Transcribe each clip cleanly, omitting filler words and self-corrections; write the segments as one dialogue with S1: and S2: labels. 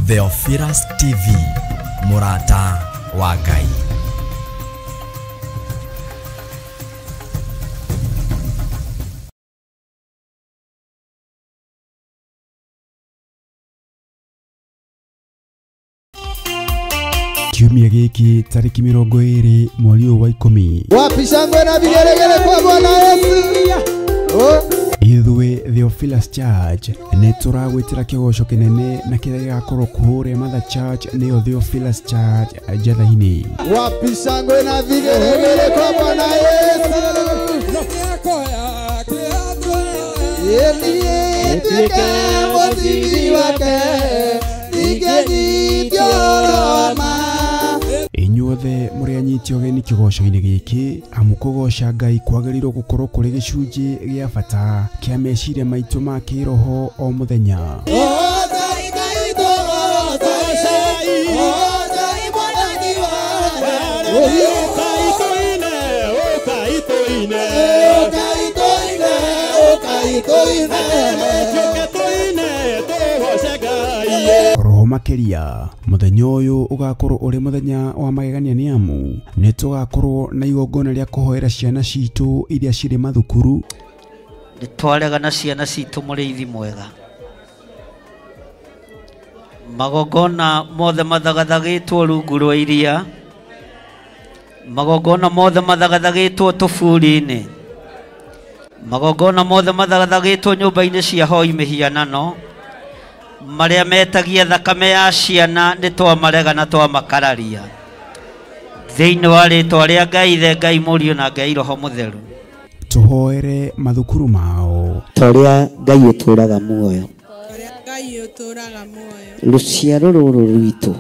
S1: Theophilus TV, mũrata wa Ngai.
S2: Kiumia gĩkĩ tarĩki 20 mweri ũyũ wa 10.
S3: Wapi shangwe na vigelegele kwa Bwana Yesu. Oh.
S2: Ithuĩ Theophilus Church nĩ tũragwĩtĩra kĩgoco kĩnene na kĩrĩa gĩgakorwo kũrĩa Mother Church nĩyo Theophilus Church Njatha-inĩ.
S3: Wapi shangwe na vigelegele kwa Bwana Yesu. Yeye mũthithi wake
S2: Inyuothe mũrĩ anyiti ũgeni kĩgoco-inĩ gĩkĩ, amu kũgoca Ngai kwagĩrĩirwo gũkorwo kũrĩ gĩcunjĩ gĩa bata kĩa meciria maitũ ma kĩroho o mũthenya. Roho makĩria mũthenya ũyũ ũgakorwo ũrĩ mũthenya wa magegania nĩ amu nĩ tũgakorwo na igongona rĩa kũhoera ciana citũ iria cirĩ mathukuru.
S4: Nĩ twarega na ciana citũ mũrĩithi mwega. Magongona mothe mathagathagĩtwo rungu rwa iria, magongona mothe mathagathagĩtwo tũburi-inĩ, magongona mothe mathagathagĩtwo nyũmba-inĩ cia hoi mĩhianano, marĩa metagia thakame ya ciana nĩ twamarega na twamakararia. Thĩinĩ wa rĩtwa rĩa Ngai Ithe, Ngai Mũriũ na Ngai Roho Mũtheru.
S2: Tũhoere mathukuru mao.
S5: Ta ũrĩa Ngai ũtũũraga muoyo, rũciaro rũrũ rwitũ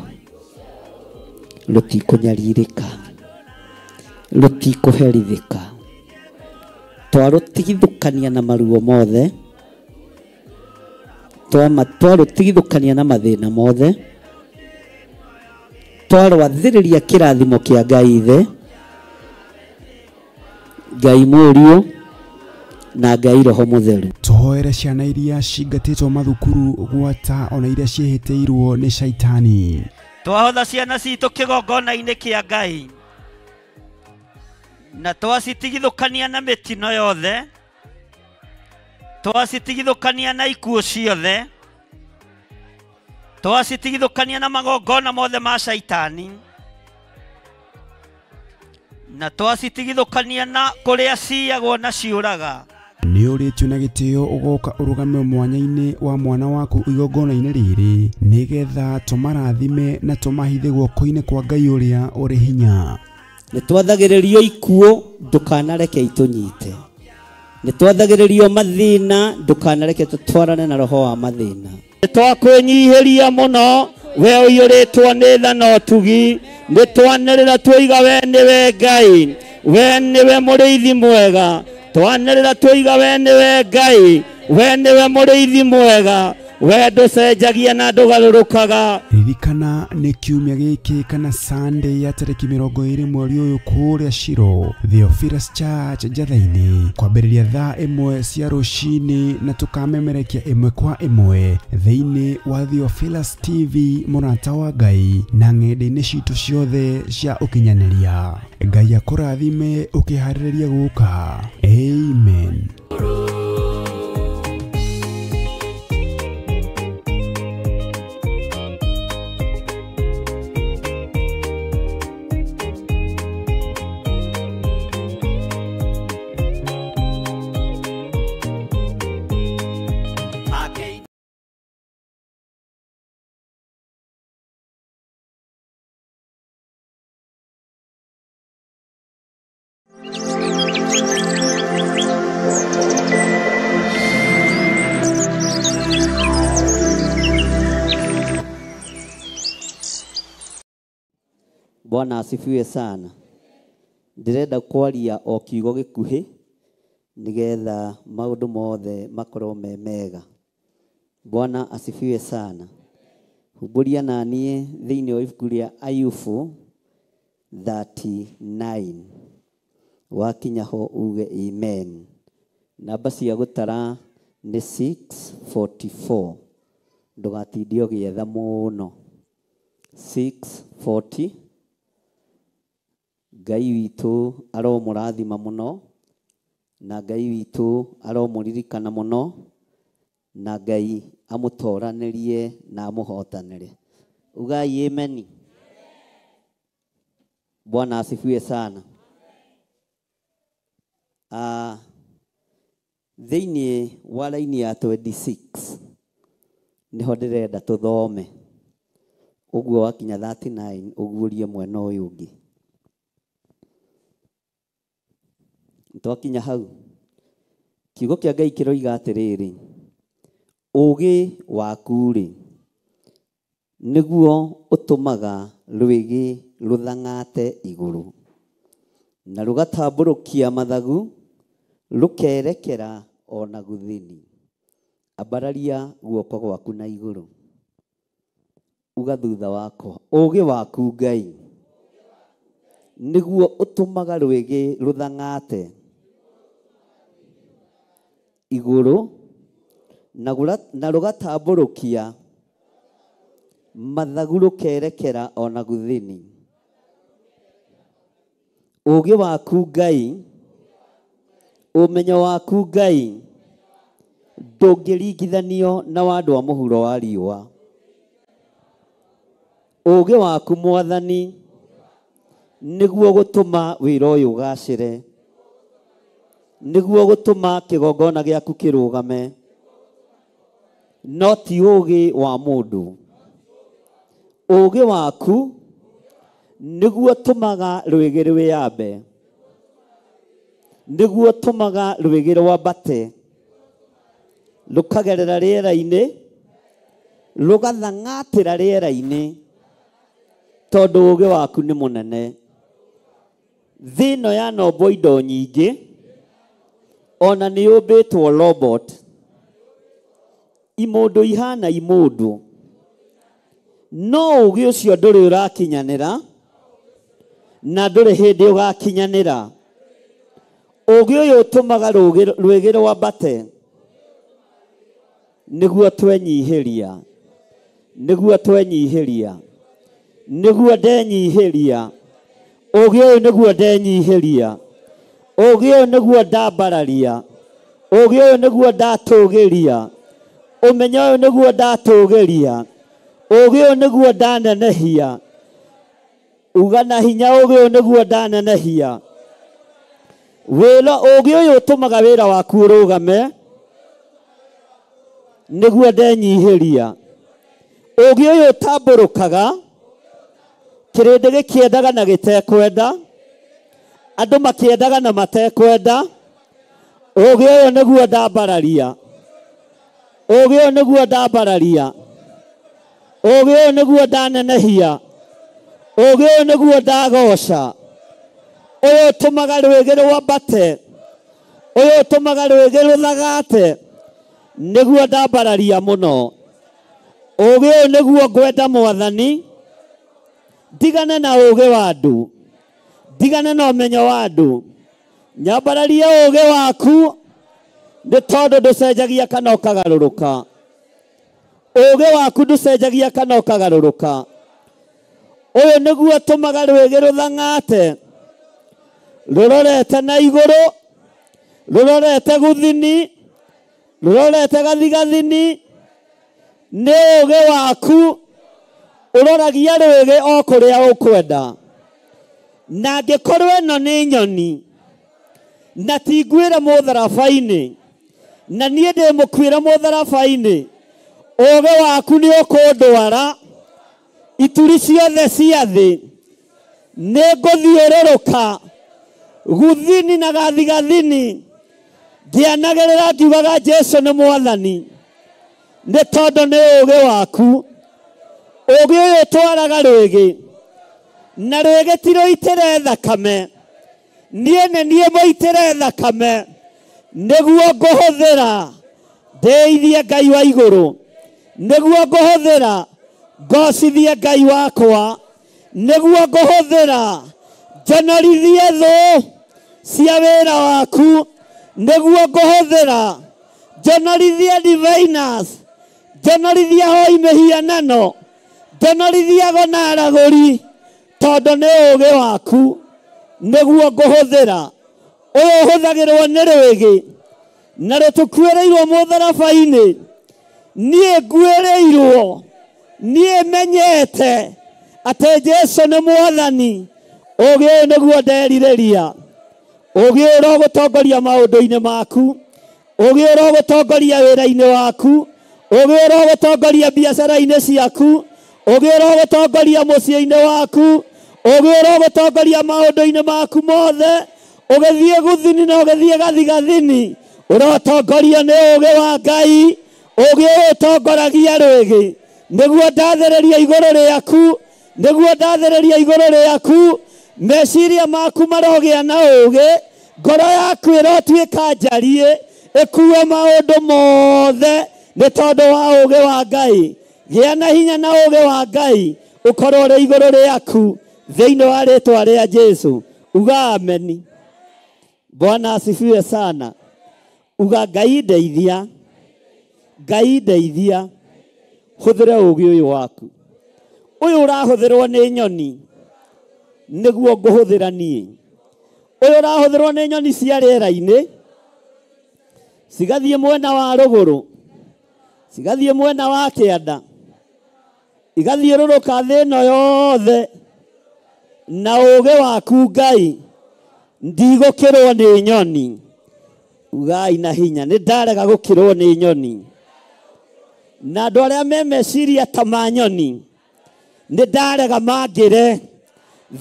S5: rũtikũnyarirĩka, rũtikũherithĩka, twarũtigithũkania na maruo mothe, twarũtigithũkania na mathĩna mothe, twarwathĩrĩria kĩrathimo kĩa Ngai Ithe, Ngai Mũriũ na Ngai Roho Mũtheru.
S2: Tũhoere ciana iria cingatĩtwo mathukuru gwata ona iria ciĩhĩtĩirwo nĩ caitani.
S4: Twahotha ciana citũ kĩgongona-inĩ kĩa Ngai na twacitigithũkania na mĩtino yothe, twacitigithũkania na ikuũ ciothe, twacitigithũkania na magongona mothe ma caitani, na twacitigithũkania na kũrĩa ciyagwo na ciũraga.
S2: Nĩ ũrĩtio na gĩtĩo ũgoka ũrũgame mwanya-inĩ wa mwana waku igongona-inĩ rĩrĩ nĩgetha tũmarathime na tũmahithe guoko-inĩ kwa Ngai ũrĩa ũrĩ hinya.
S5: Nĩ twathagĩrĩrio ikuũ, ndũkanareke itũnyite. Nĩ twathagĩrĩrio mathĩna, ndũkanareke tũtwarane na roho wa mathĩna.
S4: Nĩ twakwĩnyihĩria mũno, we ũiyũrĩtwo nĩ tha na ũtugi, nĩ twanĩrĩra twoiga we nĩwe Ngai, we nĩwe mũrĩithi mwega. Twanĩrĩra twoiga we nĩwe Ngai, we nĩwe mũrĩithi mwega, we ndũcenjagia na ndũgarũrũkaga.
S2: Ririkana nĩ kiumia gĩkĩ kana Sunday ya tarĩki 20 mweri ũyũ kũrĩa Shiro, Theophilus Church Njatha-inĩ, kwambĩrĩria thaa 1 cia rũcinĩ na tũkamemerekia 1 kwa 1 thĩinĩ wa Theophilus TV mũrata wa Ngai na ng'enda-inĩ citũ ciothe cia ũkinyanĩria. Ngai akũrathime ũkĩharĩrĩria gũka. Amen.
S5: Bwana asifiwe sana. Ndĩrenda kwaria o kiugo gĩkuhĩ nĩgetha maũndũ mothe makorwo me mega. Bwana asifiwe sana. Humbũria na niĩ thĩinĩ wa ibuku rĩa Ayubu 39. Wakinya ho uge amen. Namba cia gũtara nĩ 644. Ndũgatinde ũgĩetha mũno. 6:40. Ngai witũ aromũrathima mũno, na Ngai witũ aromũririkana mũno, na Ngai amũtoranĩrie na amũhotanĩre. Ugai ameni. Bwana asifiwe sana. Thĩinĩ wa raini ya 26 nĩho ndĩrenda tũthome. Ũguo wakinya 39 ũguũrie mwena ũyũ ũngĩ. Twakinya hau, kiugo kĩa Ngai kĩroiga atĩrĩrĩ, ũũgĩ waku-rĩ nĩguo ũtũmaga rwĩgĩ rũthang'ate igũrũ, na rũgatambũrũkia mathagu rũkerekera ona gũthini. Ambararia guoko gwaku na igũrũ, uga thutha wakwa, ũũgĩ waku Ngai nĩguo ũtũmaga rwĩgĩ rũthang'ate igũrũ, na rũgatambũrũkia mathagu rũkerekera ona gũthini. Ũũgĩ waku Ngai, ũmenyo waku Ngai ndũngĩringithanio na wa andũ a mũhuro wa riũa. Ũũgĩ waku Mwathani nĩguo gũtũma wĩra ũyũ ũgacĩre, nĩguo gũtũma kĩgongona gĩaku kĩrũgame, no ti ũũgĩ wa mũndũ. Ũũgĩ waku nĩguo tũmaga rwĩgĩ rwĩyambe, nĩguo tũmaga rwĩgĩ rwambate, rũkagerera rĩera-inĩ, rũgathang'atĩra rĩera-inĩ, tondũ ũũgĩ waku nĩ mũnene. Thĩ ĩno yanombwo indo nyingĩ, ona nĩ yũmbĩtwo robot, imũndũ ihana imũndũ, no ũũgĩ ũcio ndũrĩ ũrakinyanĩra, na ndũrĩ hĩndĩ ũgakinyanĩra. Ũũgĩ ũyũ ũtũmaga rwĩgĩ rwambate, nĩguo twenyihĩria, nĩguo twenyihĩria, nĩguo ndenyihĩria. Ũũgĩ ũyũ nĩguo ndenyihĩria, ũũgĩ ũyũ nĩguo ndambararia, ũũgĩ ũyũ nĩguo ndatũgĩria, ũmenyo ũyũ nĩguo ndatũgĩria, ũũgĩ ũyũ nĩguo ndanenehia. Uga na hinya, ũũgĩ ũyũ nĩguo ndanenehia. Wĩra ũũgĩ ũyũ ũtũmaga wĩra waku ũrũgame, nĩguo ndenyihĩria. Ũũgĩ ũyũ ũtambũrũkaga kĩrĩndĩ gĩkĩendaga na gĩtekwenda, andũ makĩendaga na matekwenda. Ũũgĩ ũyũ nĩguo ndambararia, ũũgĩ ũyũ nĩguo ndambararia, ũũgĩ ũyũ nĩguo ndanenehia, ũũgĩ ũyũ nĩguo ndagoca. Ũyũ ũtũmaga rwĩgĩ rwambate, ũyũ ũtũmaga rwĩgĩ rũthagate, nĩguo ndambararia mũno. Ũũgĩ ũyũ nĩguo ngwenda Mwathani, ndigane na ũũgĩ wa andũ, ndigane na ũmenyo wa andũ, nyambararie ũũgĩ waku, nĩ tondũ ndũcenjagia kana ũkagarũrũka. Ũũgĩ waku ndũcenjagia kana ũkagarũrũka. Ũyũ nĩguo ũtũmaga rwĩgĩ rũthang'ate, rũrorete na igũrũ, rũrorete gũthini, rũrorete gathigathini. Nĩ ũũgĩ waku ũroragia rwĩgĩ o kũrĩa ũkwenda. Na angĩkorwo ĩno nĩ nyoni, na ti ngwĩre mũtharaba-inĩ, na niĩ ndĩ mũkuĩre mũtharaba-inĩ, ũũgĩ waku nĩ ũkũndwara ituri ciothe cia thĩ. Nĩ ngũthiũrũrũka gũthini na gathigathini, ngĩanagĩrĩra ngiugaga Jesũ nĩ Mwathani, nĩ tondũ nĩ ũũgĩ waku. Ũũgĩ ũyũ ũtwaraga rwĩgĩ, na rwĩgĩ ti rũitĩre thakame, niĩ nĩ niĩ mũitĩre thakame, nĩguo ngũhũthĩra ndĩithie Ngai wa igũrũ, nĩguo ngũhũthĩra ngocithie Ngai wakwa, nĩguo ngũhũthĩra njonorithie thũ cia wĩra waku, nĩguo ngũhũthĩra njonorithie diviners,
S4: Njonorithia hoi mĩhianano, njonorithia ago na aragũri, tondũ nĩ ũũgĩ waku nĩguo ngũhũthĩra. Ũyũ ũhũthagĩrwo nĩ rwĩgĩ na rũtũkuĩrĩirwo mũtharaba-inĩ. Niĩ nguĩrĩirwo, niĩ menyete atĩ Jesũ nĩ mwathani. Ũũgĩ ũyũ nĩguo nderirĩria. Ũũgĩ ũyũ ũrogũtongoria maũndũ-inĩ maku, ũũgĩ ũyũ ũrogũtongoria wĩra-inĩ waku, ũũgĩ ũyũ ũrogũtongoria biacara-inĩ ciaku, ũũgĩ ũyũ ũrogũtongoria mũciĩ-inĩ waku, ũũgĩ ũyũ ũrogũtongoria maũndũ-inĩ maku mothe. Ũgĩthiĩ gũthini na ũgĩthiĩ gathigathini, ũrotongorio nĩ ũũgĩ wa Ngai. Ũũgĩ ũyũ ũtongoragia rwĩgĩ, nĩguo ndathĩrĩria igũrũ rĩaku, nĩguo ndathĩrĩria igũrũ rĩaku. Meciria maku marogĩa na ũũgĩ, ngoro yaku ĩrotuĩka njariĩ, ĩkue maũndũ mothe nĩ tondũ wa ũũgĩ wa Ngai. Gĩa na hinya na ũũgĩ wa Ngai ũkorwo ũrĩ igũrũ rĩaku thĩinĩ wa rĩtwa rĩa Jesũ. Uga ameni. Bwana asifiwe sana. Uga Ngai ndeithia, Ngai ndeithia, hũthĩre ũũgĩ ũyũ waku. Ũyũ ũrahũthĩrwo nĩ nyoni nĩguo ngũhũthĩra niĩ. Ũyũ ũrahũthĩrwo nĩ nyoni cia rĩera-inĩ, cigathiĩ mwena wa rũgũrũ, cigathiĩ mwena wa kĩanda, igathiũrũrũka thĩ ĩno yothe na ũũgĩ waku Ngai. Ndigũkĩrwo nĩ nyoni. Ugai na hinya, nĩ ndarega gũkĩrwo nĩ nyoni. Na andũ arĩa me meciria ta ma nyoni, nĩ ndarega mangĩre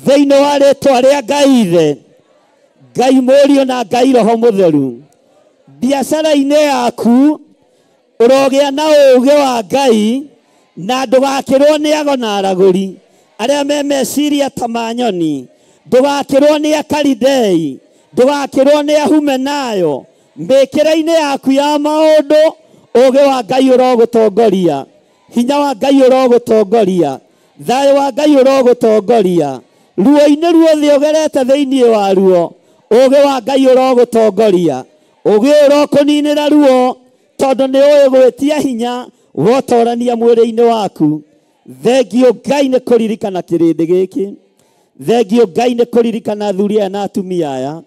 S4: thĩinĩ wa rĩtwa rĩa Ngai Ithe, Ngai Mũriũ na Ngai Roho Mũtheru. Biacara-inĩ yaku ũrogĩa na ũũgĩ wa Ngai, na ndũgakĩrwo nĩ ago na aragũri arĩa me meciria ta ma nyoni. Ndũgakĩrwo nĩ Akalidei, ndũgakĩrwo nĩ Ahumenayo. Mĩkĩre-inĩ yaku ya maũndũ, ũũgĩ wa Ngai ũrogũtongoria, hinya wa Ngai ũrogũtongoria, thayũ wa Ngai ũrogũtongoria. Ruo-inĩ ruothe ũgerete thĩinĩ wa ruo, ũũgĩ wa Ngai ũrogũtongoria. Ũũgĩ ũyũ ũrokũninĩra ruo, tondũ nĩ ũĩ gwĩtia hinya wotorania mwĩrĩ-inĩ waku. Thengio Ngai nĩ kũririkana kĩrĩndĩ gĩkĩ. Thengio Ngai nĩ kũririkana athuri aya na atumia aya.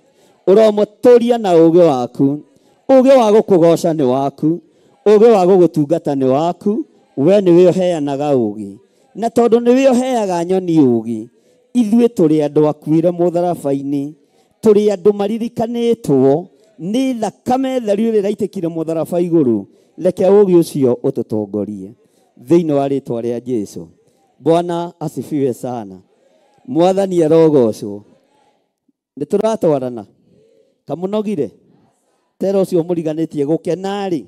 S4: Ũromũtũria na ũũgĩ waku. Ũũgĩ wa gũkũgoca nĩ waku, ũũgĩ wa gũgũtungata nĩ waku. We nĩwe ũheanaga ũũgĩ, na tondũ nĩwe ũheaga nyoni ũũgĩ, ithuĩ tũrĩ andũ akuire mũtharaba-inĩ, tũrĩ andũ maririkanĩtwo nĩ thakame theru ĩrĩa ĩraitĩkire mũtharaba igũrũ. Reke ũũgĩ ũcio ũtũtongorie thĩinĩ wa rĩtwa rĩa Jesũ. Bwana asifiwe sana. Mwathani arogocwo. Nĩ tũratwarana kamũnogire tera ũcio mũriganĩtie gũkena-rĩ,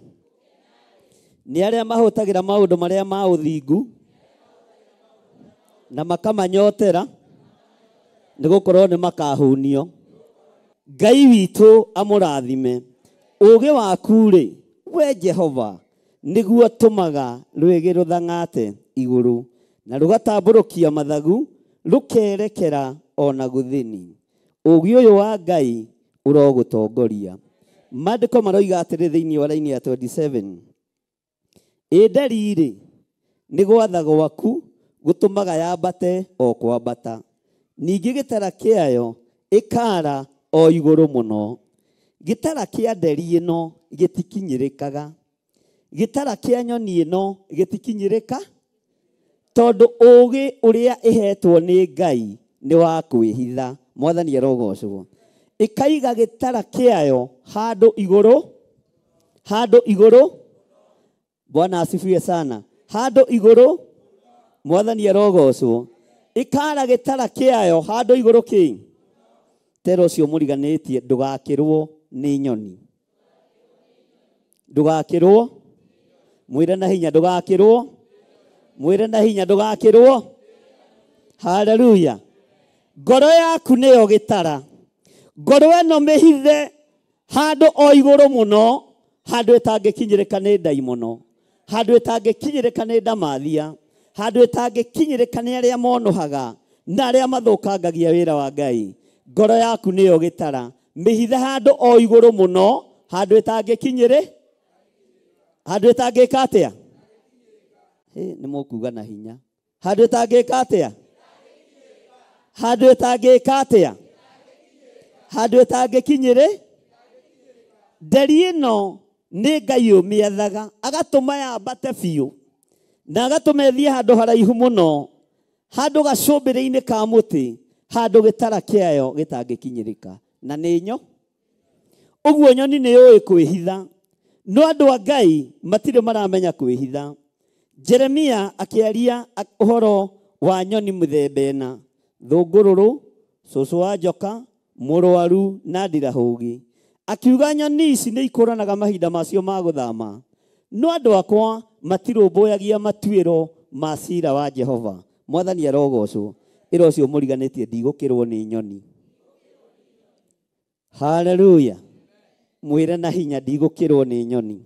S4: nĩ arĩa mahũtagĩra maũndũ marĩa ma ũthingu na makamanyotera, nĩ gũkorwo nĩ makahũnio. Ngai witũ amũrathime. Ũũgĩ waku-rĩ, we Jehova, nĩguo tũmaga rwĩgĩ rũthang'ate igũrũ na rũgatambũrũkia mathagu rũkerekera ona gũthini. Ũũgĩ ũyũ wa Ngai ũrogũtongoria. Maandĩko maroiga atĩrĩ thĩinĩ wa raini ya 27, ĩ nderi-rĩ, nĩ gwatha gwaku gũtũmaga yambate o kwambata, ningĩ gĩtara kĩayo ĩkara o igũrũ mũno. Gĩtara kĩa nderi ĩno gĩtikinyĩrĩkaga, gĩtara kĩa nyoni ĩno gĩtikinyĩrĩka, tondũ ũũgĩ ũrĩa ĩhetwo nĩ Ngai nĩ wa kwĩhitha. Mwathani arogocwo. Ĩkaiga gĩtara kĩayo handũ igũrũ, handũ igũrũ. Bwana asifiwe sana. Handũ igũrũ. Mwathani arogocwo. Ĩkara gĩtara kĩayo handũ igũrũ kĩ. Tera ũcio mũriganĩtie, ndũgakĩrwo nĩ nyoni. Ndũgakĩrwo, mwĩre na hinya, ndũgakĩrwo, mwĩre na hinya, ndũgakĩrwo. Haleluya. Ngoro yaku nĩyo gĩtara. Ngoro ĩno mĩhithe handũ o igũrũ mũno, handũ ĩtangĩkinyĩrĩka nĩ ndaimono, handũ ĩtangĩkinyĩrĩka nĩ ndamathia, handũ ĩtangĩkinyĩrĩka nĩ arĩa monohaga na arĩa mathũkangagia wĩra wa Ngai. Ngoro yaku nĩyo gĩtara, mĩhithe handũ o igũrũ mũno, handũ ĩtangĩkinyĩrĩ, handũ ĩtangĩka atĩa?
S5: Nĩ mũkuga na hinya. Handũ ĩtangĩka atĩa? Handũ ĩtangĩka atĩa? Handũ ĩtangĩkinyĩrĩ? Nderi ĩno nĩ Ngai ũmĩathaga, agatũma yambate biũ na agatũma ĩthiĩ handũ haraihu mũno, handũ gacũmbĩrĩ-inĩ ka mũtĩ, handũ gĩtara kĩayo gĩtangĩkinyĩrĩka. Na nĩ nyo ũguo nyoni nĩ yũĩ kwĩhitha, no andũ a Ngai matirĩ maramenya kwĩhitha. Jeremia akĩaria ũhoro wa nyoni mũthemba ĩna: thũngũrũrũ, cũcũ wa njoka, mũrwaru na ndirahũgĩ. Akiuga nyoni ici nĩ ikũranaga mahinda macio ma gũthama, no andũ akwa matirũmbũyagia matuĩro ma cira wa Jehova. Mwathani arogocwo. Ĩra ũcio mũriganĩtie, ndigũkĩrwo nĩ nyoni. Haleluya. Mwĩre na hinya, ndigũkĩrwo nĩ nyoni.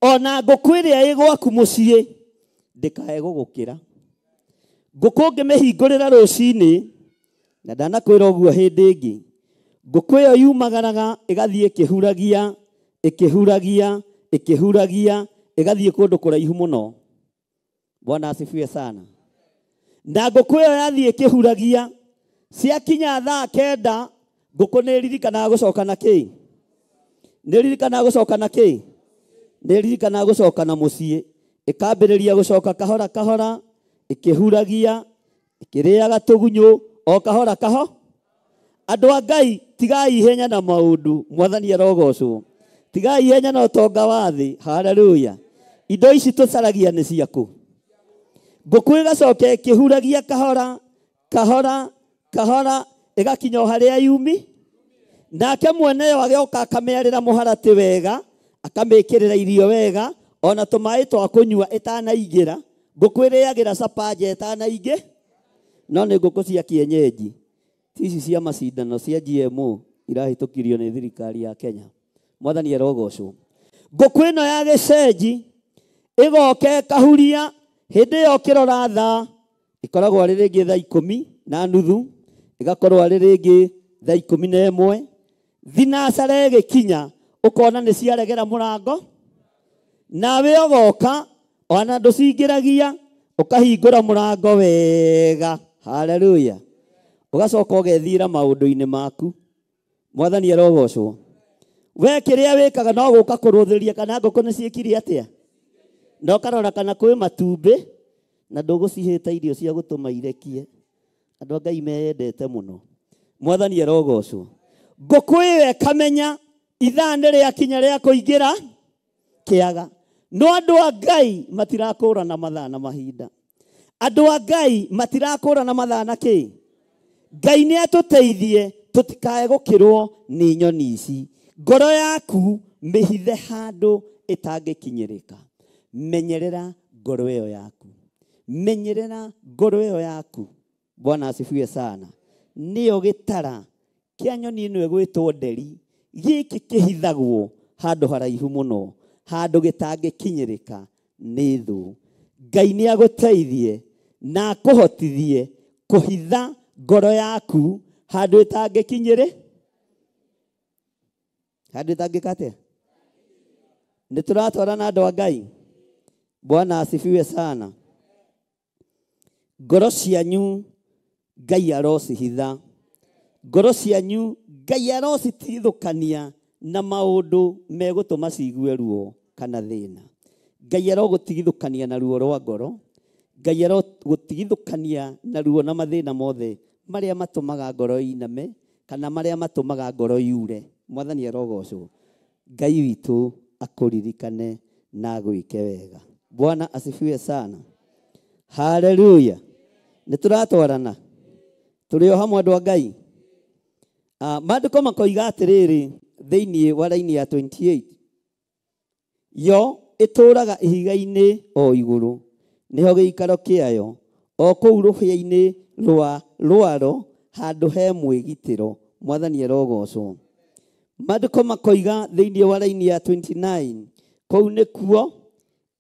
S5: Ona ngũkũ ĩrĩa ĩ gwaku mũciĩ ndĩkae gũgũkĩra. Ngũkũ ũngĩmĩhingũrĩra rũcinĩ, na ndanakwĩra ũguo hĩndĩ ĩngĩ, ngũkũ ĩyo yumagaraga ĩgathiĩ ĩkĩhuragia, ĩkĩhuragia, ĩkĩhuragia, ĩgathiĩ kũndũ kũraihu mũno. Bwana asifiwe sana. Na ngũkũ ĩyo yathiĩ ĩkĩhuragia, ciakinya thaa 9, ngũkũ nĩ ĩririkanaga gũcoka na kĩ? Nĩ ĩririkanaga gũcoka na kĩ? Nĩ ĩririkanaga gũcoka na mũciĩ. Ĩkambĩrĩria gũcoka kahora kahora, ĩkĩhuragia, ĩkĩrĩaga tũgunyũ o kahora kaho. Andũ a Ngai, tigai ihenya na maũndũ. Mwathani arogocwo. Tigai ihenya na ũtonga wa thĩ. Haleluya. Indo ici tũcaragia nĩ ciaku. Ngũkũ ĩgacoka ĩkĩhuragia kahora kahora kahora, ĩgakinya o harĩa yumi. Nake mwene yo agĩoka akamĩarĩra mũharatĩ wega, akamĩkĩrĩra irio wega, ona tũmaĩ twa kũnyua ĩtanaingĩra. Ngũkũ ĩrĩagĩra capanja ĩtanaingĩ, no nĩ ngũkũ cia kienyeji, ti ici cia macindano cia GMO irahĩtũkirio nĩ thirikari ya Kenya. Mwathani arogocwo. Ngũkũ ĩno ya gĩcenji ĩgoka ĩkahuria, hĩndĩ ĩyo ũkĩrora thaa ĩkoragwo arĩ rĩngĩ thaa 10:30, ĩgakorwo arĩ rĩngĩ thaa 11. Thinacara ĩgĩkinya ũkona nĩ ciaregera mũrango, nawe ũgoka ona ndũcingĩragia, ũkahingũra mũrango wega. Haleluya. Ũgacoka ũgethiĩra maũndũ-inĩ maku. Mwathani arogocwo. We kĩrĩa wĩkaga no gũka kũrũthĩria kana ngũkũ nĩ ciĩkire atĩa, na ũkarora kana kwĩ matumbĩ, na ndũgũcihĩta irio cia gũtũma irekie. Andũ a Ngai meyendete mũno. Mwathani arogocwo. Ngũkũ ĩyo ĩkamenya ithaa nĩ rĩakinya rĩa kũingĩra kĩaga. No andũ a Ngai matirakũrana mathaa na mahinda. Andũ a Ngai matirakũrana mathaa na kĩ? Ngai nĩ atũteithie tũtikae gũkĩrwo nĩ nyoni ici. Ngoro yaku mĩhithe handũ ĩtangĩkinyĩrĩka. Menyerera ngoro ĩyo yaku. Menyerera ngoro ĩyo yaku. Bwana asifiwe sana. Nĩyo gĩtara kĩa nyoni ĩno ĩgwĩtwo nderi, gĩkĩ kĩhithagwo handũ haraihu mũno, handũ gĩtangĩkinyĩrĩka nĩ thũ. Ngai nĩ agũteithie na akũhotithie kũhitha ngoro yaku handũ ĩtangĩkinyĩrĩ, handũ ĩtangĩka atĩa? Nĩ tũratwarana andũ a Ngai. Bwana asifiwe sana. Ngoro cianyu Ngai arocihitha. Ngoro cianyu Ngai arocitithũkania na maũndũ megũtũma ciigue ruo kana thĩna. Ngai arogũtigithũkania na ruo rwa ngoro. Ngai arogũtigithũkania na ruo na mathĩna mothe marĩa matũmaga ngoro iname kana marĩa matũmaga ngoro yure. Mwathani arogocwo. Ngai witũ akũririkane na agwĩke wega. Bwana asifiwe sana. Haleluya. Nĩ tũratwarana, tũrĩ o hamwe andũ a Ngai. Maandĩko makoiga atĩrĩrĩ thĩinĩ wa raini ya 28, yo ĩtũũraga ihiga-inĩ o igũrũ, nĩho gĩikaro kĩayo, o kũu rũhĩa-inĩ rwa rwaro, handũ he mwĩgitĩro. Mwathani arogocwo. Maandĩko makoiga thĩinĩ wa raini ya 29, kũu nĩkuo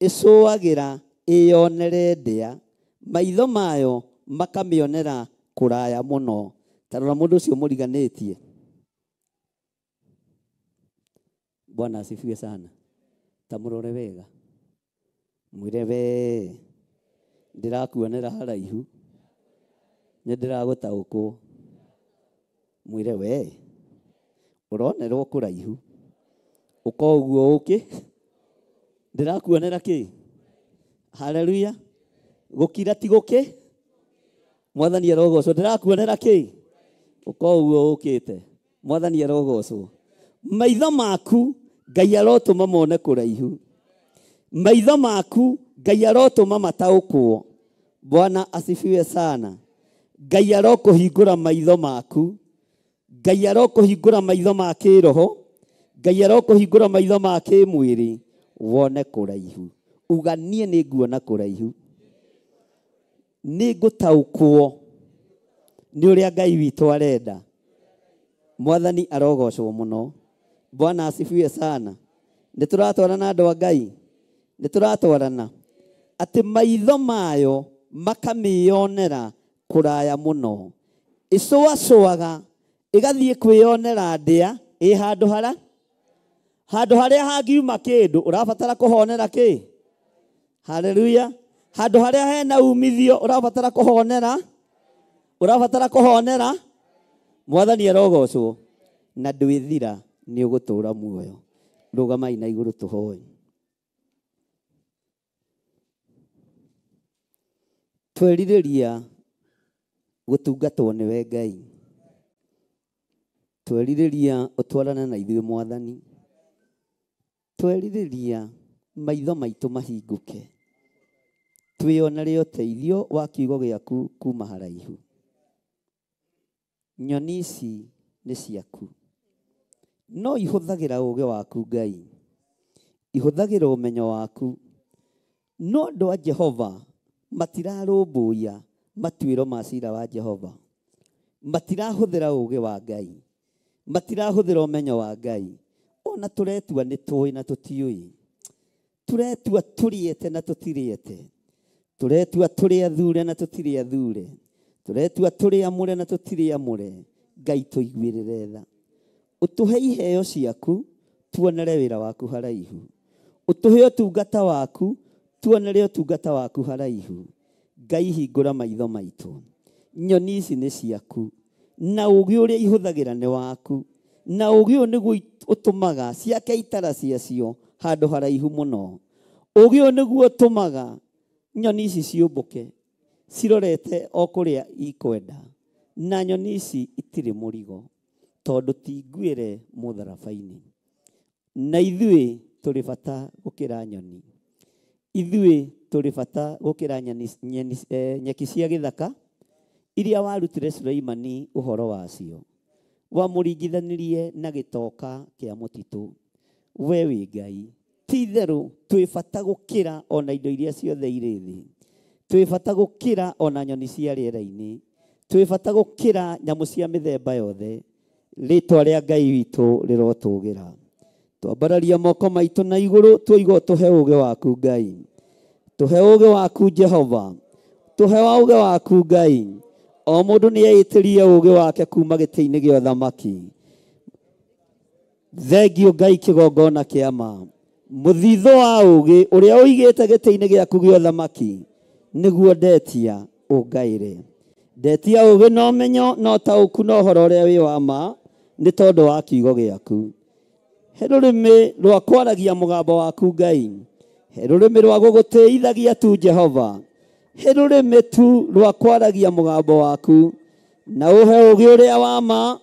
S5: ĩcũagĩra ĩyonere ndĩa, maitho mayo makamĩonera kũraya mũno. Ta rora mũndũ ũcio mũriganĩtie. Bwana asifiwe sana. Ta mũrore wega. Mwĩre we ndĩrakuonera haraihu, nĩ ndĩragũtaũkwo. Mwĩre we ũronerwo kũraihu, ũka ũguo ũkĩ ndĩrakuonera kĩ. Haleluya. Gũkira ti gũkĩ, Mwathani arogocwo. Ndĩrakuonera kĩ, ũka ũguo ũkĩte. Mwathani arogocwo. Maitho maku Ngai arotũma mone kũraihu, maitho maku Ngai arotũma mataũkwo. Bwana asifiwe sana. Ngai arokũhingũra maitho maku, Ngai arokũhingũra maitho ma kĩroho, Ngai arokũhingũra maitho ma kĩmwĩrĩ, wone kũraihu. Uga niĩ nĩ nguona kũraihu, nĩ ngũtaũkwo nĩ ũrĩa Ngai witũ arenda. Mwathani arogocwo mũno. Bwana asifiwe sana. Nĩ tũratwarana andũ a Ngai, nĩ tũratwarana atĩ maitho mayo makamĩonera kũraya mũno, ĩcũacũaga ĩgathiĩ kwĩyonera ndĩa ĩ handũ hara, handũ harĩa hangiuma kĩndũ ũrabatara kũhonera kĩ. Haleluya. Handũ harĩa hena umithio ũrabatara kũhonera, ũrabatara kũhonera. Mwathani arogocwo. Na ndwĩthira nĩ ũgũtũra muoyo. Rũgamai na igũrũ tũhoe. Twerirĩria gũtungatwo nĩwe Ngai, twerirĩria ũtwarane na ithuĩ Mwathani, twerirĩria maitho maitũ mahingũke, twĩonere ũteithio wa kiugo gĩaku kuma haraihu. Nyoni ici nĩ ciaku, no ihũthagĩra ũũgĩ waku Ngai, ihũthagĩra ũmenyo waku. No andũ a Jehova matirarũmbũiya matuĩro ma cira wa Jehova, matirahũthĩra ũũgĩ wa Ngai, matirahũthĩra ũmenyo wa Ngai. Ona tũretua nĩ tũĩ na tũtiũĩ, tũretua tũrĩete na tũtirĩete, tũretua tũrĩ athure na tũtirĩ athure, tũretua tũrĩ amũre na tũtirĩ amũre. Ngai tũiguĩrĩre tha, ũtũhe iheo ciaku tuonere wĩra waku haraihu, ũtũhe ũtungata waku tuonere ũtungata waku haraihu. Ngai hingũra maitho maitũ, nyoni ici nĩ ciaku, na ũũgĩ ũrĩa ihũthagĩra nĩ waku, na ũũgĩ ũyũ nĩguo ũtũmaga ciake itara ciacio handũ haraihu mũno. Ũũgĩ ũyũ nĩguo ũtũmaga nyoni ici ciũmbũke cirorete o kũrĩa ikwenda, na nyoni ici itirĩ mũrigo tondũ ti nguĩre mũtharaba-inĩ. Na ithuĩ tũrĩ bata gũkĩra nyoni, ithuĩ tũrĩ bata gũkĩra nyeki cia gĩthaka iria warutire Suleimani ũhoro wacio, wamũringithanirie na gĩtoka kĩa mũtitũ. We wĩ Ngai, ti itherũ twĩ bata gũkĩra ona indo iria ciothe irĩ thĩ, twĩ bata gũkĩra ona nyoni cia rĩera-inĩ, twĩ bata gũkĩra nyamũ cia mĩthemba yothe. Rĩtwa rĩa Ngai witũ rĩrotũgĩra. Twambararia moko maitũ na igũrũ, tũigwo tũhe ũũgĩ waku Ngai, tũhe ũũgĩ waku Jehova, tũhe ũũgĩ waku Ngai. O mũndũ nĩ eĩtĩrie ũũgĩ wake kuma gĩtĩ-inĩ gĩa ũthamaki. Thengio Ngai kĩgongona kĩa ma, mũthithũ wa ũũgĩ ũrĩa ũigĩte gĩtĩ-inĩ gĩaku gĩa ũthamaki nĩguo ndetia ũngaĩre. Ndetia ũũgĩ na ũmenyo na ũtaũku na ũhoro ũrĩa wĩ wa ma nĩ tondũ wa kiugo gĩaku. He rũrĩmĩ rwa kwaragia mũgambo waku Ngai, he rũrĩmĩ rwa gũgũtĩithagia tu Jehova, he rũrĩmĩ tu rwa kwaragia mũgambo waku, na ũhe ũũgĩ ũrĩa wa ma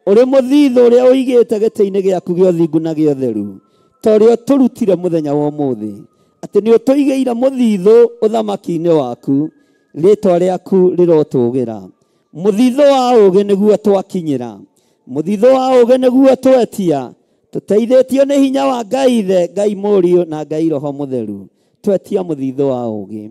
S5: ũrĩ mũthithũ ũrĩa ũigĩte gĩtĩ-inĩ gĩaku gĩa ũthingu na gĩa ũtheru, ta ũrĩa ũtũrutire mũthenya wa ũmũthĩ, atĩ nĩ ũtũigĩire mũthithũ ũthamaki-inĩ waku. Rĩtwa rĩaku rĩrotũgĩra. Mũthithũ wa ũũgĩ nĩguo twakinyĩra, mũthithũ wa ũũgĩ nĩguo twetia, tũteithĩtio nĩ hinya wa Ngai Ithe, Ngai Mũriũ na Ngai Roho Mũtheru. Twetia mũthithũ wa ũũgĩ.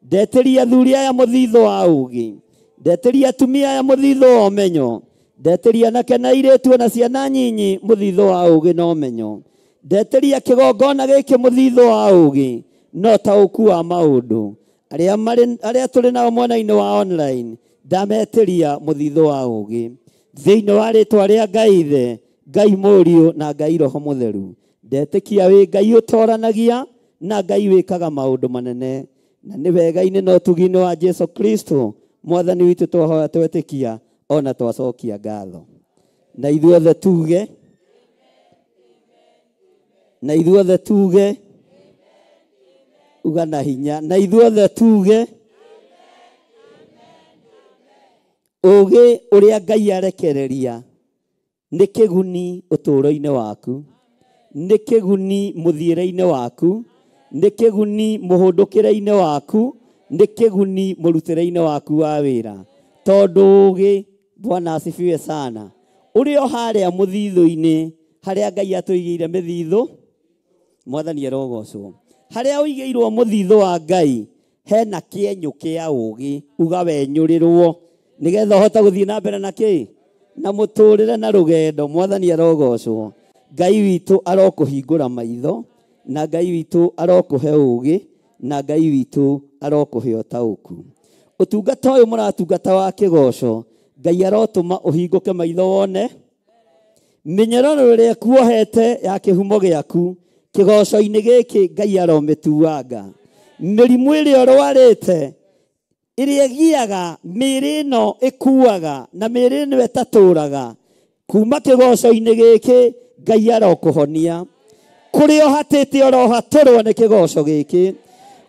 S5: Ndetĩria athuri aya mũthithũ wa ũũgĩ, ndetĩria atumia aya mũthithũ wa ũmenyo, ndetĩria anake na airĩtu na ciana nyinyi mũthithũ wa ũũgĩ na ũmenyo, ndetĩria kĩgongona gĩkĩ mũthithũ wa ũũgĩ na ũtaũku wa maũndũ. Arĩa tũrĩ nao mwena-inĩ wa online, ndametĩria mũthithũ wa ũũgĩ thĩinĩ wa rĩtwa rĩa Ngai Ithe, Ngai Mũriũ na Ngai Roho Mũtheru. Ndetĩkia wĩ Ngai ũtoranagia na Ngai wĩkaga maũndũ manene na nĩ wega-inĩ na ũtugi-inĩ wa Jesu Kristo mwathani witũ twahoya twetĩkia ona twacokia ngatho na ithuothe tuge na ithuothe tuge uga na hinya na ithuothe tuge ũgĩ ũrĩa Ngai arekereria nĩ kĩguni ũtũũro-inĩ waku nĩ kĩguni mũthiĩre-inĩ waku nĩ kĩguni mũhũndũkĩre-inĩ waku nĩ kĩguni mũrutĩre-inĩ waku wa wĩra tondũ ũgĩ Bwana asifiwe sana ũrĩa o harĩa mũthithũ-inĩ harĩa Ngai atũigĩire mĩthithũ mwathani arogocwo harĩa ũigĩirwo mũthithũ wa Ngai hena kĩenyũ kĩa ũgĩ uga wenyũrĩrwo nĩgetha ũhote gũthiĩ na mbere na kĩ na mũtũrĩre na rũgendo mwathani arogocwo Ngai witũ arokũhingũra maitho na Ngai witũ arokũhe ũgĩ na Ngai witũ arokũhe ũtaũku ũtungata ũyũ mũratungata wa kĩgoco Ngai arotũma ũhingũke maitho wone mĩnyororo ĩrĩa kuohete ya kĩhumo gĩaku kĩgoco-inĩ gĩkĩ Ngai aromĩtuanga mĩrimũ ĩrĩa ũrwarĩte ĩrĩa ĩgiaga mĩĩrĩ ĩno ĩkuaga na mĩĩrĩ ĩno ĩtatũraga kuma kĩgoco-inĩ gĩkĩ Ngai arokũhonia kũrĩa ũhatĩte ũrohatũrwo nĩ kĩgoco gĩkĩ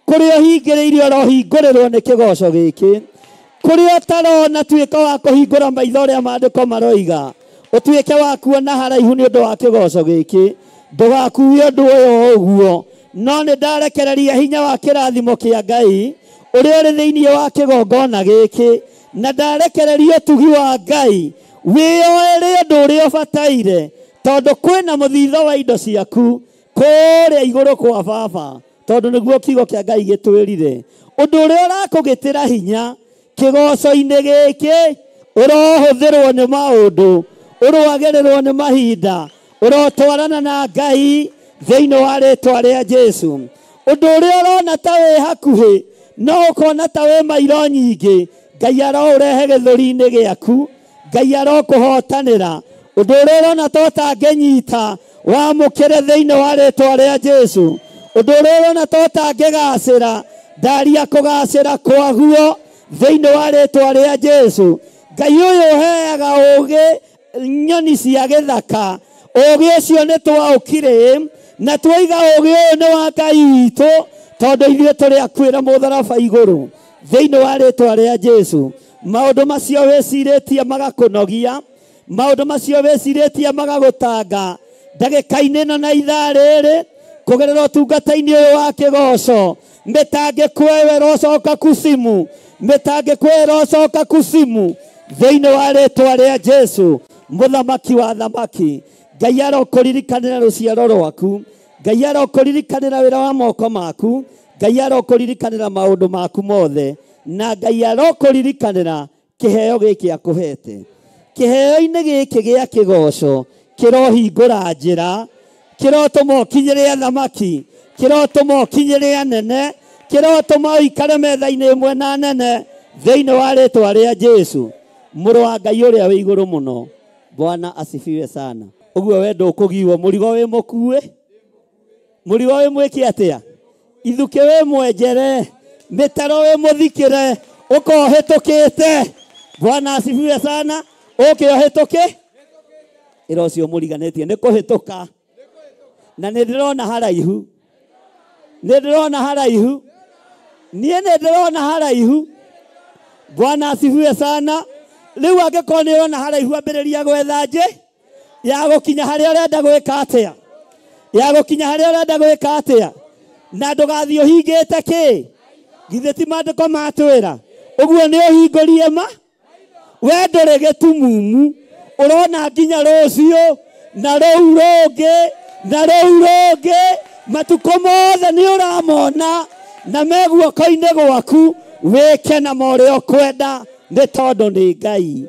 S5: kũrĩa ũhingĩrĩirio ũrohingũrĩrwo nĩ kĩgoco gĩkĩ kũrĩa ũtarona tuĩka wa kũhingũra maitho ũrĩa maandĩko maroiga ũtuĩke wa kuona haraihu nĩ ũndũ wa kĩgoco gĩkĩ ndũgakue ũndũ ũyũ ũguo no nĩ ndarekereria hinya wa kĩrathimo kĩa Ngai ũrĩa ũrĩ thĩinĩ wa kĩgongona gĩkĩ na ndarekereria ũtugi wa Ngai wĩyoere ũndũ ũrĩa ũbataire tondũ kwĩna mũthitho wa indo ciaku kũrĩa igũrũ kwa baba tondũ nĩguo kiugo kĩa Ngai gĩtwĩrire ũndũ ũrĩa ũrakũgĩtĩra hinya kĩgoco-inĩ gĩkĩ ũrohũthĩrwo nĩ maũndũ ũroagĩrĩrwo nĩ mahinda ũrotwarana na Ngai thĩinĩ wa rĩtwa rĩa Jesu ũndũ ũrĩa ũrona ta wĩ hakuhĩ no ũkona ta wĩ mairo nyingĩ Ngai aroũrehe gĩthũri-inĩ gĩaku Ngai arokũhotanĩra ũndũ ũrĩa ũrona ta ũtangĩnyita wamũkĩre thĩinĩ wa rĩtwa rĩa Jesu ũndũ ũrĩa ũrona ta ũtangĩgacĩra ndaria kũgacĩra kwaguo thĩinĩ wa rĩtwa rĩa Jesu Ngai ũyũ ũheaga ũgĩ nyoni cia gĩthaka ũgĩ ũcio nĩ twaũkire na twaiga ũgĩ ũyũ nĩ wa Ngai witũ tondũ ithuĩ tũrĩ akuĩra mũtharaba igũrũ thĩinĩ wa rĩtwa rĩa Jesu maũndũ macio wĩcirĩtie magakũnogia maũndũ macio wĩcirĩtie magagũtanga ndagĩka-inĩ ĩno na ithaa rĩrĩ kũgerera ũtungata-inĩ ũyũ wa kĩgoco mĩtangĩko ĩyo ĩrocoka kucimu mĩtangĩko ĩyo ĩrocoka kucimu thĩinĩ wa rĩtwa rĩa Jesu mũthamaki wa thamaki Ngai arokũririkanĩra rũciaro rwaku Ngai arokũririkanĩra wĩra wa moko maku Ngai arokũririkanĩra maũndũ maku mothe na Ngai arokũririkanĩra kĩheo gĩkĩ akũhete kĩheo-inĩ gĩkĩ gĩa kĩgoco kĩrohingũra njĩra kĩrotũma ũkinyĩre athamaki kĩrotũma ũkinyĩre anene kĩrotũma ũikare metha-inĩ ĩmwe na nene thĩinĩ wa rĩtwa rĩa Jesu mũrũ wa Ngai ũrĩa wĩ igũrũ mũno Bwana asifiwe sana ũguo we ndũkũgiwo mũrigo wĩ mũkue mũrigo wĩ mwĩke atĩa ithukĩ wĩ mwenjere mĩtaro wĩ mũthikĩre ũkohĩtũkĩte Bwana asifiwe sana ũke ũhĩtũke ĩra ũcio mũriganĩtie nĩ kũhĩtũka na nĩ ndĩrona haraihu nĩ ndĩrona haraihu niĩ nĩ ndĩrona haraihu Bwana asifiwe sana rĩu angĩkorwo nĩ ũrona haraihu ambĩrĩria gwetha njĩ ya gũkinya harĩa ũrenda gwĩka atĩa ya gũkinya harĩa ũrenda gwĩka atĩa na ndũgathiĩ ũhingĩte kĩ githĩ ti maandĩko matwĩra ũguo nĩ ũhingũrie ma we ndũrĩ gĩtumumu ũrona nginya rũciũ na rũu rũngĩ na rũu rũngĩ matukũ mothe nĩ ũramona na me guoko-inĩ gwaku wĩke na morĩa ũkwenda nĩ tondũ nĩ Ngai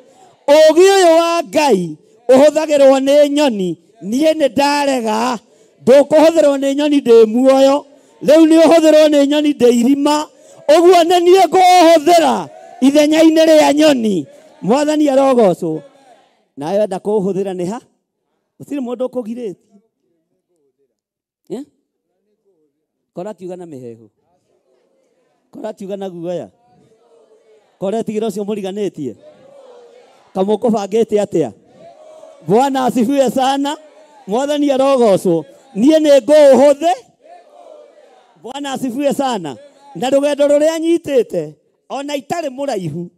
S5: ũgĩ ũyũ wa Ngai ũhũthagĩrwo nĩ nyoni niĩ nĩ ndarega ndũkũhũthĩrwo nĩ nyoni ndĩ muoyo rĩu nĩ ũhũthĩrwo nĩ nyoni ndĩ irima ũguo nĩ niĩ ngũũhũthĩra ithenya-inĩ rĩa nyoni mwathani arogocwo nawe wenda kũũhũthĩra nĩ ha gũtirĩ mũndũ ũkũgirĩtie Kora kiuga na mĩhehu. Kora kiuga na guoya. Kora etigĩra ũcio mũriganĩtie. Kamũkũbangĩte atĩa? Bwana asifiwe sana. Mwathani arogocwo. Niĩ nĩ ngũũhũthĩ. Bwana asifiwe sana. Na rũgendo rũrĩa nyitĩte ona itarĩ mũraihu,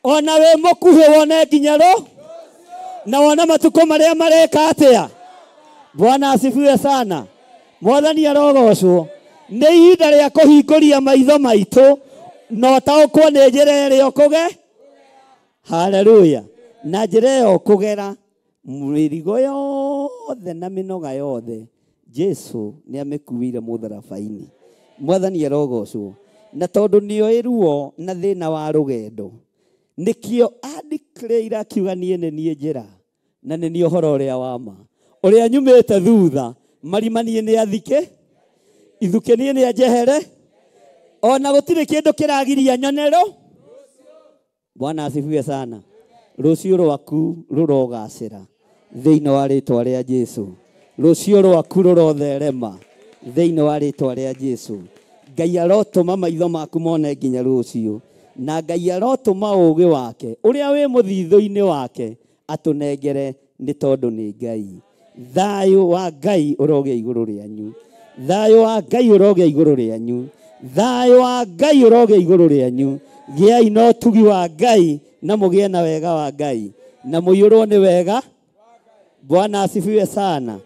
S5: ona wĩ mũkuhĩ wone nginya rũ na wona matukũ marĩa mareka atĩa. Bwana asifiwe sana. Mwathani arogocwo. Nĩ ihinda rĩa kũhingũria maitho maitũ na ũtaũkwo nĩ njĩra ĩrĩa ũkũge. Haleluya. Na njĩra ĩyo ũkũgera mĩrigo yothe na mĩnoga yothe Jesu nĩ amĩkuire mũtharaba-inĩ. Mwathani arogocwo. Na tondũ nĩoĩ ruo na thĩna wa rũgendo, nĩkĩo andeclare akiuga niĩ nĩ niĩ njĩra na nĩ niĩ ũhoro ũrĩa wa ma. Ũrĩa nyumĩte thutha marima niĩ nĩ athike, ithukĩ niĩ nĩ anjehere, ona gũtirĩ kĩndũ kĩragiria nyonero. Bwana asifiwe sana. Rũciũ rwaku rũrogacĩra thĩinĩ wa rĩtwa rĩa Jesu. Rũciũ rwaku rũrotherema thĩinĩ wa rĩtwa rĩa Jesu. Ngai arotũma maitho maku mone nginya rũciũ, na Ngai arotũma ũũgĩ wake ũrĩa wĩ mũthithũ-inĩ wake atũnengere, nĩ tondũ nĩ Ngai. Thayũ wa Ngai ũrogĩa igũrũ rĩanyu. Thayũ wa Ngai ũrogĩa igũrũ rĩanyu. Thayũ wa Ngai ũrogĩa igũrũ rĩanyu. Gĩai na ũtugi wa Ngai na mũgĩe na wega wa Ngai na mũiyũrwo nĩ wega. Bwana asifiwe sana.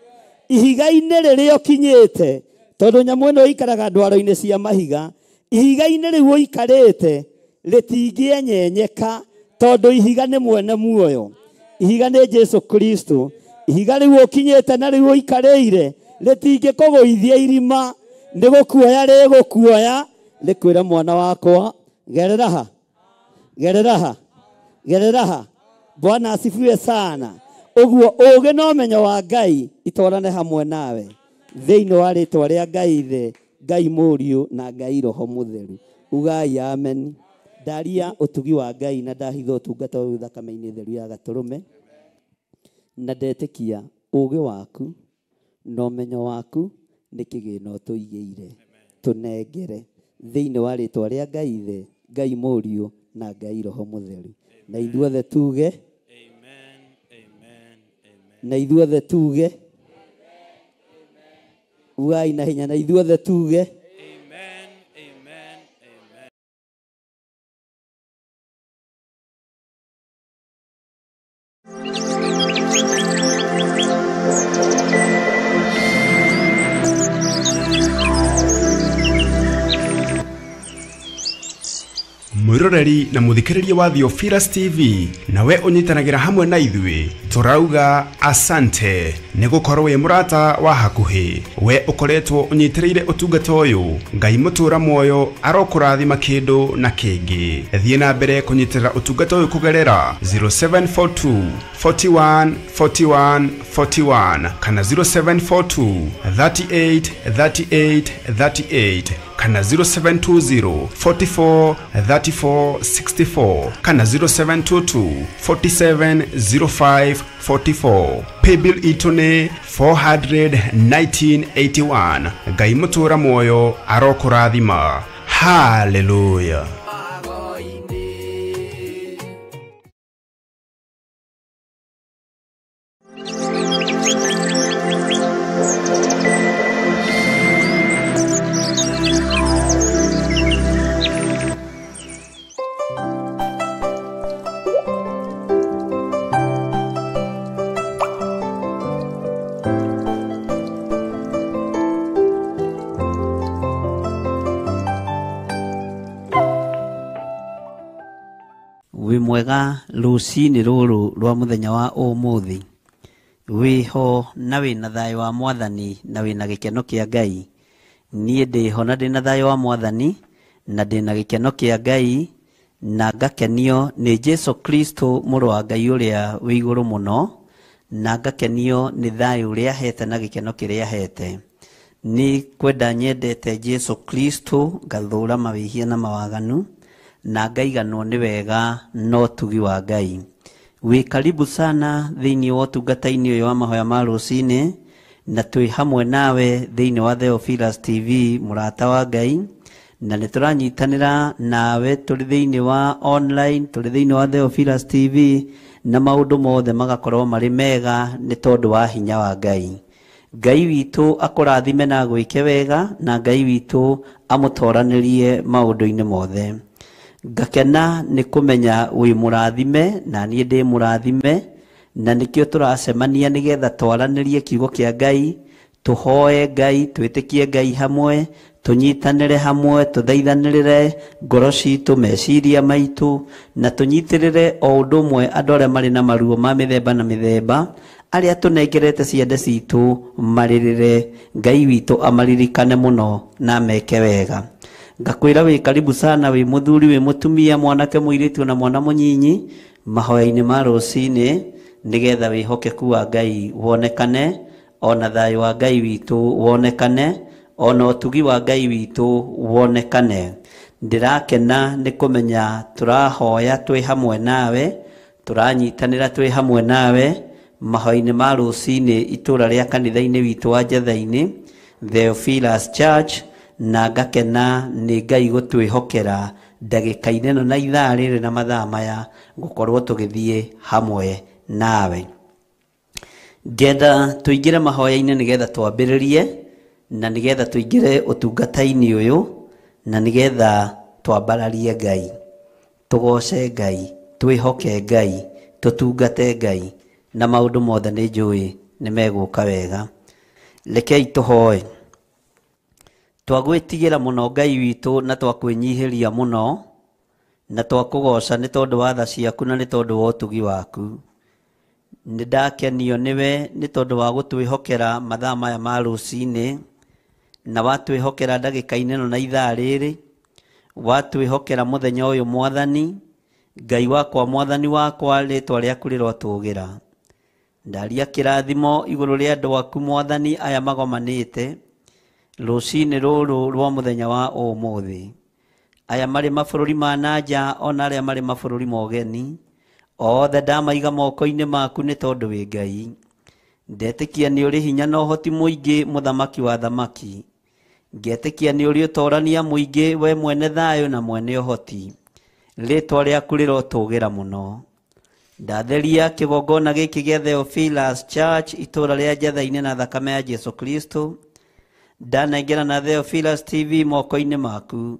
S5: Ihiga-inĩ rĩrĩa ũkinyĩte, tondũ nyamũ ĩno ĩikaraga ndwaro-inĩ cia mahiga, ihiga-inĩ rĩu ũikarĩte rĩtingĩenyenyeka, tondũ ihiga nĩ mwene muoyo. Ihiga nĩ Jesu Kristo. Ihiga rĩu ũkinyĩte na rĩu ũikarĩire rĩtingĩkũgũithia irima, nĩ gũkuoya rĩgũkuoya, rĩkwĩre mwana wakwa gerera ha, gerera ha, gerera ha. Bwana asifiwe sana. Ũguo ũũgĩ na ũmenyo wa Ngai itwarane hamwe nawe thĩinĩ wa rĩtwa rĩa Ngai Ithe, Ngai Mũriũ na Ngai Roho Mũtheru. Ugai amen. Ndaria ũtugi wa Ngai na ndahitha ũtungata ũyũ thakame-inĩ theru ya Gatũrũme, na ndetĩkia ũũgĩ waku na ũmenyo waku nĩ kĩgĩna ũtũigĩire tũnengere thĩinĩ wa rĩtwa rĩa Ngai Ithe, Ngai Mũriũ na Ngai Roho Mũtheru. Na ithuothe tuge na ithuothe tuge ugai na hinya, na ithuothe tuge
S4: Amen, amen, amen.
S2: Mwiroreri na muthikiriria wa Theophilus TV, nawe unyitanagira hamwe na ithuĩ turauga asante nĩ gũkorwo wĩ mũrata wa hakuhĩ. We ũkoretwo ũnyitĩrĩire ũtungata ũyũ, Ngai mũtũra muoyo arokũrathima kĩndũ na kĩngĩ. Thiĩ na mbere kũnyitĩrĩra ũtungata ũyũ kũgerera 0742 41 41 41 kana 0742 38 38 38 kana 0720 44 34 64 kana 0722 47 05 44. Paybill itũ nĩ 41981. Ngai mũtũra muoyo arokũrathima. Hallelujah.
S5: Wĩ mwega rũcinĩ rũrũ rwa mũthenya wa ũmũthĩ, wĩho na wĩna thayũ wa Mwathani na wĩna gĩkeno kĩa Ngai. Niĩ ndĩho na ndĩna thayũ wa Mwathani na ndĩna gĩkeno kĩa Ngai na ngakenio nĩ Jesu Kristo mũrũ wa Ngai ũrĩa wĩ igũrũ mũno, na ngakenio nĩ thayũ ũrĩa ahete na gĩkeno kĩrĩa ahete. Nĩ kwenda nyendete Jesu Kristo, ngathũra mawĩhia na mawaganu na ngaiganwo nĩ wega na ũtugi wa Ngai. Wĩ karibu sana thĩinĩ wa ũtungata-inĩ ũyũ wa mahoya ma rũcinĩ. Na twĩ hamwe nawe thĩinĩ wa Theophilus TV mũrata wa Ngai, na nĩ tũranyitanĩra nawe tũrĩ thĩinĩ wa online, tũrĩ thĩinĩ wa Theophilus TV, na maũndũ mothe magakorwo marĩ mega nĩ tondũ wa hinya wa Ngai. Ngai witũ akũrathime na agwĩke wega, na Ngai witũ amũtoranĩrie maũndũ-inĩ mothe. Ngakena nĩ kũmenya wĩ mũrathime na niĩ ndĩ mũrathime, na nĩkĩo tũracemania nĩgetha twaranĩrie kiugo kĩa Ngai, tũhoe Ngai, twĩtĩkie Ngai hamwe, tũnyitanĩre hamwe, tũthaithanĩrĩre ngoro citũ, meciria maitũ, na tũnyitĩrĩre o ũndũ ũmwe andũ arĩa marĩ na maruo ma mĩthemba na mĩthemba, arĩa tũnengerete ciande citũ marĩrĩre. Ngai witũ amaririkane mũno na meke wega. Ngakwĩra wĩ karibu sana, wĩ mũthuri, wĩ mũtumia, mwanake, mũirĩtu na mwana mũnyinyi, mahoya-inĩ ma rũcinĩ, nĩgetha wĩhokeku wa Ngai wonekane, ona thayũ wa Ngai witũ wonekane, ona ũtugi wa Ngai witũ wonekane. Ndĩrakena nĩ kũmenya tũrahoya twĩ hamwe nawe, tũranyitanĩra twĩ hamwe nawe mahoya-inĩ ma rũcinĩ itũra rĩa kanitha-inĩ witũ wa Njetha-inĩ, Theophilus Church, na ngakena nĩ Ngai gũtwĩhokera ndagĩka-inĩ ĩno na ithaa rĩrĩ na mathaa maya gũkorwo tũgĩthiĩ hamwe nawe. Ngenda tũingĩre mahoya-inĩ nĩgetha twambĩrĩrie, na nĩgetha tũingĩre ũtungata-inĩ ũyũ, na nĩgetha twambararie Ngai, tũgoce Ngai, twĩhoke Ngai, tũtungate Ngai, na maũndũ mothe nĩ njũĩ nĩ megũka wega. Rekei tũhoe. Twagwĩtigĩra mũno Ngai witũ, na twakwĩnyihĩria mũno, na twakũgoca nĩ tondũ wa tha ciaku na nĩ tondũ wa ũtugi waku. Nĩ ndakenio nĩwe nĩ tondũ wa gũtwĩhokera mathaa maya ma rũcinĩ, na watwĩhokera ndagĩka-inĩ ĩno na ithaa rĩrĩ, watwĩhokera mũthenya ũyũ Mwathani Ngai wakwa, Mwathani wakwa, rĩtwa rĩaku rĩrotũgĩra. Ndaria kĩrathimo igũrũ rĩa andũ aku Mwathani aya magomanĩte rũcinĩ rũrũ rwa mũthenya wa ũmũthĩ, aya marĩ mabũrũri ma nanja ona arĩa marĩ mabũrũri ma ũgeni, othe ndamaiga moko-inĩ maku nĩ tondũ wĩ Ngai. Ndetĩkia nĩ ũrĩ hinya na ũhoti mũingĩ, mũthamaki wa thamaki. Ngetĩkia nĩ ũrĩ ũtorania mũingĩ, we mwene thayũ na mwene ũhoti. Rĩtwa rĩaku rĩrotũgĩra mũno. Ndatheria kĩgongona gĩkĩ gĩa Theophilus Church itũra rĩa Njetha-inĩ na thakame ya Jesu Kristo. Ndanengera na Theophilus TV moko-inĩ maku,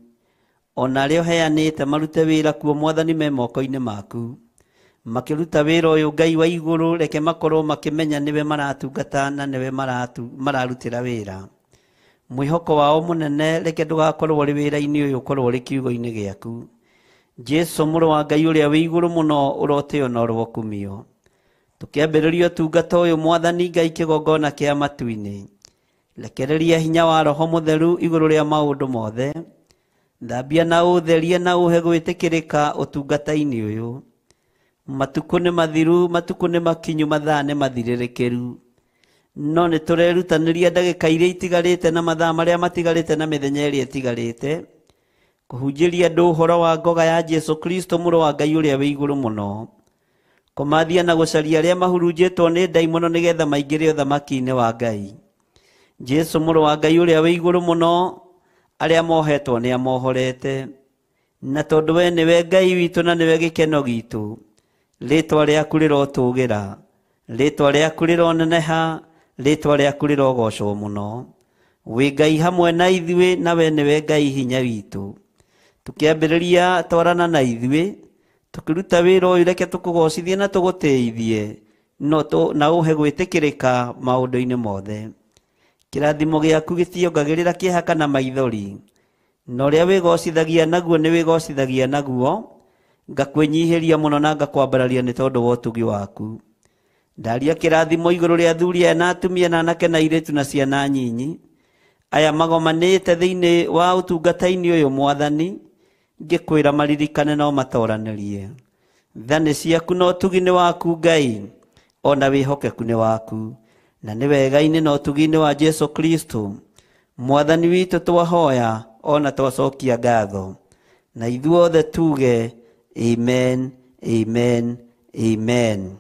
S5: ona arĩa ũheanĩte marute wĩra kuo Mwathani me moko-inĩ maku. Makĩruta wĩra ũyũ Ngai wa igũrũ, reke makorwo makĩmenya nĩwe maratungata na nĩwe mararutĩra wĩra. Mwĩhoko wao mũnene reke ndũgakorwo ũrĩ wĩra-inĩ ũyũ, ũkorwo ũrĩ kiugo-inĩ gĩaku. Jesu mũrũ wa Ngai ũrĩa wĩ igũrũ mũno, ũrotĩo na ũrokumio. Tũkĩambĩrĩria ũtungata ũyũ Mwathani Ngai kĩgongona kĩa matu-inĩ, rekereria hinya wa Roho Mũtheru igũrũ rĩa maũndũ mothe. Thambia na ũtherie na ũhe gwĩtĩkĩrĩka ũtungata-inĩ ũyũ. Matukũ nĩ mathiru, matukũ nĩ makinyu, mathaa nĩ mathirĩrĩkĩru, no nĩ tũrerutanĩria ndagĩka iria itigarĩte na mathaa marĩa matigarĩte na mĩthenya ĩrĩa ĩtigarĩte kũhunjĩria andũ ũhoro wa ngoga ya Jesu Kristo mũrũ wa Ngai ũrĩa wĩ igũrũ mũno, kũmathia na gũcaria arĩa mahurunjĩtwo nĩ ndaimono nĩgetha maingĩre ũthamaki-inĩ wa Ngai. Jesu mũrũ wa Ngai ũrĩa wĩ igũrũ mũno, arĩa mohetwo nĩ amohorete, na tondũ we nĩwe Ngai witũ na nĩwe gĩkeno gitũ, rĩtwa rĩaku rĩrotũgĩra, rĩtwa rĩaku rĩroneneha, rĩtwa rĩaku rĩrogocwo mũno. Wĩ Ngai hamwe na ithuĩ, na we nĩwe Ngai hinya witũ. Tũkĩambĩrĩria twarana na ithuĩ, tũkĩruta wĩra ũyũ, reke tũkũgocithie na tũgũtĩithie, na ũhe gwĩtĩkĩrĩka maũndũ-inĩ mothe. Kĩrathimo gĩaku gĩtiongagĩrĩra kĩeha kana maithori, na ũrĩa wĩgocithagia naguo nĩ wĩgocithagia naguo. Ngakwĩnyihĩria mũno na ngakwambararia nĩ tondũ wa ũtugi waku. Ndaria kĩrathimo igũrũ rĩa athuri aya na atumia na anake na airĩtu na ciana nyinyi, aya magomanĩte thĩinĩ wa ũtungata-inĩ ũyũ Mwathani, ngĩkwĩra maririkane no matoranĩrie. Tha nĩ ciaku na ũtugi nĩ waku Ngai, ona wĩhokeku nĩ waku, na nĩ wega-inĩ na ũtugi-inĩ wa Jesu Kristo Mwathani witũ twahoya ona twacokia ngatho, na ithuothe tuge amen, amen, amen.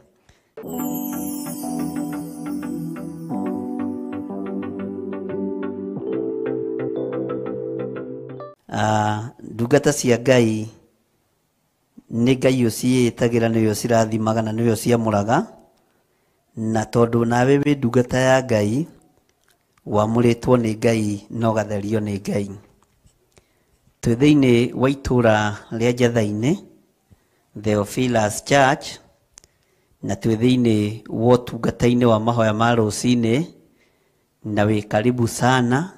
S5: Ndungata cia Ngai nĩ Ngai ũciĩtagĩra, nĩwe ũcirathimaga na nĩwe ũciamũraga, na tondũ nawe wĩ ndungata ya Ngai, wamũrĩtwo nĩ Ngai na ũgatherio nĩ Ngai. Twĩ thĩinĩ wa itũra rĩa Njathai-inĩ, Theophilus Church, na twĩ thĩinĩ wa ũtungata-inĩ wa mahoya ma rũcinĩ, na wĩ karibu sana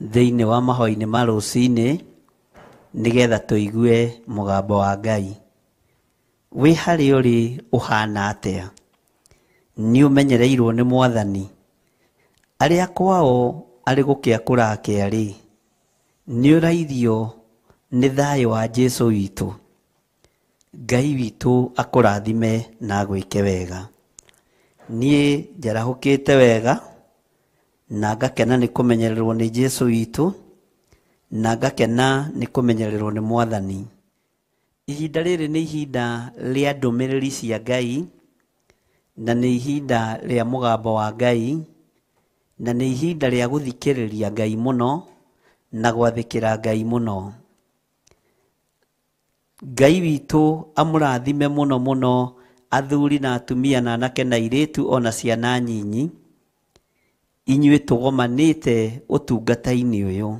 S5: thĩinĩ wa mahoya-inĩ ma rũcinĩ nĩgetha tũigue mũgambo wa Ngai. Wĩ harĩa ũrĩ ũhana atĩa? Nĩ ũmenyereirwo nĩ Mwathani? Arĩa kwao arĩ gũkĩa kũrakĩa rĩ, nĩ ũrairio nĩ thayũ wa Jesũ witũ? Ngai witũ akũrathime na agwĩke wega. Niĩ njarahũkĩte wega na ngakena nĩ kũmenyererwo nĩ Jesũ witũ, na ngakena nĩ kũmenyererwo nĩ Mwathani. Ihinda rĩrĩ nĩ ihinda rĩa ndũmĩrĩri cia Ngai, na nĩ ihinda rĩa mũgambo wa Ngai, na nĩ ihinda rĩa gũthikĩrĩria Ngai mũno na gwathĩkĩra Ngai mũno. Ngai witũ amũrathime mũno mũno, athuri na atumia na anake na airĩtu ona ciana nyinyi, inyuĩ tũgomanĩte ũtungata-inĩ ũyũ.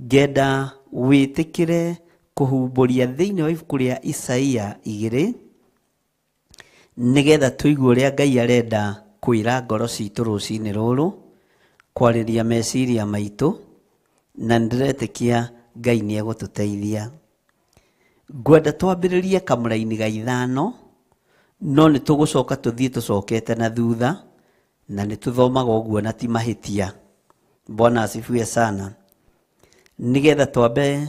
S5: Ngenda wĩtĩkĩre kũhumbũria thĩinĩ wa ibuku rĩa Isaia 2, nĩgetha tũigue ũrĩa Ngai arenda kwĩra ngoro citũ rũcinĩ rũrũ, kwarĩria meciria maitũ, na nĩndĩretĩkia Ngai nĩegũtũteithia. Ngwenda twambĩrĩrie kamũraini ga 5, no nĩtũgũcoka tũthiĩ tũcokete na thutha, na nĩtũthomaga ũguo na ti mahĩtia. Bwana asifiwe sana. Nĩgetha twambe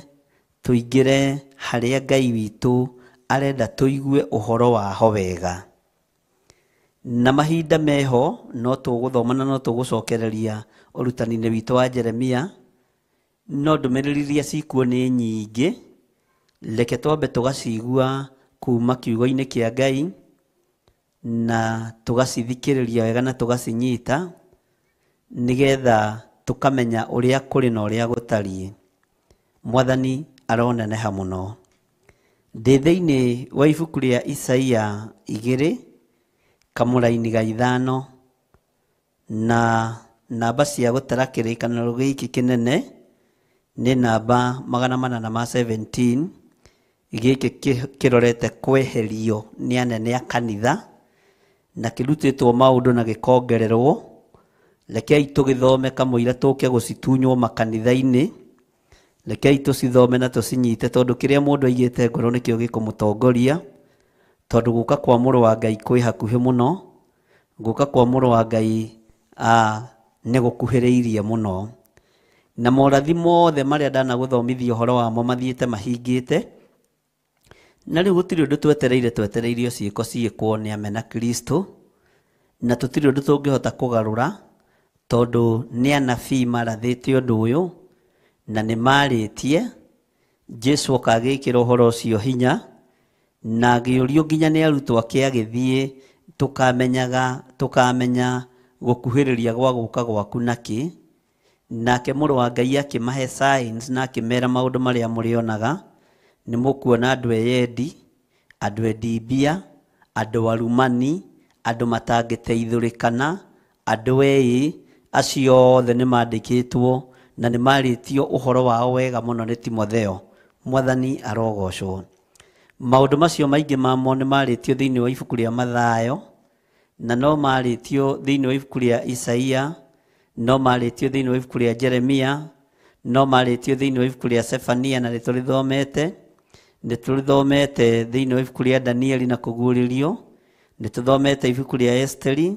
S5: tũingĩre harĩa Ngai witũ arenda tũigue ũhoro waho wega. Na mahinda meho no tũgũthoma na no tũgũcokereria ũrutani-inĩ witũ wa Jeremia, no ndũmĩrĩri iria cikuo nĩ nyingĩ, reke twambe tũgacigua kuma kiugo-inĩ kĩa Ngai, na tũgacithikĩrĩria wega na tũgacinyita, nĩgetha tũkamenya ũrĩa kũrĩ na ũrĩa gũtariĩ. Mwathani aroneneha mũno. Ndĩ thĩinĩ wa ibuku rĩa Isaia 2, kamũraini ga 5, na namba cia gũtara kĩrĩkanĩro gĩkĩ kĩnene nĩ namba 417. Gĩkĩ kĩrorete kweherio nĩ anene a kanitha, na kĩrutĩtwo maũndũ na gĩkongererwo. Rekei tũgĩthome kamũira tũke gũcitunywo makanitha-inĩ, rekei tũcithome na tũcinyite, tondũ kĩrĩa mũndũ aigĩte ngoro nĩkĩo gĩkũmũtongoria, tondũ gũka kwa mũrũ wa Ngai kwĩ hakuhĩ mũno, gũka kwa mũrũ wa Ngai nĩ gũkuhĩrĩirie mũno. Na morathi mothe marĩa ndanagũthomithia ũhoro wamo mathiĩte mahingĩte, na rĩu gũtirĩ ũndũ twetereire, twetereirio ciĩko ciĩkwo nĩ amena Kristo, na tũtirĩ ũndũ tũngĩhota kũgarũra, tondũ nĩ anabii marathĩte ũndũ ũyũ na nĩ marĩtie. Jesũ oka agĩkĩra ũhoro ũcio hinya, na agĩũrio nginya nĩ arutwo ake agĩthiĩ, tũkamenya gũkuhĩrĩria gwa gũka gwaku nakĩ. Nake mũrũ wa Ngai akĩmahe signs na akĩmera maũndũ marĩa mũrĩonaga. Nĩ mũkuona andũ eyendi, andũ endi mbia, andũ arumani, andũ matangĩteithũrĩkana, andũ eĩ, acio othe nĩ mandĩkĩtwo na nĩ marĩtio ũhoro wao wega mũno nĩ Timotheo. Mwathani arogocwo. Maũndũ macio maingĩ mamo nĩ marĩtio thĩinĩ wa ibuku rĩa Mathayo, na no marĩtio thĩinĩ wa ibuku rĩa Isaia, no marĩtio thĩinĩ wa ibuku rĩa Jeremia, no marĩtio thĩinĩ wa ibuku rĩa Sefania, na nĩtũrĩthomete, nĩtũrĩthomete thĩinĩ wa ibuku rĩa Danieli na kũguũrĩrio, nĩtũthomete ibuku rĩa Esteri,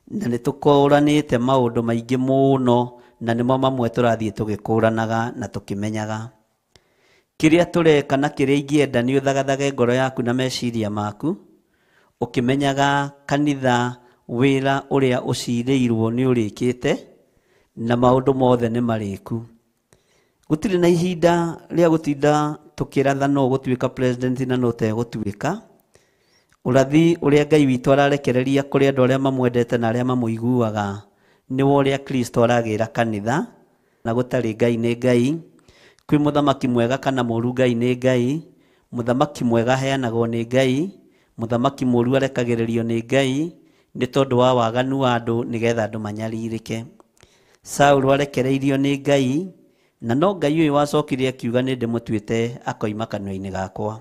S5: na nĩtũkũranĩte maũndũ maingĩ mũno, na nĩmo mamwe tũrathiĩ tũgĩkũranaga na tũkĩmenyaga. Kĩrĩa tũreka na kĩrĩa ingĩenda nĩ ũthagathage ngoro yaku na meciria maku, ũkĩmenyaga kanitha wĩra ũrĩa ũcirĩirwo nĩ ũrĩkĩte, na maũndũ mothe nĩ marĩku. Gũtirĩ na ihinda rĩa gũtinda tũkĩratha no gũtuĩka president na no tegũtuĩka. Ũrathi ũrĩa Ngai witũ ararekereria kũrĩ andũ arĩa mamwendete na arĩa mamũiguaga nĩ wa ũrĩa Kristo aragĩra kanitha, na gũtarĩ Ngai nĩ Ngai. Kwĩ mũthamaki mwega kana mũũru, Ngai nĩ Ngai. Mũthamaki mwega aheanagwo nĩ Ngai, mũthamaki mũũru arekagĩrĩrio nĩ Ngai nĩ tondũ wa waganu wa andũ nĩgetha andũ manyarirĩke. Saũlũ arekereirio nĩ Ngai, na no Ngai ũyũ wacokire akiuga nĩ ndĩmũtuĩte akoima kanua-inĩ gakwa,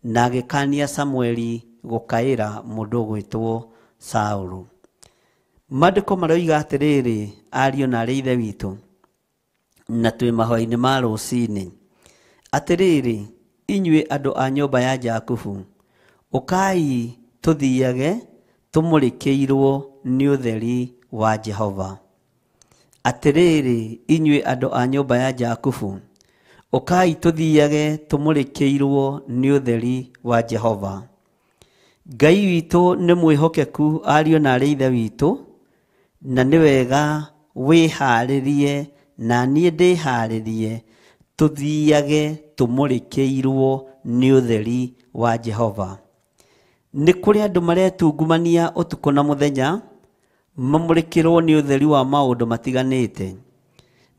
S5: na agĩkania Samueli gũkaĩra mũndũ ũgwĩtwo Saũlũ. Maandĩko maroiga atĩrĩrĩ, ariũ na arĩ ithe witũ, na twĩ mahoya-inĩ ma rũcinĩ, atĩrĩrĩ inyuĩ andũ a nyũmba ya Jakubu, ũkai tũthiage tũmũrĩkĩirwo nĩ ũtheri wa Jehova. Atĩrĩrĩ inyuĩ andũ a nyũmba ya Jakubu, ũkai tũthiage tũmũrĩkĩirwo nĩ ũtheri wa Jehova. Ngai witũ nĩ mwĩhokeku, ariũ na arĩ ithe witũ, na nĩ wega wĩharĩrie na niĩ ndĩharĩrie tũthiage tũmũrĩkĩirwo nĩ ũtheri wa Jehova. Nĩ kũrĩ andũ maretungumania ũtukũ na mũthenya mamũrĩkĩrwo nĩ ũtheri wa maũndũ matiganĩte.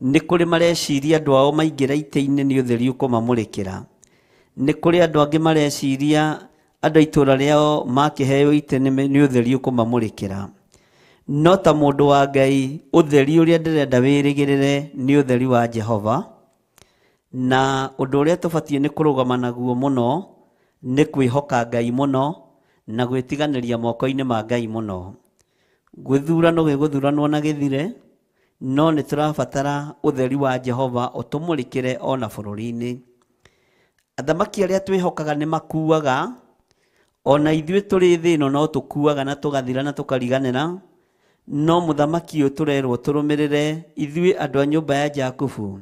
S5: Nĩ kũrĩ mareciria andũ ao maingĩra itĩ-inĩ nĩ ũtheri ũkũmamũrĩkĩra. Nĩ kũrĩ andũ angĩ mareciria andũ a itũũra rĩao makĩheo itĩ nĩ ũtheri ũkũmamũrĩkĩra. No ta mũndũ wa Ngai, ũtheri ũrĩa ndĩrenda wĩrĩgĩrĩre nĩ ũtheri wa Jehova. Na ũndũ ũrĩa tũbatiĩ nĩ kũrũgama naguo mũno nĩ kwĩhoka Ngai mũno na gwĩtiganĩria moko-inĩ ma Ngai mũno. Gĩthurano gĩgũthuranwo na gĩthire, no nĩ tũrabatara ũtheri wa Jehova ũtũmũrĩkĩre ona bũrũri-inĩ. Athamaki arĩa twĩhokaga nĩ makuaga, ona ithuĩ tũrĩ thĩ ĩno no tũkuaga na tũgathira na tũkariganĩra. No mũthamaki ũyũ tũrerwo tũrũmĩrĩre ithuĩ andũ a nyũmba ya Jakubu,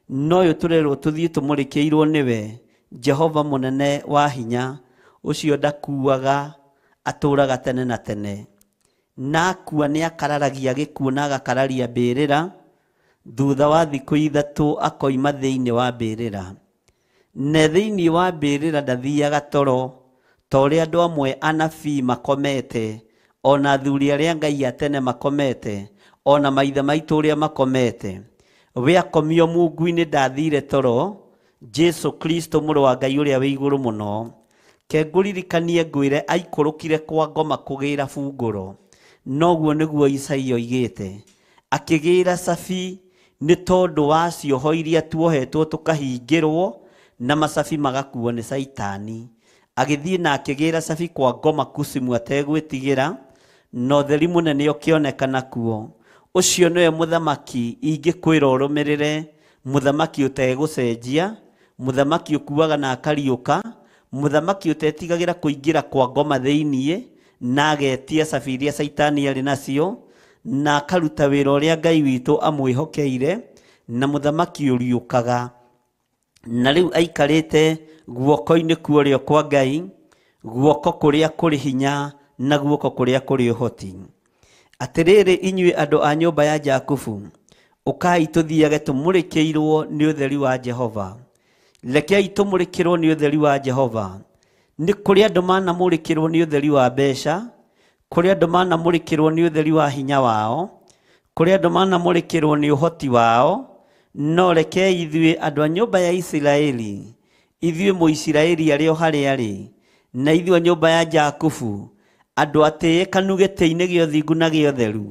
S5: no ũyũ tũrerwo tũthiĩ tũmũrĩkĩirwo nĩwe, Jehova mũnene wa hinya, ũcio ndakuaga, atũũraga tene na tene. Na akua nĩ akararagia gĩkuũ na agakararia mbĩrĩra, thutha wa thikũ ithatũ akoima thĩinĩ wa mbĩrĩra. Na thĩinĩ wa mbĩrĩra ndathiaga toro, ta ũrĩa andũ amwe anabii makomete, ona athuri arĩa Ngai a tene makomete, ona maithe maitũ ũrĩa makomete. We akomio mungu-inĩ ndathire toro, Jesu Kristo mũrũ wa Ngai ũrĩa wĩ igũrũ mũno. Ke ngũririkanie ngwĩre aikũrũkire kwa ngoma kũgĩra bungũro. Noguo nĩguo Isaia oigĩte. Akĩgĩra cabi nĩ tondũ wa cioho iria tuohetwo tũkahingĩrwo na macabi magakuo nĩ Caitani. Agĩthiĩ na akĩgĩra cabi kwa ngoma kucimu ategwĩtigĩra, na ũtheri mũnene ũkĩonekana kuo. Ũcio nĩwe mũthamaki ingĩkwĩra ũrũmĩrĩre, mũthamaki ũtegũcenjia, mũthamaki ũkuaga na akariũka, mũthamaki ũtetigagĩra kũingĩra kwa ngoma thĩiniĩ na agetia cabi iria Caitani arĩ nacio, na akaruta wĩra ũrĩa Ngai witũ amwĩhokeire, na mũthamaki ũriũkaga. Na rĩu aikarĩte guoko-inĩ kuorĩo kwa Ngai, guoko kũrĩa kũrĩ hinya na guoko kũrĩa kũrĩ ũhoti. Atĩrĩrĩ inyuĩ andũ a nyũmba ya Jakubu, ũkai tũthiage tũmũrĩkĩirwo nĩ ũtheri wa Jehova. Rekei tũmũrĩkĩrwo nĩ ũtheri wa Jehova. Nĩ kũrĩ andũ manamũrĩkĩrwo nĩ ũtheri wa mbeca, kũrĩ andũ manamũrĩkĩrwo nĩ ũtheri wa hinya wao, kũrĩ andũ manamũrĩkĩrwo nĩ ũhoti wao. No rekei ithuĩ andũ a nyũmba ya Isiraeli, ithuĩ Mũisiraeli arĩ o harĩa arĩ, na ithuĩ a nyũmba ya Jakubu, andũ atĩĩkanu gĩtĩ-inĩ gĩa ũthingu na gĩa ũtheru,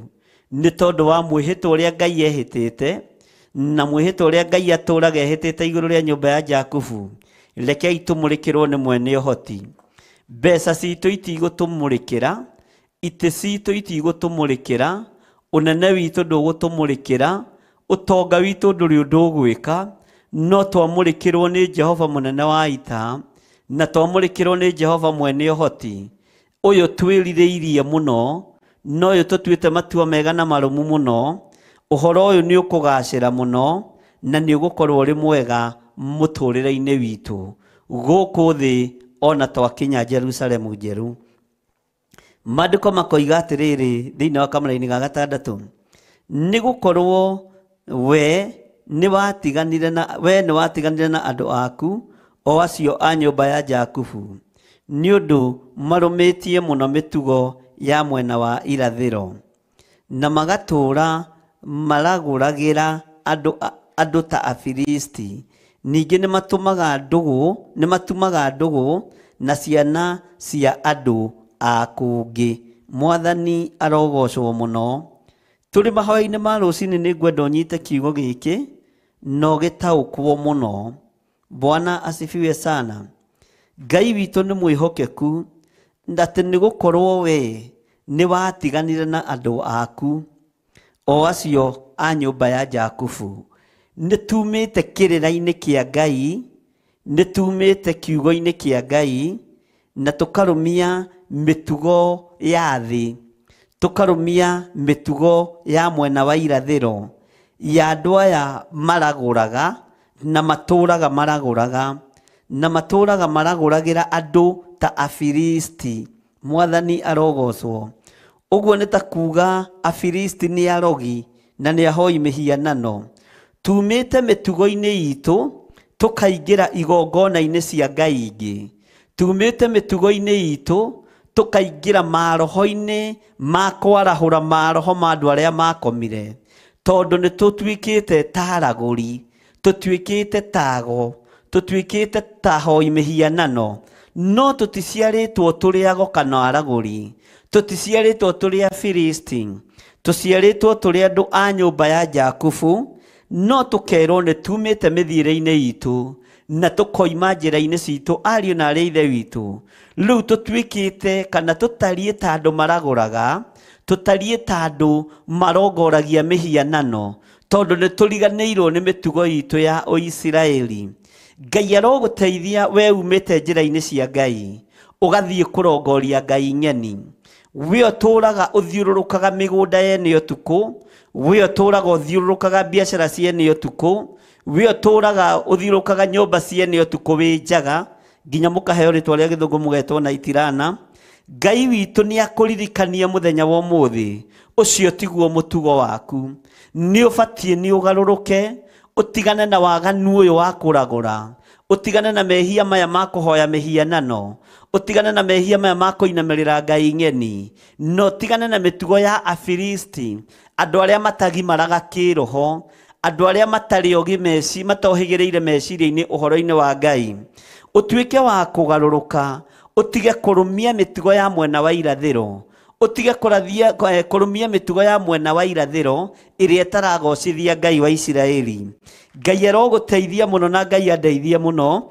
S5: nĩ tondũ wa mwĩhĩtwa ũrĩa Ngai ehĩtĩte, na mwĩhĩtwa ũrĩa Ngai atũũraga ehĩtĩte igũrũ rĩa nyũmba ya Jakubu. Rekei tũmũrĩkĩrwo nĩ mwene ũhoti. Mbeca citũ itigũtũmũrĩkĩra, itĩ citũ itigũtũmũrĩkĩra, ũnene witũ ndũgũtũmũrĩkĩra, ũtonga witũ ndũrĩ ũndũ ũgwĩka, no twamũrĩkĩrwo nĩ Jehova mũnene wa ita, na twamũrĩkĩrwo nĩ Jehova mwene ũhoti. Ũyũ twĩrirĩirie mũno, na ũyũ tũtuĩte matua mega na marũmu mũno, ũhoro ũyũ nĩ ũkũgacĩra mũno, na nĩ ũgũkorwo ũrĩ mwega mũtũũrĩre-inĩ witũ gũkũ thĩ ona twakinya Jerusalemu njerũ. Maandĩko makoiga atĩrĩrĩ thĩinĩ wa kamũraini ga gatandatũ, nĩ gũkorwo we nĩ watiganire na andũ aku, o acio a nyũmba ya Jakubu, nĩ ũndũ marũmĩtie mũno mĩtugo ya mwena wa irathĩro, na magatũũra maragũragĩra andũ andũ ta Afilisti. Ningĩ nĩ matumaga ndũgũ na ciana cia andũ a kũngĩ. Mwathani arogocwo mũno. Tũrĩ mahoya-inĩ ma rũcinĩ nĩ ngwenda ũnyite kiugo gĩkĩ no gĩtaũkwo mũno. Bwana asifiwe sana. Ngai witũ nĩ mwĩhokeku, atĩ nĩ gũkorwo we nĩ watiganire na andũ aku o acio a nyũmba ya Jakubu. Nĩ tumĩte kĩrĩra-inĩ kĩa Ngai, nĩ tumĩte kiugo-inĩ kĩa Ngai, na tũkarũmia mĩtugo ya thĩ, tũkarũmia mĩtugo ya mwena wa irathĩro ya andũ aya maragũraga na matũraga maragũraga na matũraga maragũragĩra andũ ta Afilisti. Mwathani arogocwo. Ũguo nĩ ta kuga Afilisti nĩ arogi na nĩ ahoi mĩhianano. Tumĩte mĩtugo-inĩ itũ tũkaingĩra igongona-inĩ cia ngai ingĩ. Tumĩte mĩtugo-inĩ itũ tũkaingĩra maroho-inĩ ma kwarahũra maroho ma andũ arĩa makomire, tondũ nĩ tũtuĩkĩte ta aragũri, tũtuĩkĩte tago, tũtuĩkĩte ta hoi mĩhianano. No tũticiarĩtwo tũrĩ ago kana aragũri, tũticiarĩtwo tũrĩ Afilisti, tũciarĩtwo tũrĩ andũ a nyũmba ya Jakubu. No tũkerwo nĩ tumĩte mĩthiĩre-inĩ itũ na tũkoima njĩra-inĩ citũ, ariũ na arĩ ithe witũ. Rĩu tũtuĩkĩte kana tũtariĩ ta andũ maragũraga, tũtariĩ ta andũ marongoragia mĩhianano, tondũ nĩ tũriganĩirwo nĩ mĩtugo itũ ya Ũisiraeli. Ngai arogũteithia we umĩte njĩra-inĩ cia Ngai, ũgathiĩ kũrongoria ngai ng'eni. We ũtũraga ũthiũrũrũkaga mĩgũnda yene ũtukũ, we ũtũraga ũthiũrũrũkaga biacara ciene ũtukũ, we ũtũraga ũthiũrũrũkaga nyũmba ciene ũtukũ wĩ njaga, nginya mũkaheo rĩtwa rĩa gĩthũngũ mũgetwo na itirana. Ngai witũ nĩ akũririkania mũthenya wa ũmũthĩ, ũcio tiguo mũtugo waku. Nĩ ũbatiĩ nĩ ũgarũrũke, ũtigane na waganu ũyũ wa kũragũra, ũtigane na mehia maya ma kũhoya mĩhianano, ũtigane na mehia maya ma kũinamĩrĩra ngai ng'eni, na ũtigane na mĩtugo ya Afilisti, andũ arĩa matagimaraga kĩroho, andũ arĩa matarĩ ogĩ meci matohĩgĩrĩire meciria-inĩ ũhoro-inĩ wa Ngai. Ũtuĩke wa kũgarũrũka, ũtige kũrũmia mĩtugo ya mwena wa irathĩro, ũtige kũrũmia mĩtugo ya mwena wa irathĩro ĩrĩa ĩtaragocithia Ngai wa Isiraeli. Ngai arogũteithia mũno na Ngai andeithie mũno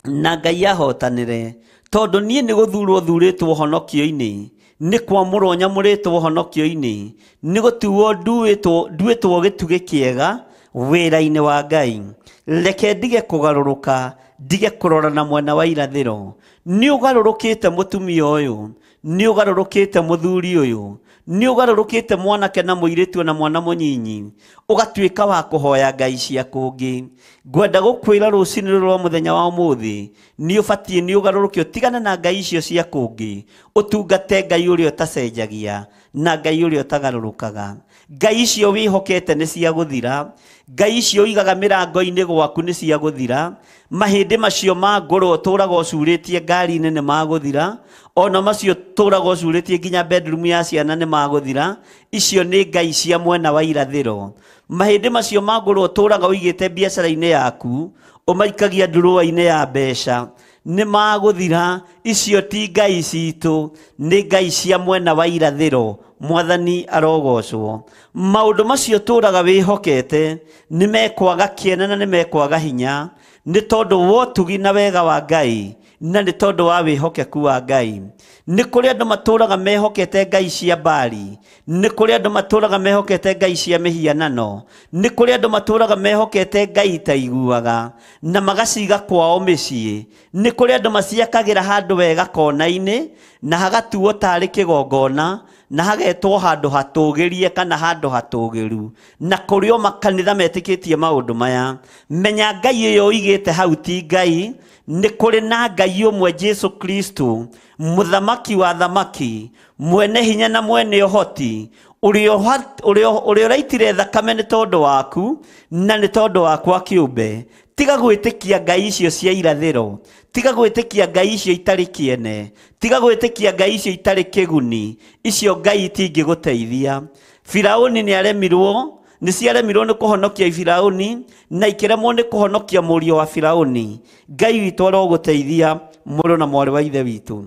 S5: na Ngai ahotanĩre, tondũ niĩ nĩ gũthurwo thurĩtwo honokio-inĩ, nĩ kwamũrwo nyamũrĩtwo honokio-inĩ, nĩ gũtuo nduĩtwo gĩtugĩ kĩega wĩra-inĩ wa Ngai. Reke ndige kũgarũrũka, ndige kũrora na mwena wa irathĩro. Nĩ ũgarũrũkĩte mũtumia ũyũ, nĩ ũgarũrũkĩte mũthuri ũyũ, nĩ ũgarũrũkĩte mwanake na mũirĩtu na mwana mũnyinyi, ũgatuĩka wa kũhoya ngai cia kũngĩ. Ngwenda gũkwĩra rũcinĩ rwa mũthenya wa ũmũthĩ, nĩ ũbatiĩ nĩ ũgarũrũke, ũtigane na ngai icio cia kũngĩ, ũtungate Ngai ũrĩa ũtacenjagia na Ngai ũrĩa ũtagarũrũkaga. Ngai icio wĩhokete nĩ cia gũthira, ngai icio ũigaga mĩrango-inĩ gwaku nĩ cia gũthira, mahĩndĩ macio ma ngũrũ ũtũraga ũcurĩtie ngari-inĩ nĩ magũthira, ona macio ũtũraga ũcurĩtie nginya bedroom ya ciana nĩ magũthira. Icio nĩ ngai cia mwena wa irathĩro. Mahĩndĩ macio ma ngũrũ ũtũraga ũigĩte biacara-inĩ yaku, ũmaikagia ndurũa-inĩ ya mbeca, nĩ magũthira. Icio ti ngai citũ, nĩ ngai cia mwena wa irathĩro. Mwathani arogocwo. Maũndũ macio tũraga wĩhokete nĩ mekwaga kĩene na nĩ mekwaga hinya, nĩ tondũ wa ũtugi na wega wa Ngai na nĩ tondũ wa wĩhokeku wa Ngai. Nĩ kũrĩ andũ matũraga mehokete ngai cia Baali, nĩ kũrĩ andũ matũraga mehokete ngai cia mĩhianano, nĩ kũrĩ andũ matũraga mehokete ngai itaiguaga na magaciga kwao mĩciĩ. Nĩ kũrĩ andũ maciakagĩra handũ wega kona-inĩ na hagatuo tarĩ kĩgongona na hagetwo handũ hatũgĩrie kana handũ hatũgĩru, na kũrĩ o makanitha metĩkĩtie maũndũ maya. Menya ngai ĩyo ũigĩte hau ti ngai. Nĩ kũrĩ na Ngai ũmwe, Jesu Kristo, mũthamaki wa thamaki, mwene hinya na mwene ũhoti, ũrĩa ũraitire thakame nĩ tondũ waku na nĩ tondũ wakwa kĩũmbe. Tiga gwĩtĩkia ngai icio cia irathĩro, tiga gwĩtĩkia ngai icio itarĩ kĩene, tiga gwĩtĩkia ngai icio itarĩ kĩguni. Icio ngai itingĩgũteithia. Firaũni nĩ aremirwo Nĩ ciaremirwo nĩ kũhonokia Firauni na ikĩremwo nĩ kũhonokia mũriũ wa Firauni. Ngai witũ arogũteithia mũrũ na mwarĩ wa ithe witũ.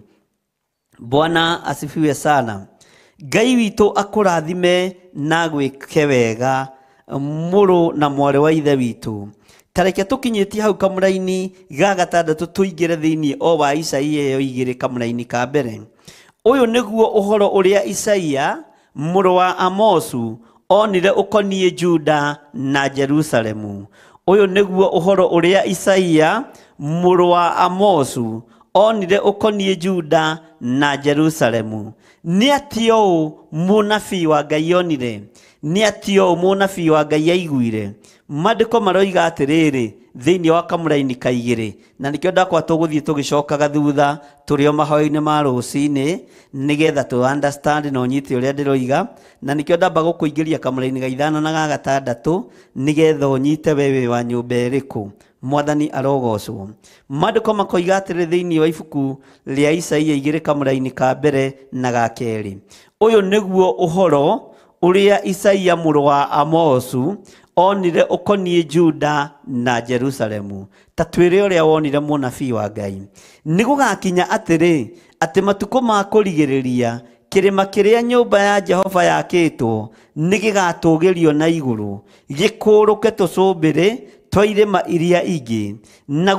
S5: Bwana asifiwe sana. Ngai witũ akũrathime na gwĩke wega mũrũ na mwarĩ wa ithe witũ. Tareke tũkinyĩtie hau kamũraini ga gatandatũ tũingĩre thĩinĩ o wa Isaia ĩyo igĩrĩ kamũraini ka mbere. Ũyũ nĩguo ũhoro ũrĩa Isaia mũrũ wa Amosu onire ũkoniĩ Juda na Jerusalemu. Ũyũ nĩguo ũhoro ũrĩa Isaia mũrũ wa Amosu onire ũkoniĩ Juda na Jerusalemu. Nĩ atĩa ũũ mũnabii wa Ngai onire? Nĩ atĩa ũũ mũnabii wa Ngai aiguire? Maandĩko maroiga atĩrĩrĩ thĩinĩ wa kamũraini ka igĩrĩ, na nĩkĩo ndakwa tũgũthiĩ tũgĩcokaga thutha tũrĩ o mahoya-inĩ ma rũcinĩ nĩgetha tũ understand na ũnyite ũrĩa ndĩroiga, na nĩkĩo ndamba gũkũingĩria kamũraini ga ithano na ga gatandatũ nĩgetha ũnyite we wĩ wa nyũmba ĩrĩkũ. Mwathani arogocwo. Maandĩko makoiga atĩrĩ thĩinĩ wa ibuku rĩa Isaia igĩrĩ kamũraini ka mbere na ga kerĩ. Ũyũ nĩguo ũhoro ũrĩa Isaia mũrũ wa Amosu onire ũkoniĩ Juda na Jerusalemu. Ta twĩre ũrĩa wonire mũnabii wa Ngai. Nĩ gũgakinya atĩrĩ atĩ matukũ ma kũrigĩrĩria kĩrĩma kĩrĩa nyũmba ya Jehova yakĩtwo nĩ gĩgatũgĩrio na igũrũ, gĩkũrũke tũcũmbĩrĩ twa irĩma iria ingĩ, na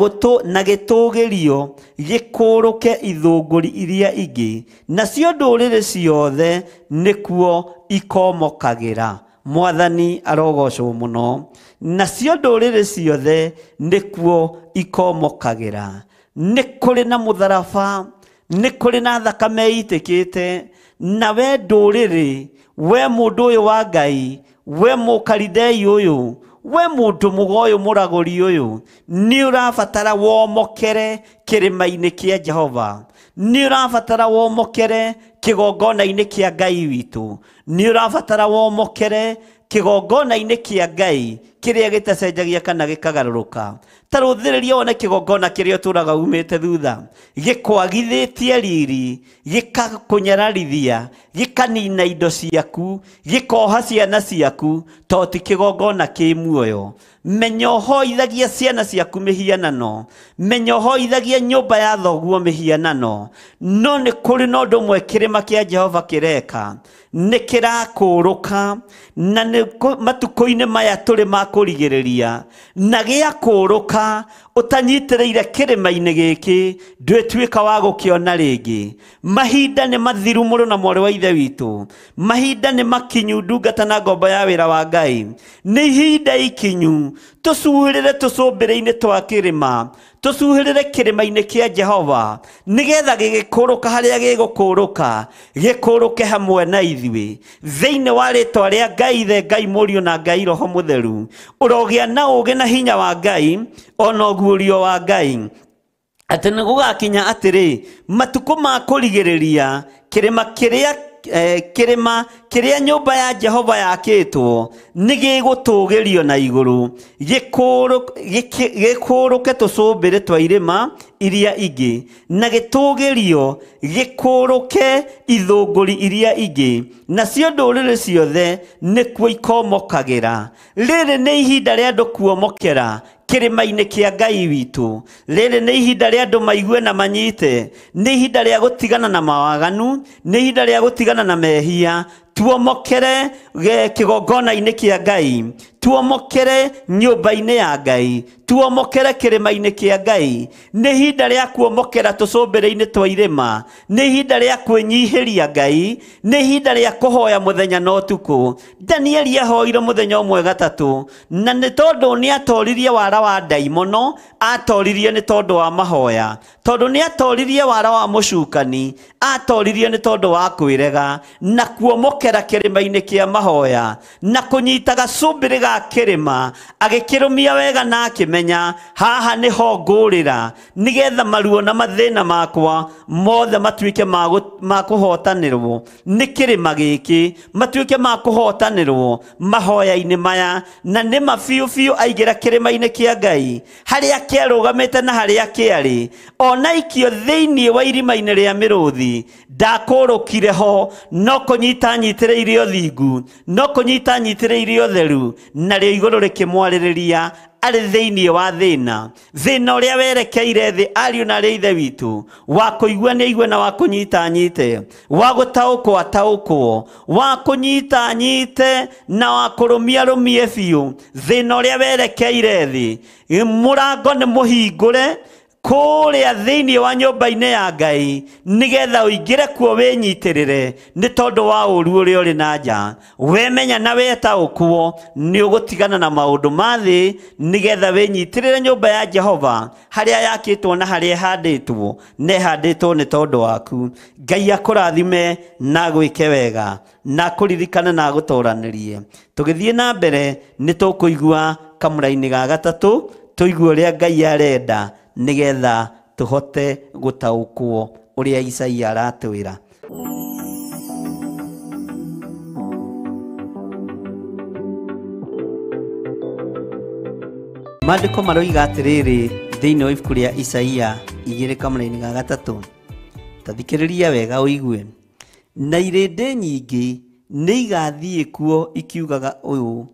S5: gĩtũgĩrio gĩkũrũke ithũngũri iria ingĩ, nacio ndũrĩrĩ ciothe nĩkuo ikomokagĩra. Mwathani arogocwo mũno. Nacio ndũrĩrĩ ciothe nĩkuo ikomokagĩra. Nĩ kũrĩ na mũtharaba, nĩ kũrĩ na thakame ĩitĩkĩte, na we ndũrĩrĩ, we mũndũ ũyũ wa Ngai, we mũkaridei ũyũ, we mũndũ mũgo ũyũ mũragũri ũyũ, nĩ ũrabatara womokere kĩrĩma-inĩ kĩa Jehova. Nĩ ũrabatara womokere kĩgongona-inĩ kĩa Ngai witũ. Nĩ ũrabatara womokere kĩgongona-inĩ kĩa Ngai kĩrĩa gĩtacenjagia kana gĩkagarũrũka. Ta rũthĩrĩria wone kĩgongona kĩrĩa ũtũraga umĩte thutha, gĩkwagithĩtie riri, gĩkakũnyararithia, gĩkanina indo ciaku, gĩkoha ciana ciaku, to ti kĩgongona kĩ muoyo. Menya ũhoithagia ciana ciaku mĩhianano, menya ũhoithagia nyũmba ya thoguo mĩhianano, no nĩ kũrĩ na ũndũ ũmwe kĩrĩma kĩa Jehova kĩreka, nĩ kĩrakũrũka, na nĩ matukũ-inĩ maya tũrĩ ma kũrigĩrĩria, na gĩakũrũka ũtanyitĩrĩire kĩrĩma-inĩ gĩkĩ ndwĩtuĩka wa gũkĩona rĩngĩ. Mahinda nĩ mathiru mũrũ na mwarĩ wa ithe witũ. Mahinda nĩ makinyu ndungata na ngombo ya wĩra wa Ngai. Nĩ ihinda ikinyu tũcuhĩrĩre tũcũmbĩrĩ-inĩ twa kĩrĩma, tũcuhĩrĩre kĩrĩma-inĩ kĩa Jehova nĩgetha gĩgĩkũrũka harĩa gĩgũkũrũka, gĩkũrũke hamwe na ithuĩ. Thĩinĩ wa rĩtwa rĩa Ngai Ithe, Ngai Mũriũ na Ngai Roho Mũtheru, ũrogĩa na ũũgĩ na hinya wa Ngai ona ũguũrio wa Ngai, atĩ nĩ gũgakinya atĩrĩ matukũ ma kũrigĩrĩria kĩrĩma kĩrĩa kĩrĩma kĩrĩa nyũmba ya Jehova yakĩtwo nĩ gĩgũtũgĩrio na igũrũ, gĩkũrũke tũcũmbĩrĩ twa irĩma iria ingĩ, na gĩtũgĩrio gĩkũrũke ithũngũri iria ingĩ, nacio ndũrĩrĩ ciothe nĩkuo ikomokagĩra. Rĩrĩ nĩ ihinda rĩa andũ kuomokera kĩrĩma-inĩ kĩa Ngai witũ. Rĩrĩ nĩ ihinda rĩa andũ maigue na manyite. Nĩ ihinda rĩa gũtigana na mawaganu, nĩ ihinda rĩa gũtigana na mehia. Tuomokere kĩgongona-inĩ kĩa Ngai, tuomokere nyũmba-inĩ ya Ngai, tuomokere kĩrĩma-inĩ kĩa Ngai. Nĩ ihinda rĩa kuomokera tũcũmbĩrĩ-inĩ twa irĩma, nĩ ihinda rĩa kwĩnyihĩria Ngai, nĩ ihinda rĩa kũhoya mũthenya na ũtukũ. Danieli ahoire mũthenya ũmwe gatatũ, na nĩ tondũ nĩ atoririe wara wa ndaimono, atoririe nĩ tondũ wa mahoya, tondũ nĩ atoririe wara wa mũcukani, atoririe nĩ tondũ wa kwĩrega na kuomokera kĩrĩma-inĩ kĩa mahoya na kũnyita gacũmbĩrĩ ga kĩrĩma, agĩkĩrũmia wega na akĩmenya haha nĩho ngũrĩra nĩgetha maruo na mathĩna makwa mothe matuĩke ma kũhotanĩrwo nĩ kĩrĩma gĩkĩ, matuĩke ma kũhotanĩrwo mahoya-inĩ maya. Na nĩ ma biũ biũ aingĩra kĩrĩma-inĩ kĩa Ngai harĩa kĩarũgamĩte na harĩa kĩarĩ, ona ikio thĩinĩ wa irima-inĩ rĩa mĩrũthi ndakũrũkire ho, no kũnyita
S4: anyitĩrĩire ũthingu, no kũnyita anyitĩrĩire ũtheru, narĩo igũrũ rĩkĩmwarĩrĩria arĩ thĩinĩ wa thĩna. Thĩna ũrĩa werekeire thĩ, ariũ na arĩ ithe witũ, wa kũigua nĩ aigue na wa kũnyita anyite, wa gũtaũkwo ataũkwo, wa kũnyita anyite na wa kũrũmia rũmie biũ. Thĩna ũrĩa werekeire thĩ, mũrango nĩ mũhingũre kũrĩa thĩinĩ wa nyũmba-inĩ ya Ngai, nĩgetha ũingĩre kuo wĩnyitĩrĩre, nĩ tondũ wa ũru ũrĩa ũrĩ na nja. Wemenya na wetaũkwo, nĩ ũgũtigana na maũndũ ma thĩ, nĩgetha wĩnyitĩrĩre nyũmba ya Jehova, harĩa yakĩtwo na harĩa ĩhandĩtwo, na ĩhandĩtwo nĩ tondũ waku. Ngai akũrathime na agwĩke wega, na akũririkane na agũtoranĩrie. Tũgĩthiĩ na mbere, nĩ tũkũigua kamũra-inĩ ga gatatũ, tũigue ũrĩa Ngai arenda, nĩgetha tũhote gũtaũkwo ũrĩa Isaia aratwĩra. Maandĩko maroiga atĩrĩrĩ thĩinĩ wa ibuku rĩa Isaia 2 kamũra-inĩ ga gatatũ, ta thikĩrĩria wega ũigue. Na irĩndĩ nyingĩ nĩ igathiĩ kuo ikiugaga ũũ,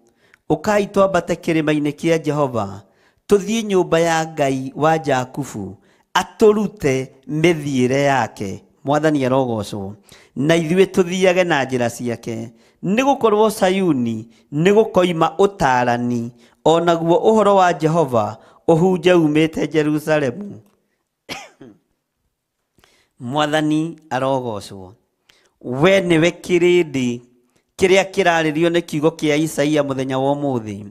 S4: ũkai twambate kĩrĩma-inĩ kĩa Jehova, tũthiĩ nyũmba ya Ngai wa Jakubu, atũrute mĩthiĩre yake. Mwathani arogocwo. Na ithuĩ tũthiage na njĩra ciake, nĩgũkorwo Sayuni nĩgũkoima ũtaarani, o naguo ũhoro wa Jehova ũhunje umĩte Jerusalemu. Mwathani arogocwo. We nĩwe kĩrĩndĩ kĩrĩa kĩrarĩrio nĩ kiugo kĩa Isaia mũthenya wa ũmũthĩ.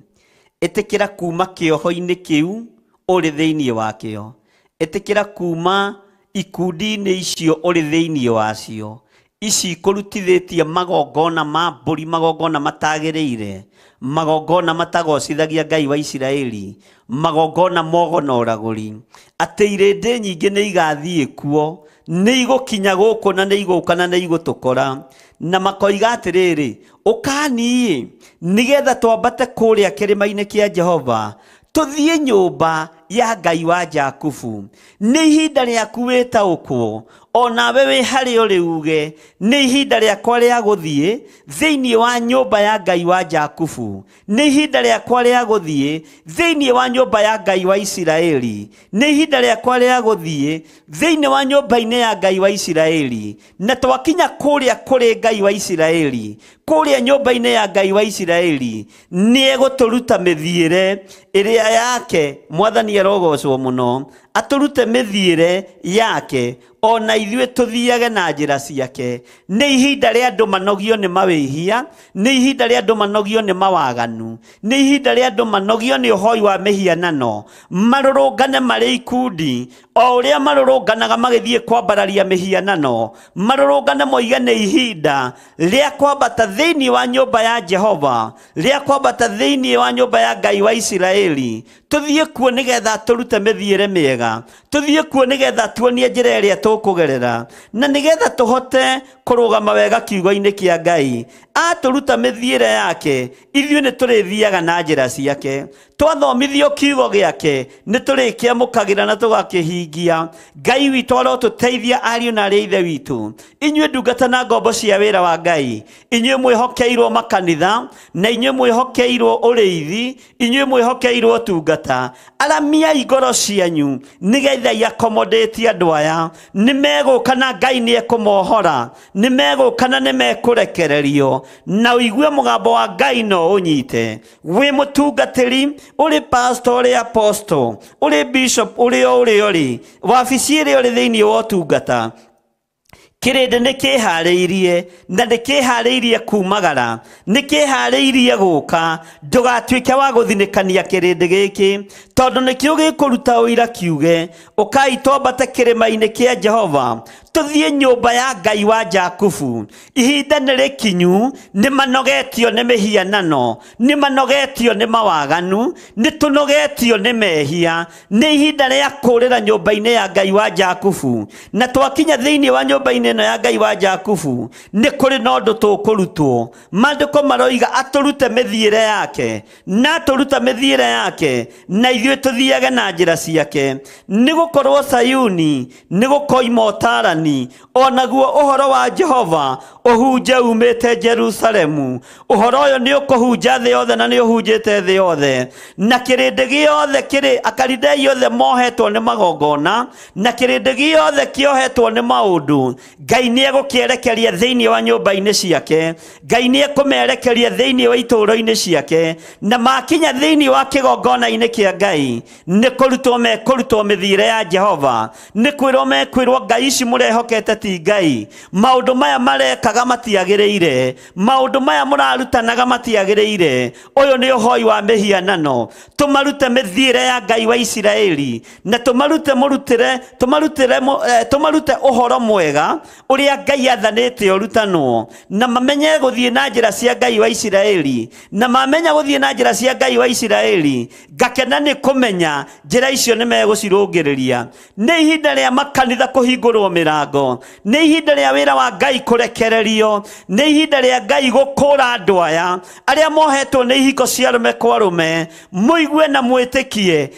S4: Ĩtĩkĩra kuma kĩoho-inĩ kĩu ũrĩ thĩinĩ wakĩo, ĩtĩkĩra kuma ikundi-inĩ icio ũrĩ thĩinĩ wacio, ici kũrutithĩtie magongona ma mbũri, magongona matagĩrĩire, magongona matagocithagia Ngai wa Isiraeli, magongona mogo na ũragũri, atĩ irĩndĩ nyingĩ nĩ igathiĩ kuo, nĩ igũkinya gũkũ na nĩ igũka na nĩ igũtũkora, na makoiga atĩrĩrĩ, ũkani nĩgetha twambate kũrĩa kĩrĩma-inĩ kĩa Jehova, tũthiĩ nyũmba ya Ngai wa Jakubu. Nĩ ihinda rĩaku wĩtaũkwo, o nawe wĩ harĩa ũrĩ uge, nĩ ihinda rĩakwa rĩa gũthiĩ thĩinĩ wa nyũmba ya Ngai wa Jakubu, nĩ ihinda rĩakwa rĩa gũthiĩ thĩinĩ wa nyũmba ya Ngai wa Isiraeli, nĩ ihinda rĩakwa rĩa gũthiĩ thĩinĩ wa nyũmba-inĩ ya Ngai wa Isiraeli. Na twakinya kũrĩa kũrĩ Ngai wa Isiraeli, kũrĩa nyũmba-inĩ ya Ngai wa Isiraeli, nĩ egũtũruta mĩthiĩre ĩrĩa yake. Mwathani arogocwo mũno, atũrute mĩthiĩre yake, o na ithuĩ tũthiage na njĩra ciake. Nĩ ihinda rĩa andũ manogio nĩ mawĩhia, nĩ ihinda rĩa andũ manogio nĩ mawaganu, nĩ ihinda rĩa andũ manogio nĩ ũhoi wa mĩhianano, marũrũngane marĩ ikundi, o ũrĩa marũrũnganaga magĩthiĩ kwambararia mĩhianano, marũrũngane moige nĩ ihinda rĩa kwambata thĩinĩ wa nyũmba ya Jehova, rĩa kwambata thĩinĩ wa nyũmba ya Ngai wa Isiraeli, tũthiĩ kuo nĩgetha tũrute mĩthiĩre mĩega, tũthiĩ kuo nĩgetha tuonie njĩra ĩrĩa tũkũgerera, na nĩgetha tũhote kũrũgama wega kiugo-inĩ kĩa Ngai. Atũruta mĩthiĩre yake, ithuĩ nĩ tũrĩthiaga na njĩra ciake. Twathomithio kiugo gĩake, nĩ tũrĩkĩamũkagĩra na tũgakĩhingia. Ngai witũ arotũteithia ariũ na arĩ ithe witũ, inyuĩ ndungata na ngombo cia wĩra wa Ngai, inyuĩ mwĩhokeirwo makanitha, na inyuĩ mwĩhokeirwo ũrĩithi, inyuĩ mwĩhokeirwo ũtungata, aramiai ngoro cianyu nĩgetha iakomodate andũ aya. Nĩ megũka na Ngai nĩ ekũmohora, nĩ megũka na nĩ mekũrekererio, na ũigue mũgambo wa Ngai no ũnyite. Wĩ mũtungatĩri, ũrĩ pastor, ũrĩ apostle, ũrĩ bishop, ũrĩ o ũrĩ ũrĩ wabici ĩrĩa ũrĩ thĩinĩ wa ũtungata, kĩrĩndĩ nĩ kĩharĩirie, na nĩ kĩharĩirie kumagara, nĩ kĩharĩirie gũka. Ndũgatuĩke wa gũthinĩkania kĩrĩndĩ gĩkĩ, tondũ nĩkĩo gĩkũruta ũira kiuge, ũkai twambate kĩrĩma-inĩ kĩa Jehova, tũthiĩ nyũmba ya Ngai wa Jakubu. Ihinda nĩ rĩkinyu, nĩ manogetio nĩ mĩhianano, nĩ manogetio nĩ mawaganu, nĩ tũnogetio nĩ mehia. Nĩ ihinda rĩa kũrĩra nyũmba-inĩ ya Ngai wa Jakubu, na twakinya thĩinĩ wa nyũmba-inĩ ĩno ya Ngai wa Jakubu, nĩ kũrĩ na ũndũ tũkũrutwo. Maandĩko maroiga atũrute mĩthiĩre yake, na atũruta mĩthiĩre yake, na ithuĩ tũthiage na njĩra ciake. Nĩ gũkorwo Sayuni nĩ gũkoima ũtaarani, Mwathani onaguo ũhoro wa Jehova ũhunje umĩte Jerusalemu. Ũhoro ũyũ nĩ ũkũhunja thĩ yothe na nĩ ũhunjĩte thĩ yothe, na kĩrĩndĩ gĩothe kĩrĩ akaridei othe mohetwo nĩ magongona, na kĩrĩndĩ gĩothe kĩohetwo nĩ maũndũ. Ngai nĩ egũkĩerekeria thĩinĩ wa nyũmba-inĩ ciake, Ngai nĩ ekũmerekeria thĩinĩ wa itũũro-inĩ ciake, na makinya thĩinĩ wa kĩgongona-inĩ kĩa Ngai nĩ kũrutwo mekũrutwo mĩthiĩre ya Jehova, nĩ kwĩrwo mekwĩrwo Ngai ici mũrehokete ti Ngai, maũndũ maya marekaga matiagĩrĩire, maũndũ maya mũrarutanaga matiagĩrĩire, ũyũ nĩ ũhoi wa mĩhianano. Tũmarute mĩthiĩre ya Ngai wa Isiraeli, na tũmarute mũrutĩre, tũmarute ũhoro mwega ũrĩa Ngai athanĩte ũrutanwo, na mamenye gũthiĩ na njĩra cia Ngai wa Isiraeli, na mamenya gũthiĩ na njĩra cia Ngai wa Isiraeli, ngakena nĩ kũmenya njĩra icio nĩ megũcirũngĩrĩria. Nĩ ihinda rĩa makanitha kũhingũrwo mĩrango, nĩ ihinda rĩa wĩra wa Ngai kũrekererio, nĩ ihinda rĩa Ngai gũkũra andũ aya arĩa mohetwo nĩ ihiko cia arũme kwa arũme. Mũigue na mwĩtĩkie,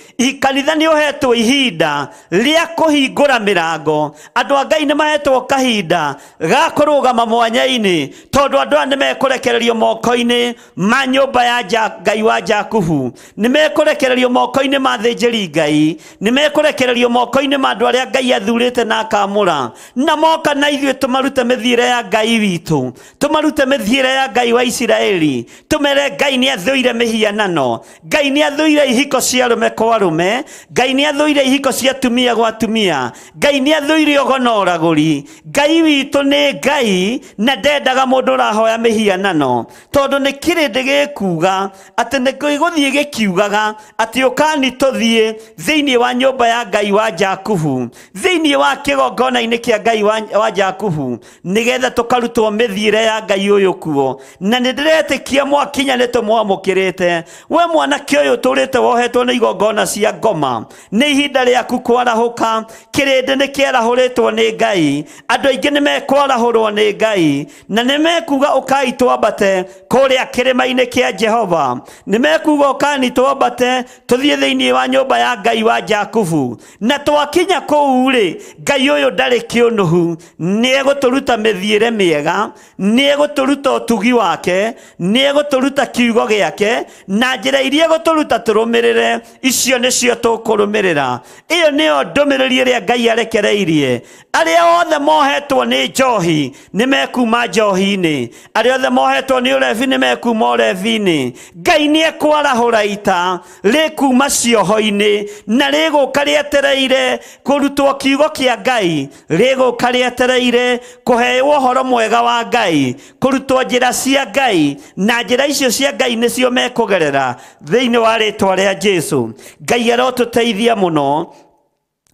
S4: kanitha nĩ ũhetwo ihinda rĩa kũhingũra mĩrango. Andũ a Ngai nĩ mahetwo kahinda ga kũrũgama mwanya-inĩ, tondũ andũ aya nĩ mekũrekererio moko-inĩ ma nyũmba ya Ngai wa Jakubu, nĩ mekũrekererio moko-inĩ ma thĩnjĩri Ngai, nĩ mekũrekererio moko-inĩ ma andũ arĩa Ngai athurĩte na akamũra, na moka na ithuĩ tũmarute mĩthiĩre ya Ngai witũ, tũmarute mĩthiĩre ya Ngai wa Isiraeli, tũmere Ngai nĩ athũire mĩhianano, Ngai nĩ athũire ihiko cia arũme kwa arũme, Ngai nĩ athũire ihiko cia atumia gwa atumia, Ngai nĩ athũire ũgo na ũragũri. Ngai witũ nĩ Ngai na ndendaga mũndũ ũrahoya mĩhianano, tondũ nĩ kĩrĩndĩ gĩkuga atĩ nĩ gĩgũthiĩ gĩkiugaga atĩ ũkani tũthiĩ thĩinĩ wa nyũmba ya Ngai wa Jakubu, thĩinĩ wa kĩgongona-inĩ kĩa Ngai wa Jakubu, nĩgetha tũkarutwo mĩthiĩre ya Ngai ũyũ kuo. Na nĩ ndĩretĩkia mwakinya nĩ tũmwamũkĩrĩte. We mwanake ũyũ ũtũrĩte wohetwo nĩ igongona cia ngoma, nĩ ihinda rĩaku kwarahũka. Kĩrĩndĩ nĩ kĩarahũrĩtwo nĩ Ngai, andũ aingĩ nĩ mekwarahũrwo nĩ Ngai, na nĩ mekuga ũkai twambate kũrĩa kĩrĩma-inĩ kĩa Jehova, nĩ mekuga ũkani twambate tũthiĩ thĩinĩ wa nyũmba ya Ngai wa Jakubu. Na twakinya kũu rĩ, Ngai ũyũ ndarĩ kĩũnũhu, nĩ egũtũruta mĩthiĩre mĩega, nĩ egũtũruta ũtugi wake, nĩ egũtũruta kiugo gĩake, na njĩra iria egũtũruta tũrũmĩrĩre, icio nĩcio tũkũrũmĩrĩra. Ĩyo nĩyo ndũmĩrĩri ĩrĩa Ngai arekereirie. Arĩa othe mohetwo nĩ njohi nĩ mekuma njohi-inĩ, arĩa othe mohetwo nĩ ũrebi nĩ mekuma ũrebi-inĩ. Ngai nĩ ekwarahũra ita rĩkuma cioho-inĩ, na rĩgũka rĩetereire kũrutwo kiugo kĩa Ngai, rĩgũka rĩetereire kũheo ũhoro mwega wa Ngai, kũrutwo njĩra cia Ngai, na njĩra icio cia Ngai nĩcio mekũgerera thĩinĩ wa rĩtwa rĩa Jesu. Ngai arotũteithia mũno,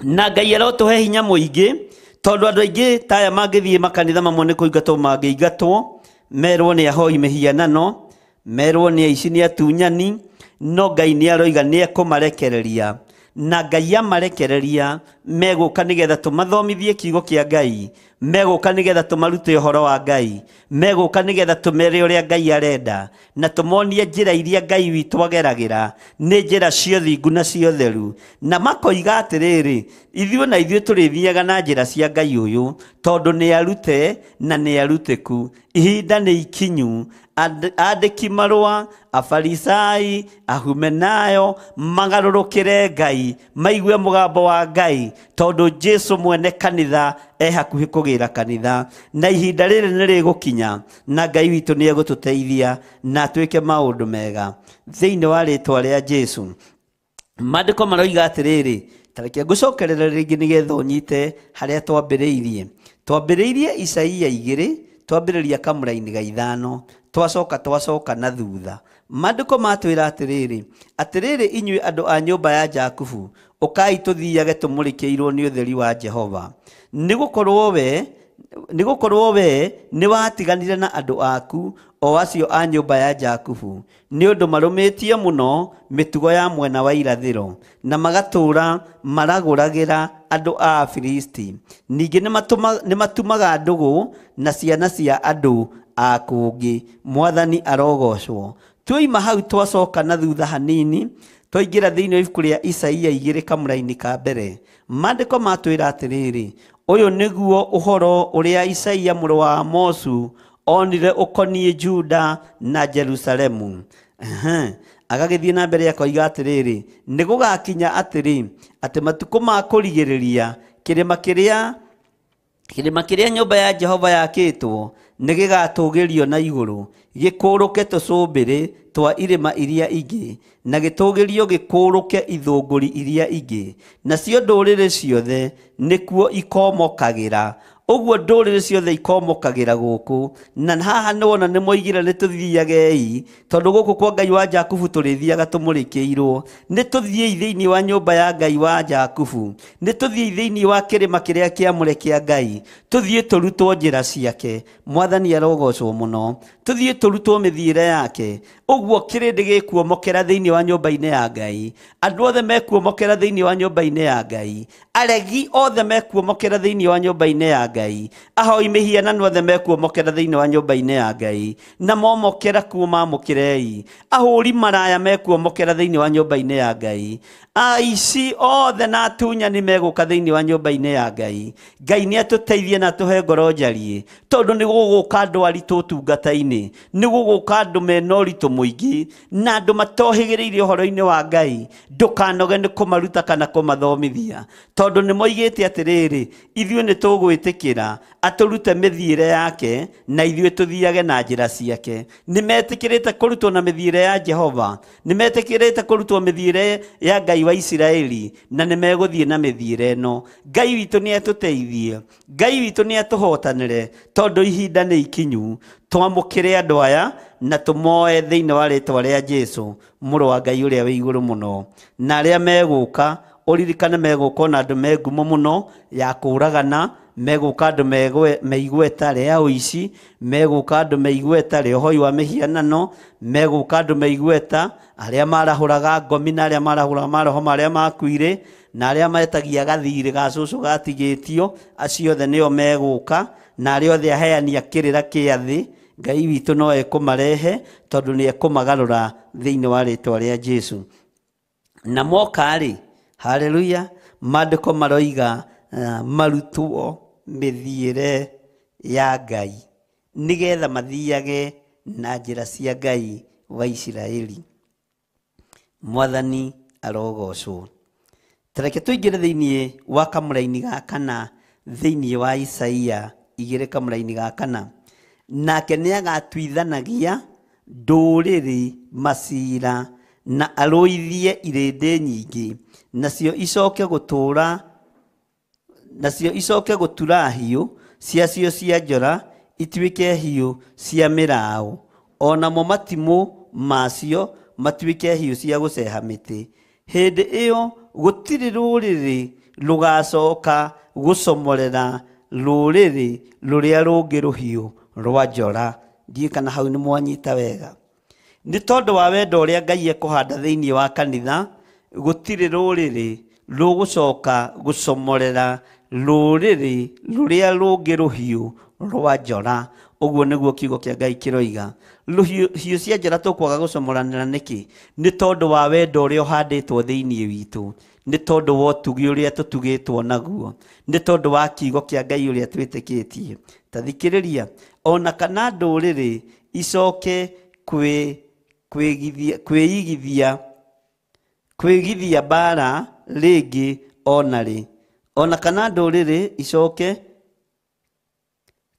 S4: na Ngai arotũhe hinya mũingĩ, tondũ andũ aingĩ ta aya mangĩthiĩ makanitha mamwe nĩ kũingatwo mangĩingatwo, merwo nĩ ahoi mĩhianano, merwo nĩ aici nĩ atunyani, no Ngai nĩ aroiga nĩ ekũmarekereria, na Ngai amarekereria megũka nĩgetha tũmathomithie kiugo kĩa Ngai, megũka nĩgetha tũmarute ũhoro wa Ngai, megũka nĩgetha tũmere ũrĩa Ngai arenda, na tũmonie njĩra iria Ngai witũ ageragĩra nĩ njĩra cia ũthingu na cia ũtheru. Na makoiga atĩrĩrĩ, ithuĩ na ithuĩ tũrĩthiaga na njĩra cia Ngai ũyũ, tondũ nĩ arute na nĩ arutĩku. Ihinda nĩ ikinyu andĩki marũa, afarisai, ahumenayo magarũrũkĩre Ngai, maigue mũgambo wa Ngai, tondũ Jesu mwene kanitha e hakuhĩ kũgĩra kanitha, na ihinda rĩrĩ nĩ rĩgũkinya, na Ngai witũ nĩ egũtũteithia na atuĩke maũndũ mega thĩinĩ wa rĩtwa rĩa Jesu. Maandĩko maroiga atĩrĩrĩ, ta reke ngũcokerere rĩngĩ nĩgetha ũnyite harĩa twambĩrĩirie. Twambĩrĩirie Isaia 2, twambĩrĩria kamũra-inĩ ga 5, twacoka na thutha. Maandĩko matwĩra atĩrĩrĩ, atĩrĩrĩ inyuĩ andũ a nyũmba ya Jakubu, ũkai tũthiage tũmũrĩkĩirwo nĩ ũtheri wa Jehova. Nĩgũkorwo we nĩwatiganire na andũ aku, o acio a nyũmba ya Jakubu, nĩ ũndũ marũmĩtie mũno mĩtugo ya mwena wa irathĩro, na magatũũra maragũragĩra andũ a Afilisti. Ningĩ nĩmatumaga ndũgũ na ciana cia andũ a kũngĩ. Mwathani arogocwo. Tuoima hau twacoka na thutha hanini,
S5: Twaingĩra thĩinĩ wa ibuku rĩa Isaia 2 kamũraini ka mbere, maandĩko matwĩra atĩrĩrĩ, ũyũ nĩguo ũhoro ũrĩa Isaia mũrũ wa Amosu onire ũkoniĩ Juda na Jerusalemu. Agagĩthiĩ na mbere akoiga atĩrĩrĩ, nĩ gũgakinya atĩrĩ atĩ matukũ ma kũrigĩrĩria kĩrĩma kĩrĩa nyũmba ya Jehova yakĩtwo nĩ gĩgatũgĩrio na igũrũ, gĩkũrũke tũcũmbĩrĩ twa irĩma iria ingĩ, na gĩtũgĩrio gĩkũrũke ithũngũri iria ingĩ, nacio ndũrĩrĩ ciothe nĩkuo ikomokagĩra. Ũguo ndũrĩrĩ ciothe ikomokagĩra gũkũ. Na haha nĩwona nĩmoigire nĩtũthiagei, tondũ gũkũ kwa Ngai wa Jakubu tũrĩthiaga tũmũrĩkĩirwo. Nĩtũthiĩi thĩinĩ wa nyũmba ya Ngai wa Jakubu, nĩtũthiĩi thĩinĩ wa kĩrĩma kĩrĩa kĩamũre kĩa Ngai, tũthiĩ tũrutwo njĩra ciake. Mwathani arogocwo mũno. Tũthiĩ tũrutwo mĩthiĩre yake. Ũguo kĩrĩndĩ gĩkuomokera thĩinĩ wa nyũmba-inĩ ya Ngai, andũ othe mekuomokera thĩinĩ wa nyũmba-inĩ ya Ngai, aregi othe mekuomokera thĩinĩ wa nyũmba-inĩ ya Ngai, ahoi mĩhianano othe mekuomokera thĩinĩ wa nyũmba-inĩ ya Ngai, na momokera kuo mamũkĩrei, ahũri maraya mekuomokera thĩinĩ wa nyũmba-inĩ ya Ngai, aici othe na atunyani megũka thĩinĩ wa nyũmba-inĩ ya Ngai. Ngai nĩ atũteithie na atũhe ngoro njariĩ, tondũ nĩ gũgũka andũ aritũ ũtungata-inĩ, nĩ gũgũka andũ mena ũritũ mũingĩ na andũ matohĩgĩrĩire ũhoro-inĩ wa Ngai. Ndũkanoge nĩ kũmaruta kana kũmathomithia, tondũ nĩ moigĩte atĩrĩrĩ, ithuĩ nĩ tũgwĩtĩkĩra atũrute mĩthiĩre yake na ithuĩ tũthiage na njĩra ciake. Nĩ metĩkĩrĩte kũrutwo na mĩthiĩre ya Jehova, nĩ metĩkĩrĩte kũrutwo mĩthiĩre ya Ngai wa Isiraeli, na nĩ megũthiĩ na mĩthiĩre ĩno. Ngai witũ nĩ atũteithie, Ngai witũ nĩ atũhotanĩre, tondũ ihinda nĩ ikinyu. Twamũkĩre andũ aya na tũmoe thĩinĩ wa rĩtwa rĩa Jesu, mũrũ wa Ngai ũrĩa wĩ igũrũ mũno. Na arĩa megũka, ũririkane megũka ona andũ me ngumo mũno ya kũũragana, megũka andũ meigweta rĩa ũici, megũka andũ meigweta rĩa ũhoi wa mĩhianano, megũka andũ meigweta arĩa marahũraga ngomi na arĩa marahũraga maroho marĩa makuire, na arĩa metagia gathirĩ ga cũcũ gatigĩtio, acio othe nĩo megũka, na arĩa othe aheani a kĩrĩra kĩa thĩ. Ngai witũ no ekũmarehe, tondũ nĩ ekũmagarũra thĩinĩ wa rĩtwa rĩa Jesu. Na moka-rĩ, haleluya, maandĩko maroiga marutwo mĩthiĩre ya Ngai, nĩgetha mathiage na njĩra cia Ngai wa Isiraeli. Mwathani arogocwo. Tareke tũingĩre thĩinĩ wa kamũraini ga kana thĩinĩ wa Isaia 2 kamũraini ga kana. Nake nĩagatuithanagia ndũrĩrĩ macira na arũithie irĩndĩ nyingĩ, nacio icoke gũtũũra, nacio icoke gũtura hiũ ciacio cia njora ituĩke hiũ cia mĩraũ, o namo matimũ macio matuĩke hiũ cia gũceha mĩtĩ. Hĩndĩ ĩyo gũtirĩ rũrĩrĩ rũgacoka gũcomorera rũrĩrĩ rũrĩa rũngĩ rũhiũ rwa njora. Ndiũĩ kana hau nĩ mwanyita wega. Nĩ tondũ wa wendo ũrĩa Ngai ekũhanda thĩinĩ wa kanitha, gũtirĩ rũrĩrĩ rũgũcoka gũcomorera rũrĩrĩ rũrĩa rũngĩ rũhiũ rwa njora. Ũguo nĩguo kiugo kĩa Ngai kĩroiga. Hiũ cia njora tũkwaga gũcomoranĩra nĩkĩ? Nĩ tondũ wa wendo ũrĩa ũhandĩtwo thĩinĩ witũ, nĩ tondũ wa ũtugi ũrĩa tũtugĩtwo naguo, nĩ tondũ wa kiugo kĩa Ngai ũrĩa twĩtĩkĩtie. Ta thikĩrĩria, ona kana ndũrĩrĩ icoke kwĩigithia mbara rĩngĩ ona rĩ, ona kana ndũrĩrĩ icoke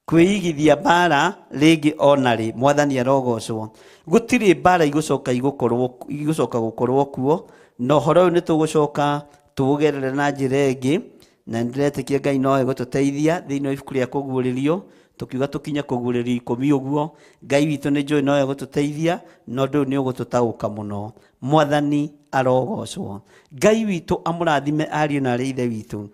S5: kwĩigithia mbara rĩngĩ ona rĩ. Mwathani arogocwo. Gũtirĩ mbara igũcoka igũcoka gũkorwo kuo, na ũhoro ũyũ nĩ tũgũcoka tũũgerere na njĩra ĩngĩ, na nĩndĩretĩkia Ngai no egũtũteithia thĩinĩ wa ibuku rĩa kũguũrĩrio. Tũkiuga tũkinye kũguũrĩrio 10 ũguo, Ngai witũ nĩ njũĩ no egũtũteithia, na ũndũ ũyũ nĩ ũgũtũtaũka mũno. Mwathani arogocwo. Ngai witũ amũrathime ariũ na arĩ ithe witũ.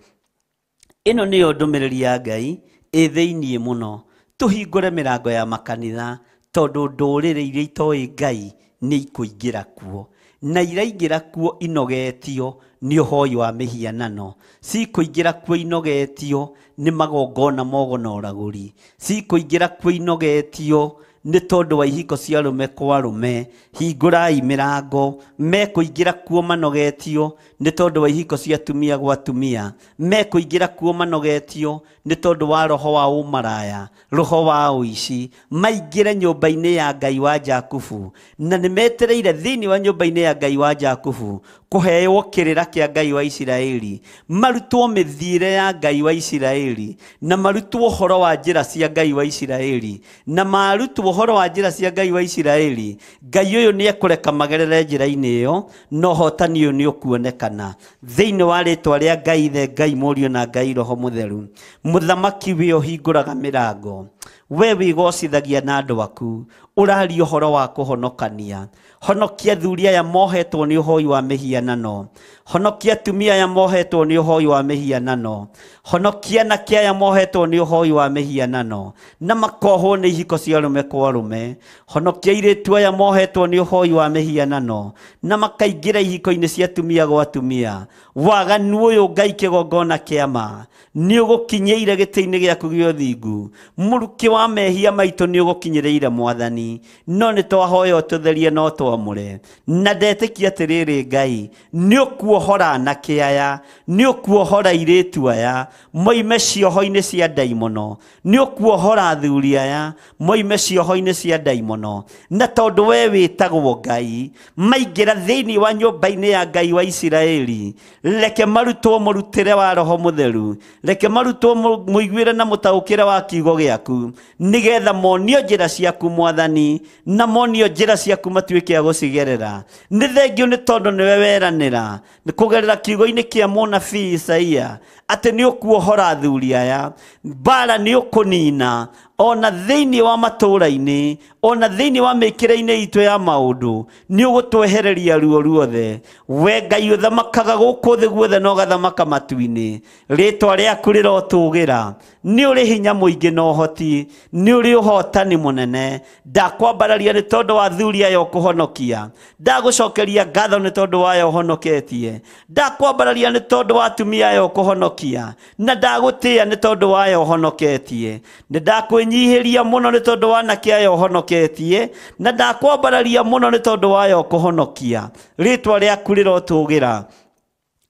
S5: Ĩno nĩyo ndũmĩrĩri ya Ngai ĩ thĩinĩ mũno. Tũhingũre mĩrango ya makanitha, tondũ ndũrĩrĩ iria itoĩ Ngai nĩ ikũingĩra kuo, na iraingĩra kuo inogetio nĩ ũhoi wa mĩhianano, cikũingĩra kuo inogetio nĩ magongona mogo na ũragũri, cikũingĩra kuo inogetio Nĩ tondũ wa ihiko cia arũme kwa arũme, hingũrai mĩrango. Mekũingĩra kuo manogetio nĩ tondũ wa ihiko cia atumia gwa atumia. Mekũingĩra kuo manogetio nĩ tondũ wa roho wa ũmaraya, roho wa ũici. Maingĩre nyũmba-inĩ ya Ngai wa Jakubu, na nĩ metereire thĩinĩ wa nyũmba-inĩ ya Ngai wa Jakubu kũheo kĩrĩra kĩa Ngai wa Isiraeli, marutwo mĩthiĩre ya Ngai wa Isiraeli, na marutwo ũhoro wa njĩra cia Ngai wa Isiraeli, na marutwo ũhoro wa njĩra cia Ngai wa Isiraeli. Ngai ũyũ nĩ ekũreka magerere njĩra-inĩ ĩyo, na ũhotani ũyũ nĩ ũkuonekana thĩinĩ wa rĩtwa rĩa Ngai Ithe, Ngai Mũriũ na Ngai Roho Mũtheru. Mũthamaki we ũhingũraga mĩrango, we wĩgocithagia na andũ aku, ũraria ũhoro wa kũhonokania. Honokia athuri aya mohetwo nĩ ũhoi wa mĩhianano, honokia atumia aya mohetwo nĩ ũhoi wa mĩhianano, honokia anake aya mohetwo nĩ ũhoi wa mĩhianano na makohwo nĩ ihiko cia arũme kwa arũme. Honokia airĩtu aya mohetwo nĩ ũhoi wa mĩhianano na makaingĩra ihiko-inĩ cia atumia gwa atumia. Waganu ũyũ Ngai kĩgongona kĩa ma nĩ ũgũkinyĩire gĩtĩ-inĩ gĩaku gĩa ũthingu. Mũrukĩ wa mehia maitũ nĩ ũgũkinyĩrĩire Mwathani, no nĩ twahoya ũtũtherie no twamũre. Na ndetĩkia atĩrĩrĩ Ngai, nĩ ũkuohora anake aya, nĩ ũkuohora airĩtu aya moime cioho-inĩ cia ndaimono, nĩ ũkuohora athuri aya moime cioho-inĩ cia ndaimono. Na tondũ we wĩtagwo Ngai, maingĩra thĩinĩ wa nyũmba-inĩ ya Ngai wa Isiraeli, reke marutwo mũrutĩre wa Roho Mũtheru, reke marutwo mũiguĩre na mũtaũkĩre wa kiugo gĩaku, nĩgetha monio njĩra ciaku Mwathani, na monio njĩra ciaku matuĩke a gũcigerera. Nĩ thengio nĩ tondũ nĩwe weranĩra kũgerera kiugo-inĩ kĩa mũnabii Isaia atĩ nĩ ũkuohora athuri aya, mbara nĩ ũkũnina ona thĩinĩ wa matũũra-inĩ, ona thĩinĩ wa mĩkĩre-inĩ itũ ya maũndũ, nĩ ũgũtwehereria ruo ruothe. We Ngai ũthamakaga gũkũ thĩ guothe na ũgathamaka matu-inĩ, rĩtwa rĩaku rĩrotũgĩra. Nĩ ũrĩ hinya mũingĩ na ũhoti, nĩ ũrĩ ũhotani mũnene. Ndakwambararia nĩ tondũ wa athuri aya ũkũhonokia, ndagũcokeria ngatho nĩ tondũ wa aya ũhonoketie, ndakwambararia nĩ tondũ wa atumia aya ũkũhonokia, na ndagũtĩĩa nĩ tondũ wa aya ũhonoketie. Nĩ ndakwĩnyihĩria mũno nĩ tondũ wa anake aya ũhonoketie, na ndakwambararia mũno nĩ tondũ wa aya ũkũhonokia. Rĩtwa rĩaku rĩrotũgĩra.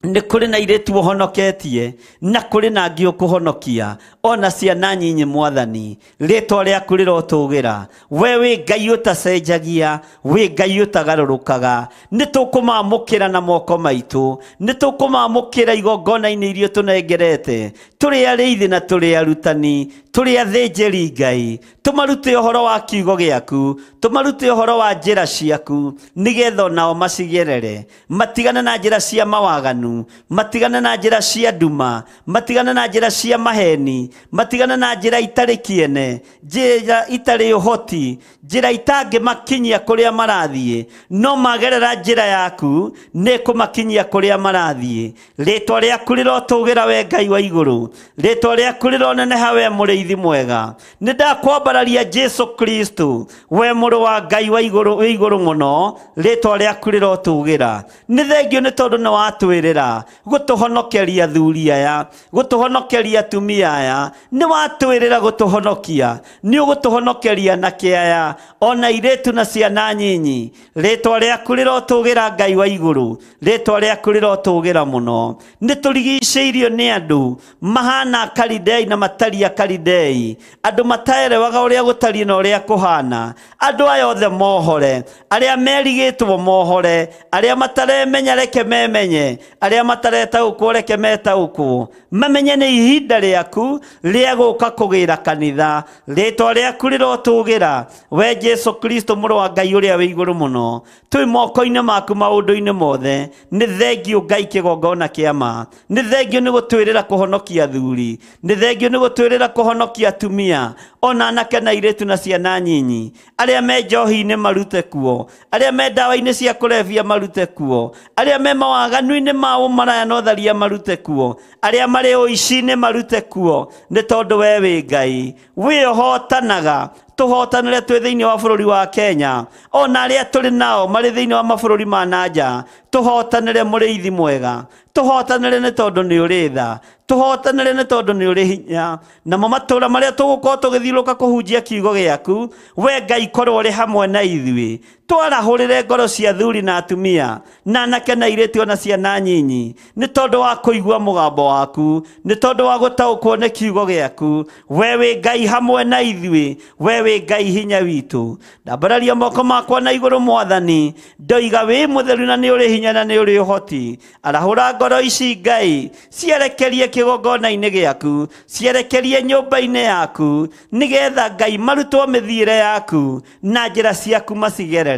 S5: Nĩ kũrĩ na airĩtu ũhonoketie, na kũrĩ na angĩ ũkũhonokia, ona ciana nyinyi Mwathani. Rĩtwa rĩaku rĩrotũgĩra. We wĩ Ngai ũtacenjagia, wĩ Ngai ũtagarũrũkaga. Nĩ tũkũmamũkĩra na moko maitũ, nĩ tũkũmamũkĩra igongona-inĩ iria tũnengerete. Tũrĩ arĩithi na tũrĩ arutani, tũrĩ athĩnjĩri Ngai, tũmarute ũhoro wa kiugo gĩaku, tũmarute ũhoro wa njĩra ciaku, nĩgetha onao macigerere, matigane na njĩra cia mawaganu, matigane na njĩra cia nduma, matigane na njĩra cia maheni, matigane na njĩra itarĩ kĩene, njĩra itarĩ ũhoti, njĩra itangĩmakinyia kũrĩa marathiĩ, no magerera njĩra yaku nĩ kũmakinyia kũrĩa marathiĩ. Rĩtwa rĩaku rĩrotũgĩra we Ngai wa igũrũ, rĩtwa rĩaku rĩroneneha we mũrĩithi mwega. Nĩ ndakwambararia Jesu Kristo, we mũrũ wa Ngai wa igũrũ, wĩ igũrũ mũno, rĩtwa rĩaku rĩrotũgĩra. Nĩ thengio nĩ tondũ nĩ watwĩrĩra gũtũhonokeria athuri aya, gũtũhonokeria atumia aya, nĩ watwĩrĩra gũtũhonokia, nĩ ũgũtũhonokeria anake aya, ona airĩtu na ciana nyinyi. Rĩtwa rĩaku rĩrotũgĩra Ngai wa igũrũ, rĩtwa rĩaku rĩrotũgĩra mũno. Nĩ tũrigicĩirio nĩ andũ mahana Akalidei na matari Akalidei, andũ mataerewaga ũrĩa gũtariĩ na ũrĩa kũhana. Andũ aya othe mohore, arĩa merigĩtwo mohore, arĩa mataremenya reke memenye, arĩa mataretaũkwo reke metaũkwo, mamenye nĩ ihinda rĩaku rĩa gũka kũgĩra kanitha. Rĩtwa rĩaku rĩrotũgĩra we Jesu Kristo mũrũ wa Ngai ũrĩa wĩ igũrũ mũno. Twĩ moko-inĩ maku maũndũ-inĩ mothe. Nĩ thengio Ngai kĩgongona kĩa ma, nĩ thengio nĩ gũtwĩrĩra kũhonokia athuri, nĩ thengio nĩ gũtwĩrĩra kũhonokia atumia, ona anake na airĩtu na ciana nyinyi. Arĩa me njohi-inĩ marute kuo, arĩa me ndawa-inĩ cia kũrebia marute kuo, arĩa me mawaganu-inĩ ma ũmaraya na ũtharia marute kuo, arĩa marĩ ũici-inĩ marute kuo, nĩ tondũ we wĩ Ngai, wĩ ũhotanaga.
S4: Tũhotanĩre twĩ thĩinĩ wa bũrũri wa Kenya, ona arĩa tũrĩ nao marĩ thĩinĩ wa mabũrũri ma nanja. Tũhotanĩre mũrĩithi mwega, tũhotanĩre nĩ tondũ nĩ ũrĩ tha, tũhotanĩre nĩ tondũ nĩ ũrĩ hinya. Namo matũũra marĩa tũgũkorwo tũgĩthiũrũrũka kũhunjia kiugo gĩaku, we Ngai korwo ũrĩ hamwe na ithuĩ. Twarahũrĩre ngoro cia athuri na atumia, na anake na airĩtu ona ciana nyinyi, nĩ tondũ wa kũigua mũgambo waku, nĩ tondũ wa gũtaũkwo nĩ kiugo gĩaku. We wĩ Ngai hamwe na ithuĩ, we wĩ Ngai hinya witũ. Ndambararia moko makwa na igũrũ Mwathani, ndoiga wĩ mũtheru na nĩ ũrĩ hinya na nĩ ũrĩ ũhoti. Arahũra ngoro ici Ngai, cierekerie kĩgongona-inĩ gĩaku, cierekerie nyũmba-inĩ yaku, nĩgetha Ngai marutwo mĩthiĩre yaku na njĩra ciaku macigerere.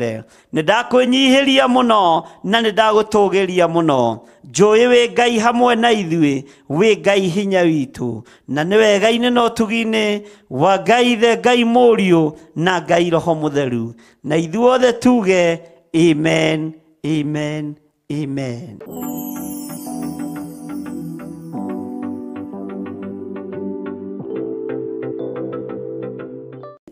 S4: Nĩ ndakwĩnyihĩria mũno na nĩ ndagũtũgĩria mũno. Njũĩ wĩ Ngai hamwe na ithuĩ, wĩ Ngai hinya witũ, na nĩ wega-inĩ na ũtugi-inĩ wa Ngai Ithe, Ngai Mũriũ na Ngai Roho Mũtheru. Na ithuothe tuge amen, amen, amen.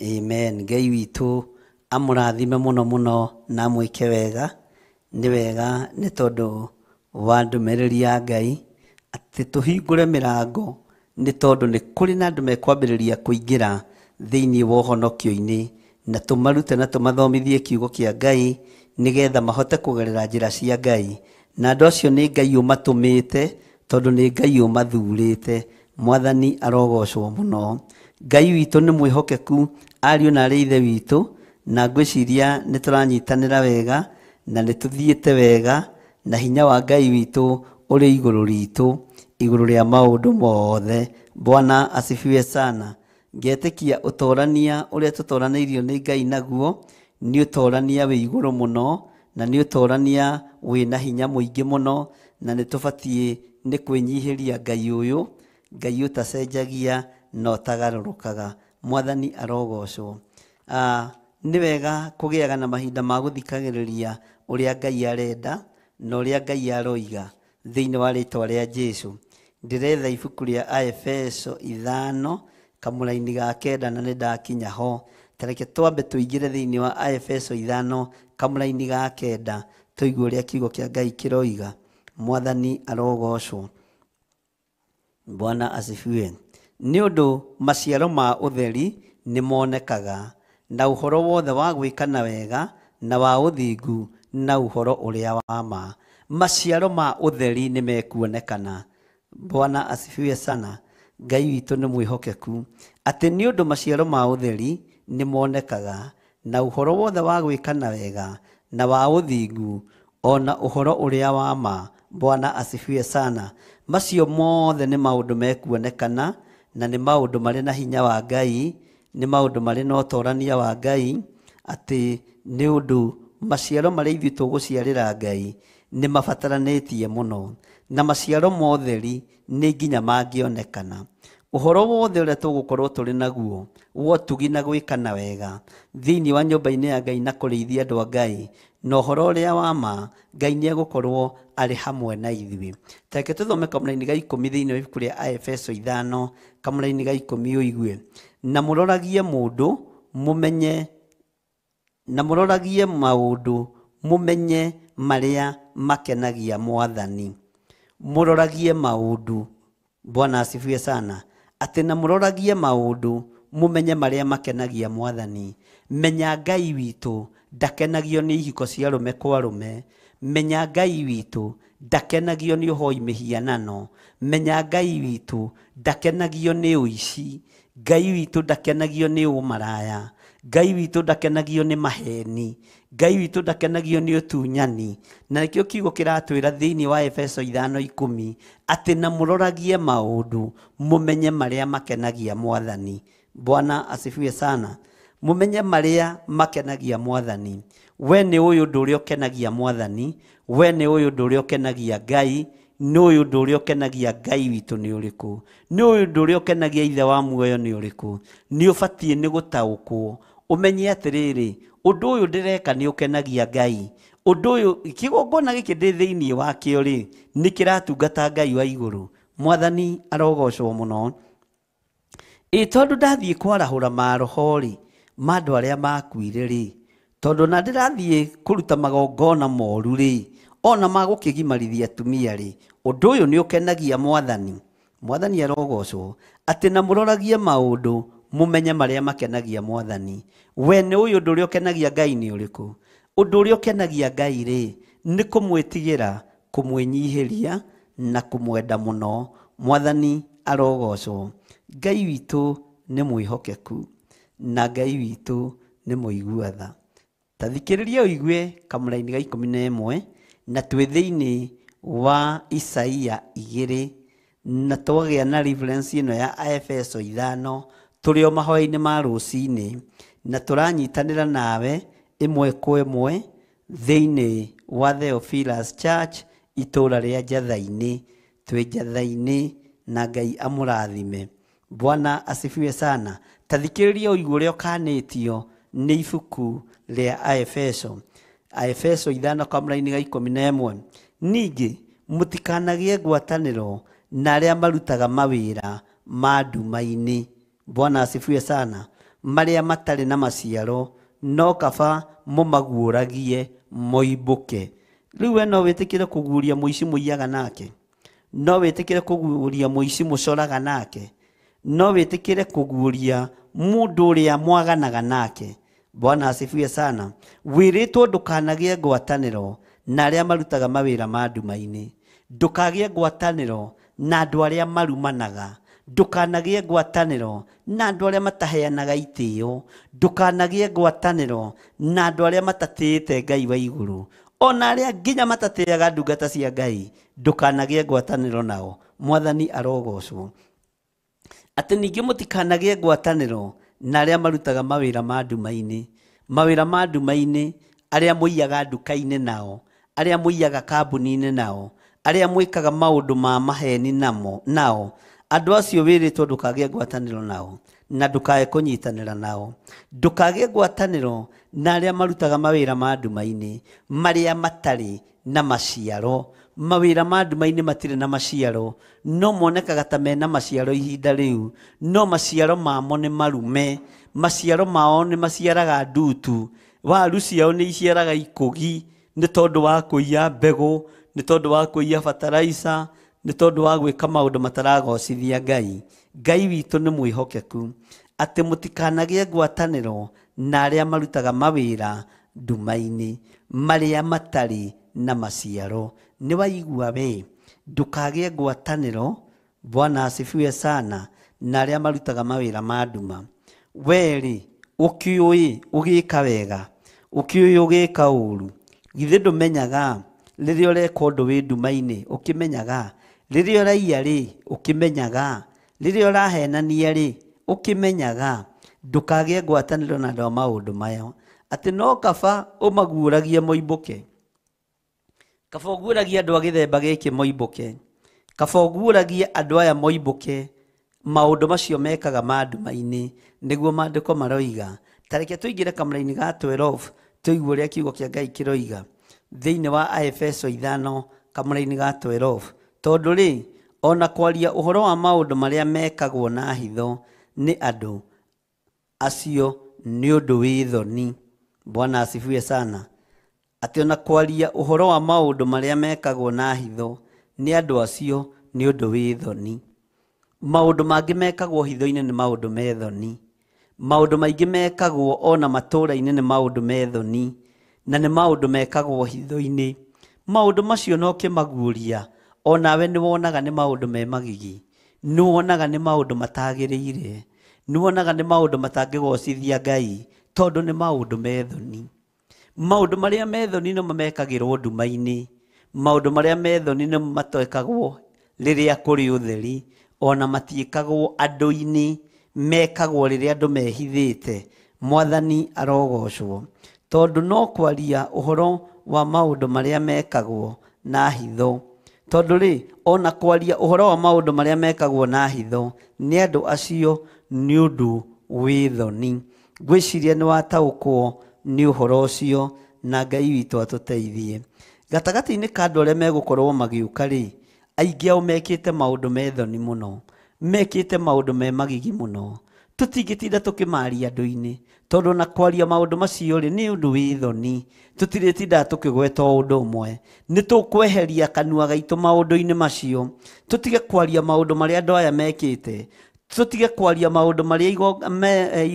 S5: Amen. Ngai witũ amũrathime mũno mũno na amwĩke wega. Nĩ wega nĩ tondũ wa ndũmĩrĩri ya Ngai atĩ tũhingũre mĩrango, nĩ tondũ nĩ kũrĩ na andũ mekwambĩrĩria kũingĩra thĩinĩ wa ũhonokio-inĩ, na tũmarute na tũmathomithie kiugo kĩa Ngai nĩgetha mahote kũgerera njĩra cia Ngai. Na andũ acio nĩ Ngai ũmatũmĩte, tondũ nĩ Ngai ũmathurĩte. Mwathani arogocwo mũno. Ngai witũ nĩ mwĩhokeku, ariũ na arĩ ithe witũ, na ngwĩciria nĩ tũranyitanĩra wega na nĩ tũthiĩte wega, na hinya wa Ngai witũ ũrĩ igũrũ ritũ, igũrũ rĩa maũndũ mothe. Bwana asifiwe sana. Ngetĩkia ũtorania ũrĩa tũtoranĩirio nĩ Ngai naguo nĩ ũtorania wĩ igũrũ mũno, na nĩ ũtorania wĩna hinya mũingĩ mũno, na nĩ tũbatiĩ nĩ kwĩnyihĩria Ngai ũyũ, Ngai ũtacenjagia na ũtagarũrũkaga. Mwathani arogocwo. Nĩ wega kũgĩaga na mahinda ma gũthikagĩrĩria ũrĩa Ngai arenda na ũrĩa Ngai aroiga thĩinĩ wa rĩtwa rĩa Jesũ. Ndĩretha ibuku rĩa Aefeso 5 kamũraini ga 9 na nĩ ndakinya ho. Ta reke twambe tũingĩre thĩinĩ wa Aefeso 5 kamũraini ga 9 tũigue ũrĩa kiugo kĩa Ngai kĩroiga. Mwathani arogocwo. Bwana asifiwe. Nĩ ũndũ maciaro ma ũtheri nĩ monekaga, na ũhoro wothe wa gwĩkana wega na wa ũthingu na ũhoro ũrĩa wa ma. Maciaro ma ũtheri nĩ mekuonekana. Bwana asifiwe sana. Ngai witũ nĩ mwĩhokeku, atĩ nĩ ũndũ maciaro ma ũtheri nĩ monekaga, na ũhoro wothe wa gwĩkana wega na wa ũthingu ona ũhoro ũrĩa wa ma. Bwana asifiwe sana. Macio mothe nĩ maũndũ mekuonekana, na nĩ maũndũ marĩ na hinya wa Ngai, nĩ maũndũ marĩ na ũtorania wa Ngai, atĩ nĩ ũndũ maciaro marĩa ithuĩ tũgũciarĩra Ngai nĩ mabataranĩtie mũno, na maciaro motheri nĩ nginya mangĩonekana. Ũhoro wothe ũrĩa tũgũkorwo tũrĩ naguo wa ũtugi na gwĩkana wega thĩinĩ wa nyũmba-inĩ ya Ngai na kũrĩithia andũ a Ngai na ũhoro ũrĩa wa ma, Ngai nĩ egũkorwo arĩ hamwe na ithuĩ. Ta reke tũthome kamũraini ga 10 thĩinĩ wa ibuku rĩa Aefeso 5 kamũraini ga 10 ũigue. Na mũroragie mũndũ mũmenye, na mũroragie maũndũ mũmenye marĩa makenagia Mwathani. Mũroragie maũndũ. Bwana asifiwe sana. Atĩ na mũroragie maũndũ mũmenye marĩa makenagia Mwathani. Menya Ngai witũ ndakenagio nĩ ihiko cia arũme kwa arũme. Menya Ngai witũ ndakenagio nĩ ũhoi mĩhianano. Menya Ngai witũ ndakenagio nĩ ũici. Ngai witũ ndakenagio nĩ ũmaraya. Ngai witũ ndakenagio nĩ maheni. Ngai witũ ndakenagio nĩ ũtunyani. Na nĩkĩo kiugo kĩratwĩra thĩinĩ wa Efeso 5:10 atĩ na mũroragie maũndũ mũmenye marĩa makenagia Mwathani. Bwana asifiwe sana. Mũmenye marĩa makenagia Mwathani. We nĩ ũyũ ũndũ ũrĩa ũkenagia Mwathani, we nĩ ũyũ ũndũ ũrĩa ũkenagia Ngai, nĩ ũyũ ũndũ ũrĩa ũkenagia Ngai witũ nĩ ũrĩkũ, nĩ ũyũ ũndũ ũrĩa ũkenagia Ithe wa muoyo nĩ ũrĩkũ. Nĩ ũbatiĩ nĩ gũtaũkwo ũmenye atĩrĩrĩ, ũndũ ũyũ ndĩreka nĩ ũkenagia Ngai. Ũndũ ũyũ kĩgongona gĩkĩ ndĩ thĩinĩ wakĩo rĩ, nĩ kĩratungata Ngai wa igũrũ. Mwathani arogocwo mũno. Ĩ tondũ ndathiĩ kwarahũra maroho rĩ, Ma andũ arĩa makuire rĩ, tondũ na ndĩrathiĩ kũruta magongona moru rĩ, ona magũkĩgimarithia atumia rĩ, ũndũ ũyũ nĩ ũkenagia Mwathani. Mwathani arogocwo atĩ na mũroragie maũndũ mũmenye marĩa makenagia Mwathani. We nĩ ũyũ ũndũ ũrĩa ũkenagia Ngai nĩ ũrĩkũ? Ũndũ ũrĩa ũkenagia Ngai rĩ, nĩ kũmwĩtigĩra, kũmwĩnyihĩria na kũmwenda mũno. Mwathani arogocwo. Ngai witũ nĩ mwĩhokeku na Ngai witũ nĩ mũigua tha. Ta thikĩrĩria ũigue kamũraini ga 11 na twĩ thĩinĩ wa Isaia 2 na twagĩa na reference ĩno ya Aefeso 5 tũrĩ o mahoya-inĩ ma rũcinĩ na tũranyitanĩra nawe ĩmwe kwa ĩmwe thĩinĩ wa Theophilus Church itũũra rĩa Njatha-inĩ. Twĩ Njatha-inĩ na Ngai amũrathime. Bwana asifiwe sana. Ta thikĩrĩria ũigue ũrĩa ũkanĩtio nĩ ibuku rĩa Aefeso. Aefeso 5 kamũraini ga 11. Ningĩ mũtikanagĩe ngwatanĩro na arĩa marutaga mawĩra ma nduma-inĩ. Bwana asifiwe sana. Marĩa matarĩ na maciaro no kaba mũmaguũragie moimbũke. Rĩu we no wĩtĩkĩre kũguũria mũici mũiyaga nake? No wĩtĩkĩre kũguũria mũici mũcoraga nake? No wĩtĩkĩre kũguũria mũndũ ũrĩa mwaganaga nake? Bwana asifiwe sana. Wĩrĩtwo ndũkanagĩe ngwatanĩro na arĩa marutaga mawĩra ma nduma-inĩ. Ndũkagĩe ngwatanĩro na andũ arĩa marumanaga. Ndũkanagĩe ngwatanĩro na andũ arĩa mataheanaga itĩo. Ndũkanagĩe ngwatanĩro na andũ arĩa matatĩĩte Ngai wa igũrũ, ona arĩa nginya matatĩaga ndungata cia Ngai. Ndũkanagĩe ngwatanĩro nao. Mwathani arogocwo. Atĩ ningĩ mũtikanagĩe ngwatanĩro na arĩa marutaga mawĩra ma nduma-inĩ. Mawĩra ma nduma-inĩ, arĩa mũiyaga nduka-inĩ nao, arĩa mũiyaga kambuni-inĩ nao, arĩa mwĩkaga maũndũ ma maheni namo nao, andũ acio wĩrĩtwo ndũkagĩe ngwatanĩro nao na ndũkae kũnyitanĩra nao. Ndũkagĩe ngwatanĩro na arĩa marutaga mawĩra ma nduma-inĩ marĩa matarĩ na maciaro. Mawĩra ma nduma-inĩ matirĩ na maciaro, no monekaga ta mena maciaro ihinda rĩu, no maciaro mamo nĩ marume. Maciaro mao nĩ maciaraga ndutu, waru ciao nĩ iciaraga ikũgi, nĩ tondũ wa kũiya mbegũ, nĩ tondũ wa kũiya bataraica, nĩ tondũ wa gwĩka maũndũ mataragocithia Ngai. Ngai witũ nĩ mwĩhokeku atĩ mũtikanagĩe ngwatanĩro na arĩa marutaga mawĩra nduma-inĩ marĩa matarĩ na maciaro. Nĩ waigua we, ndũkagĩe ngwatanĩro. Bwana asifiwe sana. Na arĩa marutaga mawĩra ma nduma. We rĩ, ũkĩũĩ ũgĩka wega, ũkĩũĩ ũgĩka ũru, githĩ ndũmenyaga rĩrĩa ũreka ũndũ wĩ nduma-inĩ? Ũkĩmenyaga rĩrĩa ũraiya rĩ, ũkĩmenyaga rĩrĩa ũrahenania rĩ, ũkĩmenyaga. Ndũkagĩe ngwatanĩro na andũ a maũndũ maya, atĩ no kaba ũmaguũragie moimbũke. Kaba ũguũragie andũ a gĩthemba gĩkĩ moimbũke. Kaba ũguũragie andũ aya moimbũke maũndũ macio mekaga ma nduma-inĩ, nĩguo maandĩko maroiga. Ta reke tũingĩre kamũraini ga 12 tũigue ũrĩa kiugo kĩa Ngai kĩroiga thĩinĩ wa Aefeso 5 kamũraini ga 12. Tondũ rĩ, ona kwaria ũhoro wa maũndũ marĩa mekagwo na hitho nĩ andũ acio nĩ ũndũ wĩ thoni. Bwana asifiwe sana. Atĩ ona kwaria ũhoro wa maũndũ marĩa mekagwo na hitho nĩ andũ acio nĩ ũndũ wĩ thoni. Maũndũ mangĩ mekagwo hitho-inĩ nĩ maũndũ me thoni. Maũndũ maingĩ mekagwo ona matũũra-inĩ nĩ maũndũ me thoni, na nĩ maũndũ mekagwo hitho-inĩ. Maũndũ macio no kĩmaguũria, onawe nĩ wonaga nĩ maũndũ me magigi, nĩ wonaga nĩ maũndũ matagĩrĩire, nĩ wonaga nĩ maũndũ matangĩgocithia Ngai, tondũ nĩ maũndũ me thoni. Maũndũ marĩa me thoni nĩmo mekagĩrwo nduma-inĩ. Maũndũ marĩa me thoni nĩmo matekagwo rĩrĩa kũrĩ ũtheri, ona matiĩkagwo andũ-inĩ, mekagwo rĩrĩa andũ mehithĩte. Mwathani arogocwo. Tondũ no kwaria ũhoro wa maũndũ marĩa mekagwo na hitho. Tondũ rĩ, ona kwaria ũhoro wa maũndũ marĩa mekagwo na hitho nĩ andũ acio nĩ ũndũ wĩ thoni. Ngwĩciria nĩ wataũkwo nĩ ũhoro ũcio, na Ngai witũ atũteithie. Gatagatĩ-inĩ ka andũ arĩa megũkorwo magĩũka rĩ, aingĩ ao mekĩte maũndũ me thoni mũno, mekĩte maũndũ me magigi mũno. Tũtingĩtinda tũkĩmaria andũ-inĩ tondũ na kwaria maũndũ macio rĩ nĩ ũndũ wĩ thoni. Tũtirĩtindaga tũkĩgweta o ũndũ ũmwe. Nĩ tũkweheria kanua gaitũ maũndũ-inĩ macio, tũtige kwaria maũndũ marĩa andũ aya mekĩte, tũtige kwaria maũndũ marĩa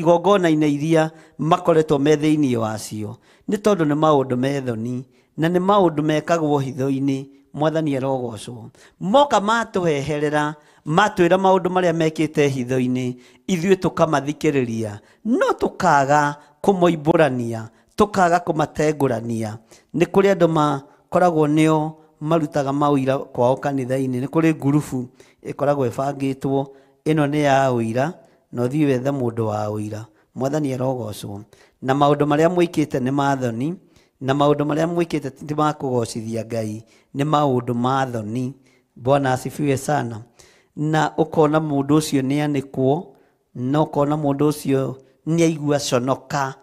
S5: igongona-inĩ iria makoretwo me thĩinĩ wacio, nĩ tondũ nĩ maũndũ me thoni na nĩ maũndũ mekagwo hitho-inĩ. Mwathani arogocwo. Moka matũheherera, matwĩra maũndũ marĩa mekĩte hitho-inĩ, ithuĩ tũkamathikĩrĩria, no tũkaga kũmoimbũrania, tũkaga kũmatengũrania. Nĩ kũrĩ andũ makoragwo nĩo marutaga maũira kwao kanitha-inĩ. Nĩ kũrĩ ngurubu ĩkoragwo ĩbangĩtwo, ĩno nĩ ya ũira, na ũthiĩ wethe mũndũ wa ũira. Mwathani arogocwo. Na maũndũ marĩa mwĩkĩte nĩ ma thoni, na maũndũ marĩa mwĩkĩte ti ma kũgocithia Ngai, nĩ maũndũ ma thoni. Bwana asifiwe sana. Na ũkona mũndũ ũcio nĩ anĩkwo, na ũkona mũndũ ũcio nĩ aigua conoka.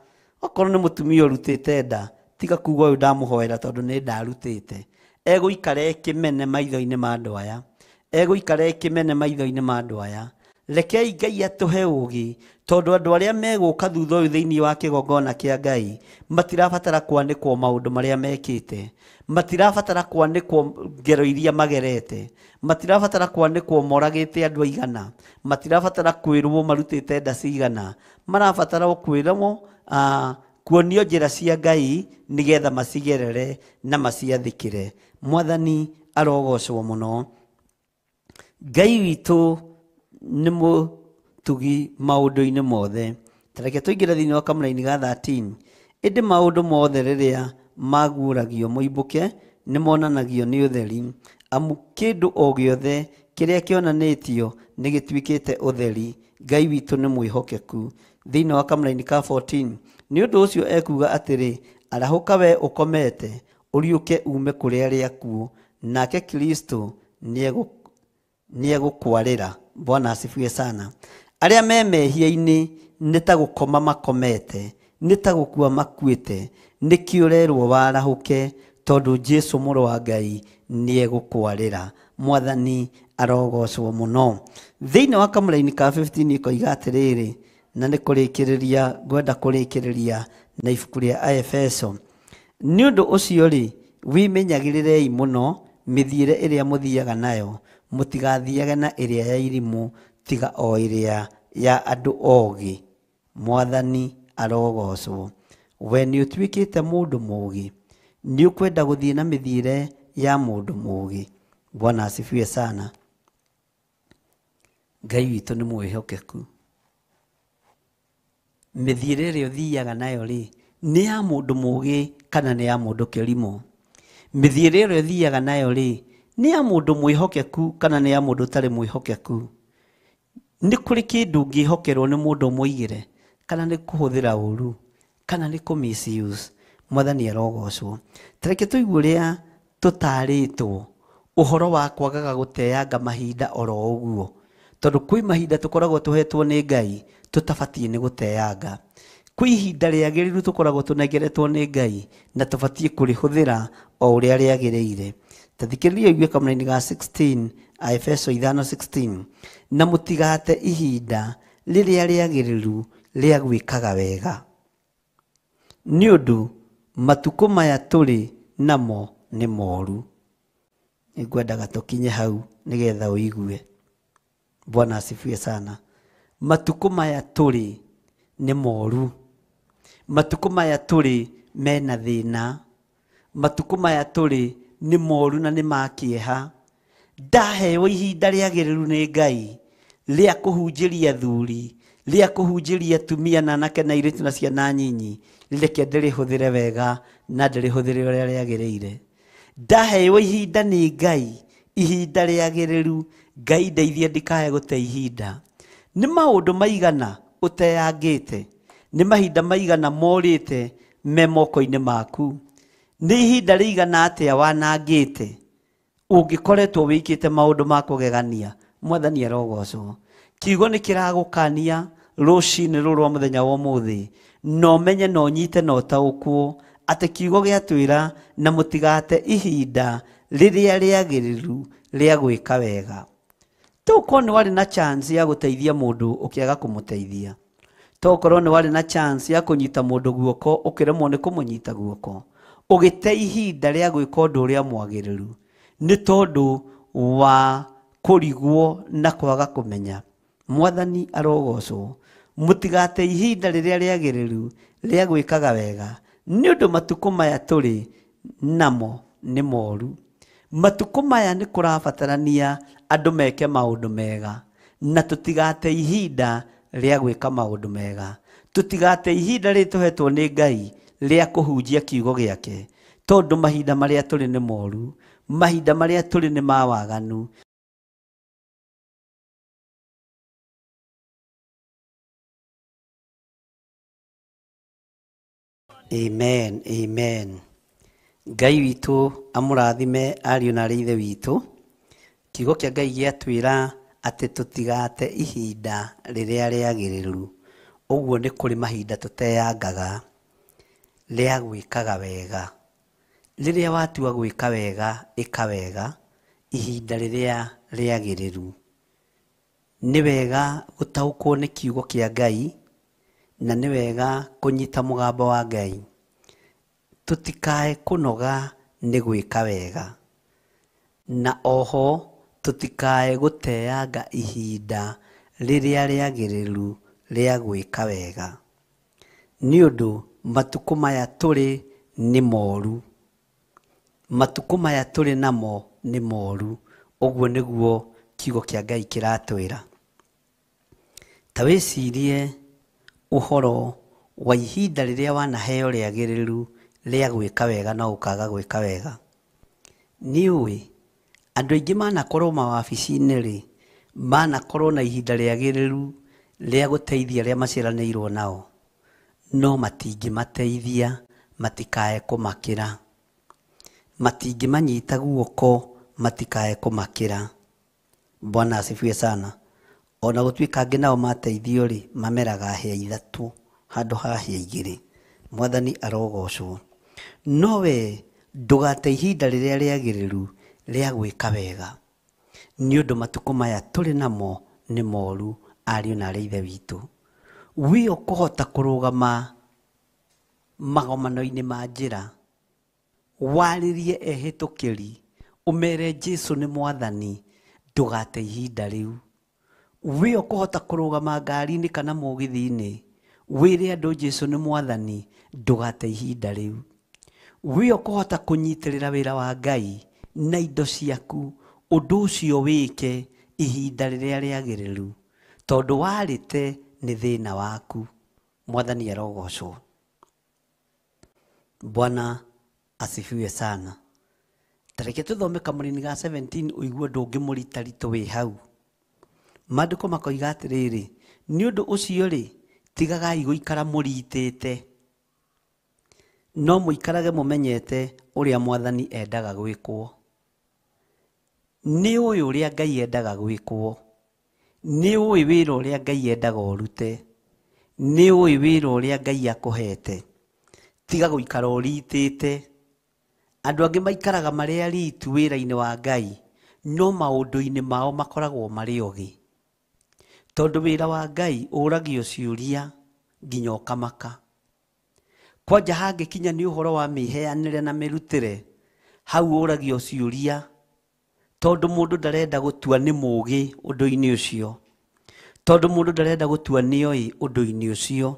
S5: Okorwo nĩ mũtumia ũrutĩte nda, tiga kuga ũyũ ndamũhoera tondũ nĩ ndarutĩte. Egũikara ekĩmene maitho-inĩ ma andũ aya, egũikara ekĩmene maitho-inĩ ma andũ aya. Rekei Ngai atũhe ũũgĩ, tondũ andũ arĩa megũka thutha ũyũ thĩinĩ wa kĩgongona kĩa Ngai matirabatara kwanĩkwo maũndũ marĩa mekĩte, matirabatara kwanĩkwo ngero iria magerete, matirabatara kwanĩkwo moragĩte andũ aigana, matirabatara kwĩrwo marutĩte nda cigana, marabatara o kwĩrwo kuonio njĩra cia Ngai nĩgetha macigerere na maciathĩkĩre. Mwathani arogocwo mũno. Ngai witũ nĩ mũtugi maũndũ-inĩ mothe. Ta reke tũingĩre thĩinĩ wa kamũraini ga 13. Ĩndĩ maũndũ mothe rĩrĩa maguũragio moimbũke nĩ monanagio nĩ ũtheri, amu kĩndũ o gĩothe kĩrĩa kĩonanĩtio nĩ gĩtuĩkĩte ũtheri. Ngai witũ nĩ mwĩhokeku. Thĩinĩ wa kamũraini ka 14, nĩ ũndũ ũcio ekuuga atĩrĩ, arahũka we ũkomete, ũriũke ume kũrĩ arĩa akuũ, nake Kristo nĩegũkwarĩra. Bwana asifiwe sana. Arĩa me mehia-inĩ nĩ ta gũkoma makomete, nĩ ta gũkua makuĩte, nĩkĩo ũrerwo warahũke, tondũ Jesũ mũrũ wa Ngai nĩegũkwarĩra. Mwathani arogocwo mũno. Thĩinĩ wa kamũraini ka 15 ĩkoiga atĩrĩrĩ, na nĩ kũrĩkĩrĩria ngwenda kũrĩkĩrĩria na ibuku rĩa Aefeso. Nĩ ũndũ ũcio rĩ, wĩmenyagĩrĩrei mũno mĩthiĩre ĩrĩa mũthiaga nayo, mũtigathiage na ĩrĩa ya irimũ, tiga o ĩrĩa ya andũ ogĩ. Mwathani arogocwo. We nĩ ũtuĩkĩte mũndũ mũũgĩ, nĩ ũkwenda gũthiĩ na mĩthiĩre ya mũndũ mũũgĩ. Bwana asifiwe sana. Ngai witũ nĩ mwĩhokeku. Mĩthiĩre ĩrĩa ũthiaga nayo rĩ, nĩ ya mũndũ mũũgĩ kana nĩ ya mũndũ kĩrimũ? Mĩthiĩre ĩrĩa ũthiaga nayo rĩ, nĩ ya mũndũ mwĩhokeku kana nĩ ya mũndũ ũtarĩ mwĩhokeku? Nĩ kũrĩ kĩndũ ũngĩhokerwo nĩ mũndũ ũmũigĩre, kana nĩ kũhũthĩra ũru, kana nĩ kũ misuse? Mwathani arogocwo. Ta reke tũigue ũrĩa tũtarĩtwo ũhoro wa kwagaga gũteanga mahinda oro ũguo, tondũ kwĩ mahinda tũkoragwo tũhetwo nĩ Ngai tũtabatiĩ nĩ gũteanga. Kwĩ ihinda rĩagĩrĩru tũkoragwo tũnengeretwo nĩ Ngai na tũbatiĩ kũrĩhũthĩra o ũrĩa rĩagĩrĩire. Ta thikĩrĩria ũigue kamũraini ga 16, Aefeso 5:16, na mũtigate ihinda rĩrĩa rĩagĩrĩru rĩa gwĩkaga wega, nĩ ũndũ matukũ maya tũrĩ namo nĩ moru. Nĩngwendaga tũkinye hau nĩgetha ũigue. Bwana asifiwe sana. Matukũ maya tũrĩ nĩ moru, matukũ maya tũrĩ mena thĩna, matukũ maya tũrĩ nĩ moru na nĩ ma kĩeha. Ndaheo ihinda rĩagĩrĩru nĩ Ngai rĩa kũhunjĩria athuri, rĩa kũhunjĩria atumia na anake na airĩtu na ciana nyinyi, reke ndĩrĩhũthĩre wega na ndĩrĩhũthĩre ũrĩa rĩagĩrĩire. Ndaheo ihinda nĩ Ngai, ihinda rĩagĩrĩru, Ngai ndeithie ndikae gũte ihinda. Nĩ maũndũ maigana ũteangĩte, nĩ mahinda maigana morĩte me moko-inĩ maku, nĩ ihinda rĩigana atĩa wanangĩte ũngĩkoretwo wĩkĩte maũndũ ma kũgegania. Mwathani arogocwo. Kiugo nĩ kĩragũkania rũcinĩ rũrũ rwa mũthenya wa ũmũthĩ, na ũmenye na ũnyite na ũtaũkwo atĩ kiugo gĩatwĩra na mũtigate ihinda rĩrĩa rĩagĩrĩru rĩa gwĩka wega. To nĩ warĩ na chance ya gũteithia mũndũ ũkĩaga kũmũteithia. To korwo nĩ warĩ na chance ya kũnyita mũndũ guoko ũkĩremwo nĩ kũmũnyita guoko. Ũgĩte ihinda rĩa gwĩka ũndũ ũrĩa mwagĩrĩru nĩ tondũ wa kũrigwo na kwaga kũmenya. Mwathani arogocwo. Mũtigate ihinda rĩrĩa rĩagĩrĩru rĩa gwĩkaga wega nĩ ũndũ matukũ maya tũrĩ namo nĩ moru. Matukũ maya nĩ kũrabatarania andũ meke maũndũ mega na tũtigate ihinda rĩa gwĩka maũndũ mega. Tũtigate ihinda rĩrĩ tũhetwo nĩ Ngai rĩa kũhunjia kiugo gĩake tondũ mahinda marĩa tũrĩ nĩ moru, mahinda marĩa tũrĩ nĩ ma waganu. Amen, amen. Ngai witũ amũrathime ariũ na arĩ ithe witũ. Kiugo kĩa Ngai gĩatwĩra atĩ tũtigate ihinda rĩrĩa rĩagĩrĩru. Ũguo nĩ kũrĩ mahinda tũteangaga rĩa gwĩkaga wega. Rĩrĩa watua gwĩka wega, ĩka wega ihinda rĩrĩa rĩagĩrĩru. Nĩ wega gũtaũkwo nĩ kiugo kĩa Ngai na nĩ wega kũnyita mũgambo wa Ngai. Tũtikae kũnoga nĩ gwĩka wega na oho tũtikae gũteanga ihinda rĩrĩa rĩagĩrĩru rĩa gwĩka wega nĩ ũndũ matukũ maya tũrĩ nĩ moru. Matukũ maya tũrĩ namo nĩ moru. Ũguo nĩguo kiugo kĩa Ngai kĩratwĩra. Ta wĩcirie ũhoro wa ihinda rĩrĩa wanaheo rĩagĩrĩru rĩa gwĩka wega no ũkaga gwĩka wega. Nĩ ũĩ andũ aingĩ manakorwo mawabici-inĩ rĩ, manakorwo na ihinda rĩagĩrĩru rĩa gũteithia arĩa maciaranĩirwo nao, no matingĩmateithia matikae kũmakĩra. Matingĩmanyita guoko matikae kũmakĩra. Bwana asifiwe sana. Ona gũtuĩka angĩ nao mateithio rĩ, mameraga hĩa ithatũ handũ ha hĩa igĩrĩ. Mwathani arogocwo. No we ndũgate ihinda rĩrĩa rĩagĩrĩru rĩa gwĩka wega nĩ ũndũ matukũ maya tũrĩ namo nĩ moru ariũ na arĩ ithe witũ. Wĩ ũkũhota kũrũgama magomano-inĩ ma njĩra warĩrie ehĩtũkĩri ũmere Jesu nĩ mwathani, ndũgate ihinda rĩu. Wĩ ũkũhota kũrũgama ngari-inĩ kana mũgithi-inĩ wĩre andũ Jesu nĩ mwathani, ndũgate ihinda rĩu. Wĩ ũkũhota kũnyitĩrĩra wĩra wa Ngai na indo ciaku, ũndũ ũcio wĩke ihinda rĩrĩa rĩagĩrĩru tondũ warĩte nĩ thĩna waku. Mwathani arogocwo. Bwana asifiwe sana. Tareke tũthome kamũrini ga 17 ũigue ũndũ ũngĩ mũritaritũ wĩ hau. Maandĩko makoiga atĩrĩrĩ, nĩ ũndũ ũcio rĩ, tigagai gũikara mũritĩte, no mũikarage mũmenyete ũrĩa mwathani endaga gwĩkwo. Nĩ ũĩ ũrĩa Ngai endaga gwĩkwo. Nĩ ũĩ wĩra ũrĩa Ngai endaga ũrute. Nĩ ũĩ wĩra ũrĩa Ngai akũhete. Tiga gũikara ũritĩte. Andũ angĩ maikaraga marĩ aritu wĩra-inĩ wa Ngai, no maũndũ-inĩ mao makoragwo marĩ ogĩ. Tondũ wĩra wa Ngai ũragio ciũria nginya ũkamaka. Kwanja hangĩkinya nĩ ũhoro wa mĩheanĩre na mĩrutĩre, hau ũragio ciũria tondũ mũndũ ndarenda gũtua nĩ mũũgĩ ũndũ-inĩ ũcio. Tondũ mũndũ ndarenda gũtua nĩ oĩ ũndũ-inĩ ũcio.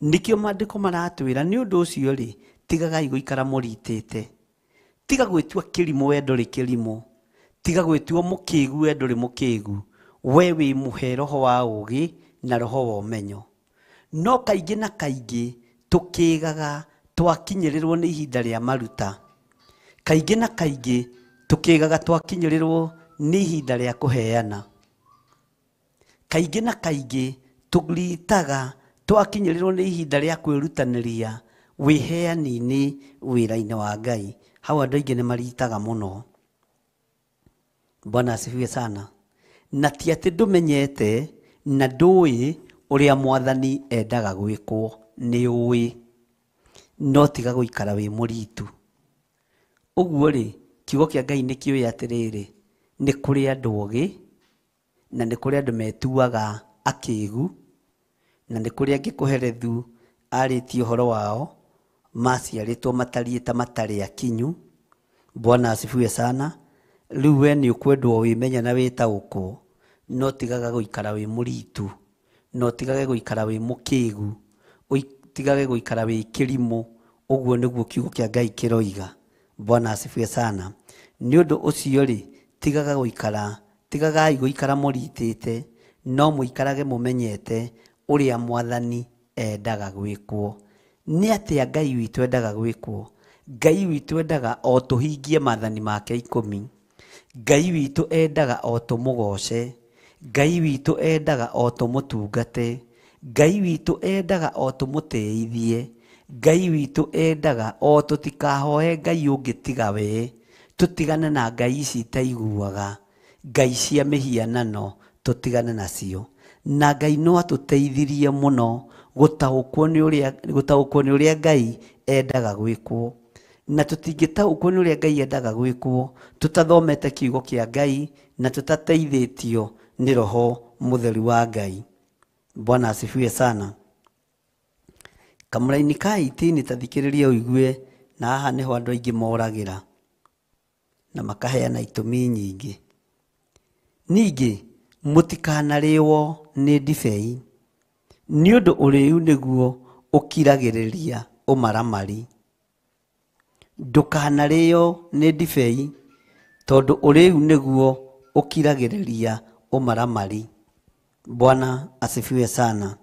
S5: Nĩkĩo maandĩko maratwĩra nĩ ũndũ ũcio rĩ, tigagai gũikara mũritĩte. Tiga gwĩtua kĩrimũ we ndũrĩ kĩrimũ. Tiga gwĩtua mũkĩgu we ndũrĩ mũkĩgu. We wĩ mũhe roho wa ũũgĩ na roho wa ũmenyo. No kaingĩ na kaingĩ tũkĩgaga twakinyĩrĩrwo nĩ ihinda rĩa maruta. Kaingĩ na kaingĩ tũkĩgaga twakinyĩrĩrwo nĩ ihinda rĩa kũheana. Kaingĩ na kaingĩ tũritaga twakinyĩrĩrwo nĩ ihinda rĩa kwĩrutanĩria wĩheani-inĩ wĩra-inĩ wa Ngai. Hau andũ aingĩ nĩ maritaga mũno. Bwana asifiwe sana. Na ti atĩ ndũmenyete na ndũĩ ũrĩa mwathani endaga gwĩkwo, nĩ ũĩ, no tiga gũikara wĩ mũritu. Ũguo rĩ, kiugo kĩa Ngai nĩ kĩũĩ atĩrĩrĩ, nĩ kũrĩ andũ ogĩ na nĩ kũrĩ andũ metuaga akĩgu, na nĩ kũrĩ angĩ Kohelethu arĩtie ũhoro wao maciarĩtwo matariĩ ta matarĩ akinyu. Bwana asifiwe sana. Rĩu we nĩ ũkwendwo wĩmenya na wĩtaũkwo, no tigaga gũikara wĩ mũritu, no tigage gũikara wĩ mũkĩgu, tigage gũikara wĩ kĩrimũ. Ũguo nĩguo kiugo kĩa Ngai kĩroiga. Bwana asifiwe sana. Nĩ ũndũ ũcio rĩ, tigaga gũikara, tigagai gũikara mũritĩte, no mũikarage mũmenyete ũrĩa Mwathani endaga gwĩkwo. Nĩ atĩa Ngai witũ endaga gwĩkwo? Ngai witũ endaga o tũhingie maathani make 10. Ngai witũ endaga o tũmũgoce. Ngai witũ endaga o tũmũtungate. Ngai witũ endaga o tũmũtĩithie. Ngai witũ endaga o tũtikahoe Ngai ũngĩ tiga we, tũtigane na ngai ici itaiguaga, ngai cia mĩhianano tũtigane nacio. Na Ngai no atũteithirie mũno gũtaũkwo nĩ ũrĩa Ngai endaga gwĩkwo. Na tũtingĩtaũkwo nĩ ũrĩa Ngai endaga gwĩkwo tũtathomete kiugo kĩa Ngai na tũtateithĩtio nĩ Roho Mũtheru wa Ngai. Bwana asifiwe sana. Kamũraini ka 18 tathikĩrĩria ũigue, na haha nĩho andũ aingĩ moragĩra na makaheana itũmi nyingĩ. Ningĩ mũtikanarĩo nĩ ndibei, nĩ ũndũ ũrĩu nĩguo ũkiragĩrĩria ũmaramari. Ndũkanarĩo nĩ ndibei, tondũ ũrĩu nĩguo ũkiragĩrĩria ũmaramari. Bwana asifiwe sana.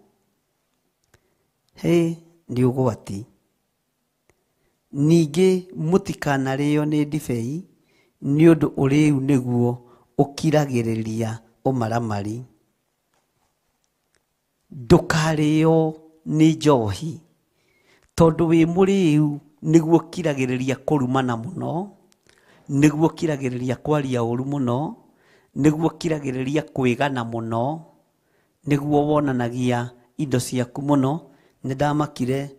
S5: He, nĩ ũgwati. Ningĩ mũtikanarĩo nĩ ndibei, nĩ ũndũ ũrĩu nĩguo ũkiragĩrĩria ũmaramari. Ndũkarĩo nĩ njohi, tondũ wĩ mũrĩu nĩguo ũkiragĩrĩria kũrumana mũno, nĩguo ũkiragĩrĩria kwaria ũru mũno, nĩguo ũkiragĩrĩria kwĩgana mũno, nĩguo wonanagia indo ciaku mũno. Nĩ ndamakire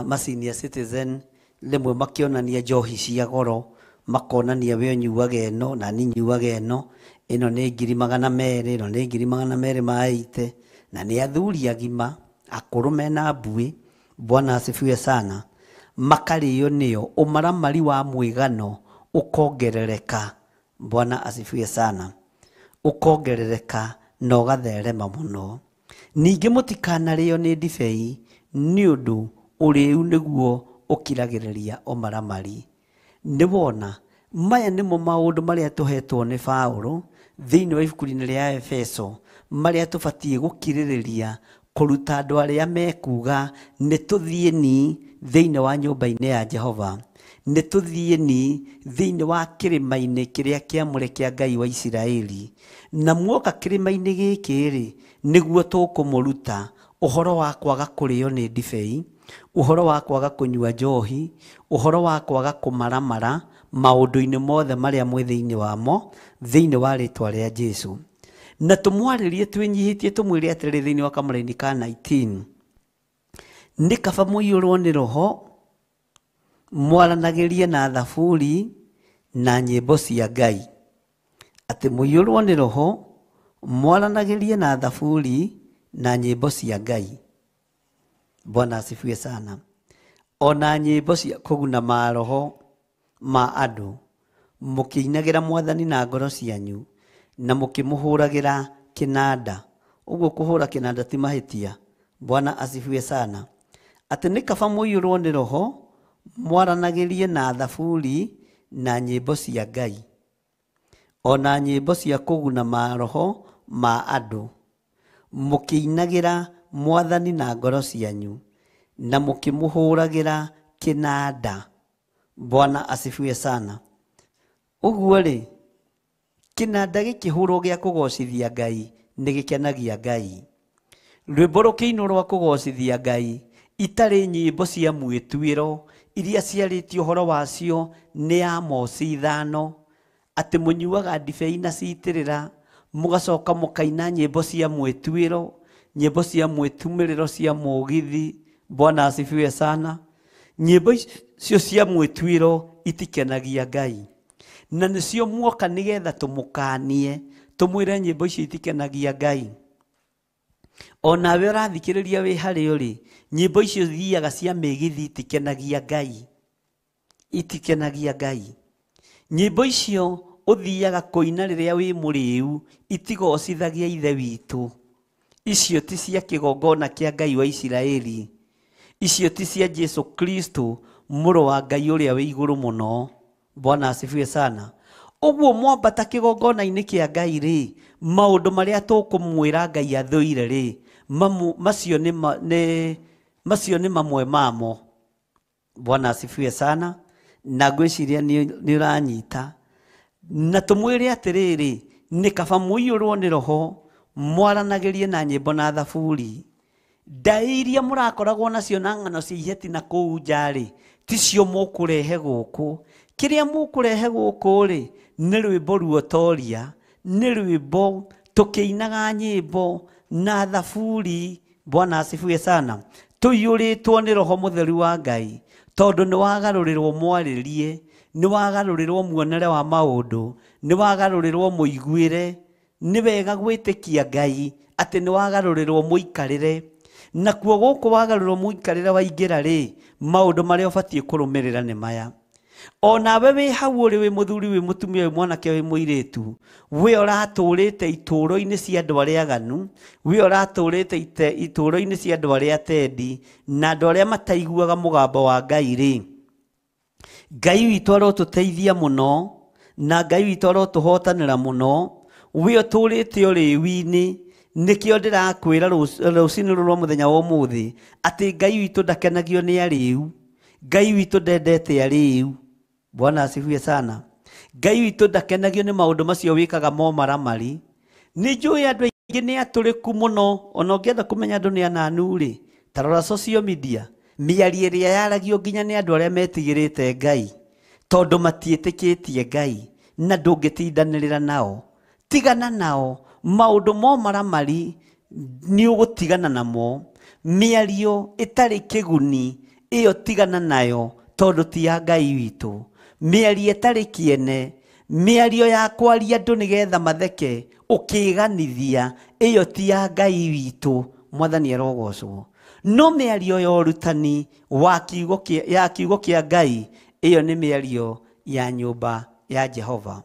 S5: ma senior citizen rĩmwe makĩonania njohi cia goro, makonania we ũnyuaga ĩno na niĩ nyuaga ĩno, ĩno nĩ 200,000, ĩno nĩ 280,000, na nĩ athuri agima akũrũ mena mbuĩ. Bwana asifiwe sana. Makarĩo nĩo, ũmaramari wa mwĩgano ũkongerereka. Bwana asifiwe sana. Ũkongerereka na ũgatherema mũno. Ningĩ mũtikanarĩo nĩ ndibei, nĩ ũndũ ũrĩu nĩguo ũkiragĩrĩria ũmaramari. Nĩ wona maya nĩmo maũndũ marĩa tũhetwo nĩ Paũlũ thĩinĩ wa ibuku-inĩ rĩa Efeso, marĩa tũbatiĩ gũkirĩrĩria kũruta andũ arĩa mekuga nĩ tũthiĩ ni thĩinĩ wa nyũmba-inĩ ya Jehova, nĩ tũthiĩ ni thĩinĩ wa kĩrĩma-inĩ kĩrĩa kĩamũre kĩa Ngai wa Isiraeli. Na muoka kĩrĩma-inĩ gĩkĩ rĩ, nĩguo tũkũmũruta ũhoro wa kwaga kũrĩo nĩ ndibei, ũhoro wa kwaga kũnyua njohi, ũhoro wa kwaga kũmaramara maũndũ-inĩ mothe marĩa mwĩ thĩinĩ wamo, thĩinĩ wa rĩtwa rĩa Jesũ. Na tũmwarĩrie twĩnyihĩtie tũmwĩre atĩrĩrĩ thĩinĩ wa kamũraini ka 19, nĩ kaba mũiyũrwo nĩ Roho, mwaranagĩrie na thaburi na nyĩmbo cia Ngai. Atĩ mũiyũrwo nĩ Roho, mwaranagĩrie na thaburi na nyĩmbo cia Ngai. Bwana asifiwe sana. Ona nyĩmbo cia kũguna maroho ma andũ, mũkĩinagĩra Mwathani na ngoro cianyu, na mũkĩmũhũragĩra kĩnanda. Ũguo kũhũra kĩnanda ti mahĩtia. Bwana asifiwe sana. Atĩ nĩ kaba mũiyũrwo nĩ Roho, mwaranagĩrie na thaburi na nyĩmbo cia Ngai, ona nyĩmbo cia kũguna maroho ma andũ, mũkĩinagĩra Mwathani na ngoro cianyu, na mũkĩmũhũragĩra kĩnanda. Bwana asifiwe sana. Ũguo rĩ, kĩnanda gĩkĩhũrwo gĩa kũgocithia Ngai nĩ gĩkenagia Ngai. Rwĩmbo rũkĩinwo rwa kũgocithia Ngai, itarĩ nyĩmbo cia mwĩtuĩro iria ciarĩtio ũhoro wacio nĩ Amosi 5, atĩ mũnyuaga ndibei na citĩrĩra, mũgacoka mũkaina nyĩmbo cia mwĩtuĩro, nyĩmbo cia mwĩtumĩrĩro cia mũgithi. Bwana asifiwe sana. Nyĩmbo icio cia mwĩtuĩro itikenagia Ngai, na nĩcio muoka nĩgetha tũmũkanie, Tũmwĩre nyĩmbo icio itikenagia Ngai. Onawe ũrathikĩrĩria wĩ harĩa ũrĩ, nyĩmbo icio thiaga cia mĩgithi itikenagia Ngai. Itikenagia Ngai. Nyĩmbo icio ũthiaga kũina rĩrĩa wĩ mũrĩu itigocithagia Ithe witũ. Icio ti cia kĩgongona kĩa Ngai wa Isiraeli. Icio ti cia Jesu Kristo mũrũ wa Ngai ũrĩa wĩ igũrũ mũno. Bwana asifiwe sana. Ũguo mwambata kĩgongona-inĩ kĩa Ngai rĩ, maũndũ marĩa tũkũmwĩra Ngai athũire rĩ, macio nĩ mamwe mamo. Bwana asifiwe sana. Na ngwĩciria nĩ ũranyita. Na tũmwĩre atĩrĩrĩ, nĩ kaba mũiyũrwo nĩ roho, mwaranagĩrie na nyĩmbo na thaburi. Ndaĩ iria mũrakoragwo nacio na ng'ano cia iheti na kũu nja rĩ, ticio mũkũrehe gũkũ. Kĩrĩa mũkũrehe gũkũ rĩ, nĩ rwĩmbo ruotoria, nĩ rwĩmbo tũkĩinaga nyĩmbo na thaburi. Bwana asifiwe sana. Tũiyũrĩtwo nĩ roho mũtheru wa Ngai, tondũ nĩ wagarũrĩrwo mwarĩrie, nĩ wagarũrĩrwo muonere wa maũndũ, nĩ wagarũrĩrwo mũiguĩre. Nĩ wega gwĩtĩkia Ngai atĩ nĩ wagarũrĩrwo mũikarĩre. Nakuo gũkũ wagarũrĩrwo mũikarĩre waingĩra rĩ, maũndũ marĩa ũbatiĩ kũrũmĩrĩra nĩ maya. Onawe wĩ hau ũrĩ wĩ mũthuri, wĩ mũtumia, wĩ mwanake, wĩ mũirĩtu, we ũratũrĩte itũũro-inĩ cia andũ arĩa aganu, we ũratũrĩte itũũro-inĩ cia andũ arĩa atendi na andũ arĩa mataiguaga mũgambo wa Ngai rĩ, Ngai witũ arotũteithia mũno na Ngai witũ arotũhotanĩra mũno. We ũtũrĩte ũrĩu-inĩ, nĩkĩo ndĩrakwĩra rũcinĩ rũrũ rwa mũthenya wa ũmũthĩ atĩ Ngai witũ ndakenagio nĩ arĩu. Ngai witũ ndendete arĩu. Bwana asifiwe sana. Ngai witũ ndakenagio nĩ maũndũ macio wĩkaga mo maramari. Nĩ njũĩ andũ aingĩ nĩ atũrĩku mũno, ona ũngĩenda kũmenya andũ nĩ ananu rĩ, ta rora social media, mĩario ĩrĩa yaragio nginya nĩ andũ arĩa metigĩrĩte Ngai, tondũ matiĩtĩkĩtie Ngai na ndũngĩtindanĩrĩra nao. Tigana nao, maũndũ mo maramari nĩ ũgũtigana namo. Mĩario ĩtarĩ kĩguni ĩyo tigana nayo, tondũ ti ya Ngai witũ. Mĩario ĩtarĩ kĩene, mĩario ya kwaria andũ nĩgetha matheke ũkĩganithia, ĩyo ti ya Ngai witũ. Mwathani arogocwo. No mĩario ya ũrutani wa kiugo ya kiugo kĩa Ngai, ĩyo nĩ mĩario ya nyũmba ya Jehova.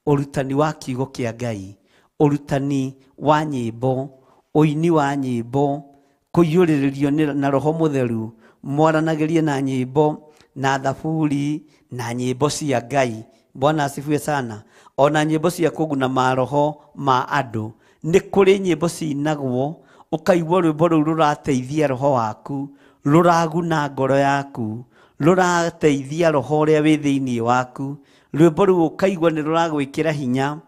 S5: Ũrutani wa kiugo kĩa Ngai, ũrutani wa nyĩmbo, ũini wa nyĩmbo, kũiyũrĩrĩrio na roho mũtheru, mwaranagĩrie na nyĩmbo na thaburi na nyĩmbo cia Ngai. Bwana asifiwe sana. Ona nyĩmbo cia kũguna maroho ma andũ, nĩ kũrĩ nyĩmbo cinagwo ũkaigua rwĩmbo rũu rũrateithia roho waku, rũraguna ngoro yaku, rũrateithia roho ũrĩa wĩ thĩinĩ waku. Rwĩmbo rũu ũkaigua nĩ rũragwĩkĩra hinya,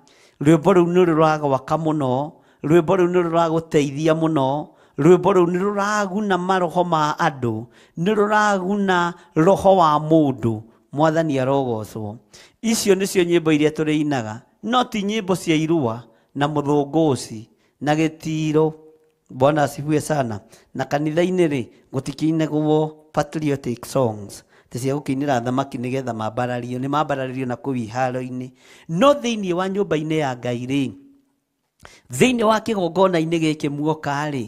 S5: rwĩmbo rũu nĩ rũragwaka mũno, rwĩmbo rũu nĩ rũragũteithia mũno, rwĩmbo rũu nĩ rũraguna maroho ma andũ, nĩ rũraguna roho wa mũndũ. Mwathani arogocwo. Icio nĩcio nyĩmbo iria tũrĩinaga, no ti nyĩmbo cia irua na mũthũngũci na gĩtiro. Bwana asifiwe sana. Na kanitha-inĩ rĩ, gũtikĩinagwo patriotic songs, ti cia gũkĩinĩra thamaki nĩgetha mambarario, nĩ mambararirio na kũu iharo-inĩ. No thĩinĩ wa nyũmba-inĩ ya Ngai rĩ, thĩinĩ wa kĩgongona-inĩ gĩkĩ muoka rĩ,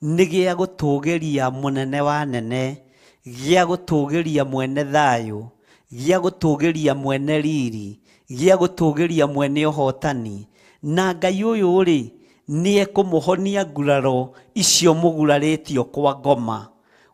S5: nĩ gĩa gũtũgĩria mũnene wa nene, gĩa gũtũgĩria mwene thayũ, gĩa gũtũgĩria mwene riri, gĩa gũtũgĩria mwene ũhotani. Na Ngai ũyũ rĩ, nĩ ekũmũhonia nguraro icio mũgurarĩtio kwa ngoma.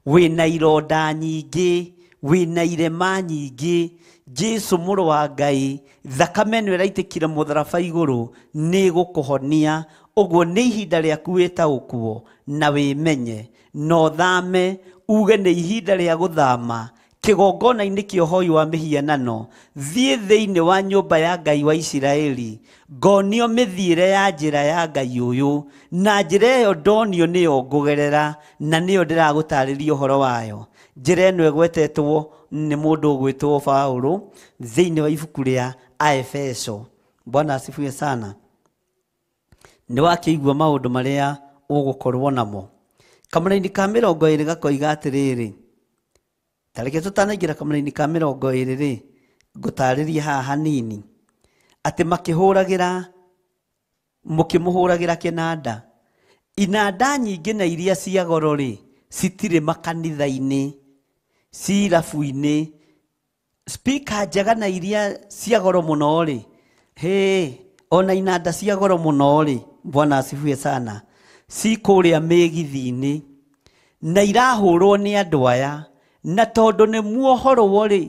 S5: Wĩna ironda nyingĩ, wĩna irema nyingĩ, Jesu mũrũ wa Ngai, thakame ĩno ĩraitĩkire mũtharaba igũrũ nĩ ĩgũkũhonia. Ũguo nĩ ihinda rĩaku wĩtaũkwo na wĩmenye, na ũthame, uge nĩ ihinda rĩa gũthama kĩgongona-inĩ kĩa ũhoi wa mĩhianano. Thiĩ thĩinĩ wa nyũmba ya Ngai wa Isiraeli, ngonio mĩthiĩre ya njĩra ya Ngai ũyũ, na njĩra ĩyo ndonio nĩyo ngũgerera, na nĩyo ndĩragũtarĩria ũhoro wayo. Njĩra ĩno ĩgwetetwo nĩ mũndũ ũgwĩtwo Paũlũ thĩinĩ wa ibuku rĩa Aefeso. Bwana asifiwe sana. Nĩ wakĩigua maũndũ marĩa ũgũkorwo namo. Kamũraini ka 20 gakoiga atĩrĩrĩ, tareke tũtanaingĩra kamũraini ka 20 rĩ, ngũtarĩrie haha hanini atĩ makĩhũragĩra Mũkĩmũhũragĩra kĩnanda. Inanda nyingĩ na iria cia goro rĩ, citirĩ makanitha-inĩ, ci irabu-inĩ. Speaker njega na iria cia goro mũno rĩ, hĩ, ona inanda cia goro mũno rĩ, Bwana asifiwe sana, ci kũrĩa mĩgithi-inĩ na irahũrwo nĩ andũ aya, na tondũ nĩ muohorwo rĩ,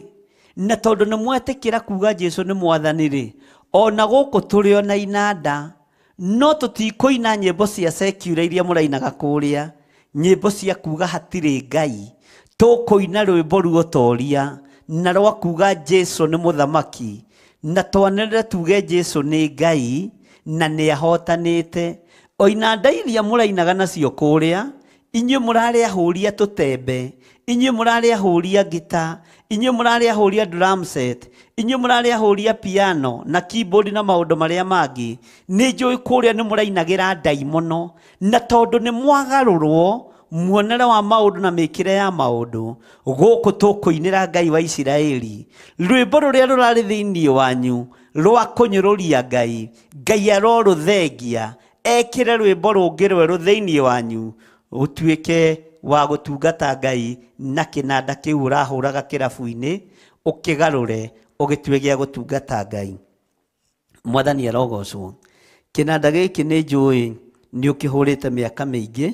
S5: na tondũ nĩ mwetĩkĩra kuga Jesu nĩ mwathani rĩ, ona gũkũ tũrĩ ona inanda, no tũtikũina nyĩmbo cia secular iria mũrainaga kũrĩa, nyĩmbo cia kuga hatirĩ Ngai. Tũkũina rwĩmbo ruotoria na rwa kuga Jesu nĩ mũthamaki, na twanĩrĩre tuge Jesu nĩ Ngai na nĩ ahotanĩte. O inanda iria mũrainaga nacio kũrĩa, inyuĩ mũrarĩ ahũri a tũtembe, inyuĩ mũrarĩ ahũri a ngita, inyuĩ mũrarĩ ahũri a drum set, inyuĩ mũrarĩ ahũri a piano na keyboard na maũndũ marĩa mangĩ, nĩ njũĩ kũrĩa nĩ mũrainagĩra ndaimono, na tondũ nĩ mwagarũrwo muonere wa maũndũ na mĩkĩre ya maũndũ, gũkũ tũkũinĩra Ngai wa Isiraeli rwĩmbo rũrĩa rũrarĩ thĩinĩ wanyu rwa kũnyũrũria Ngai. Ngai arorũthengia ekĩre rwĩmbo rũngĩ rwerũ thĩinĩ wanyu, ũtuĩke wa gũtungata Ngai na kĩnanda kĩu ũrahũraga kĩrabu-inĩ, ũkĩgarũre ũgĩtue gĩa gũtungata Ngai. Mwathani arogocwo. Kĩnanda gĩkĩ nĩ njũĩ nĩ ũkĩhũrĩte mĩaka mĩingĩ,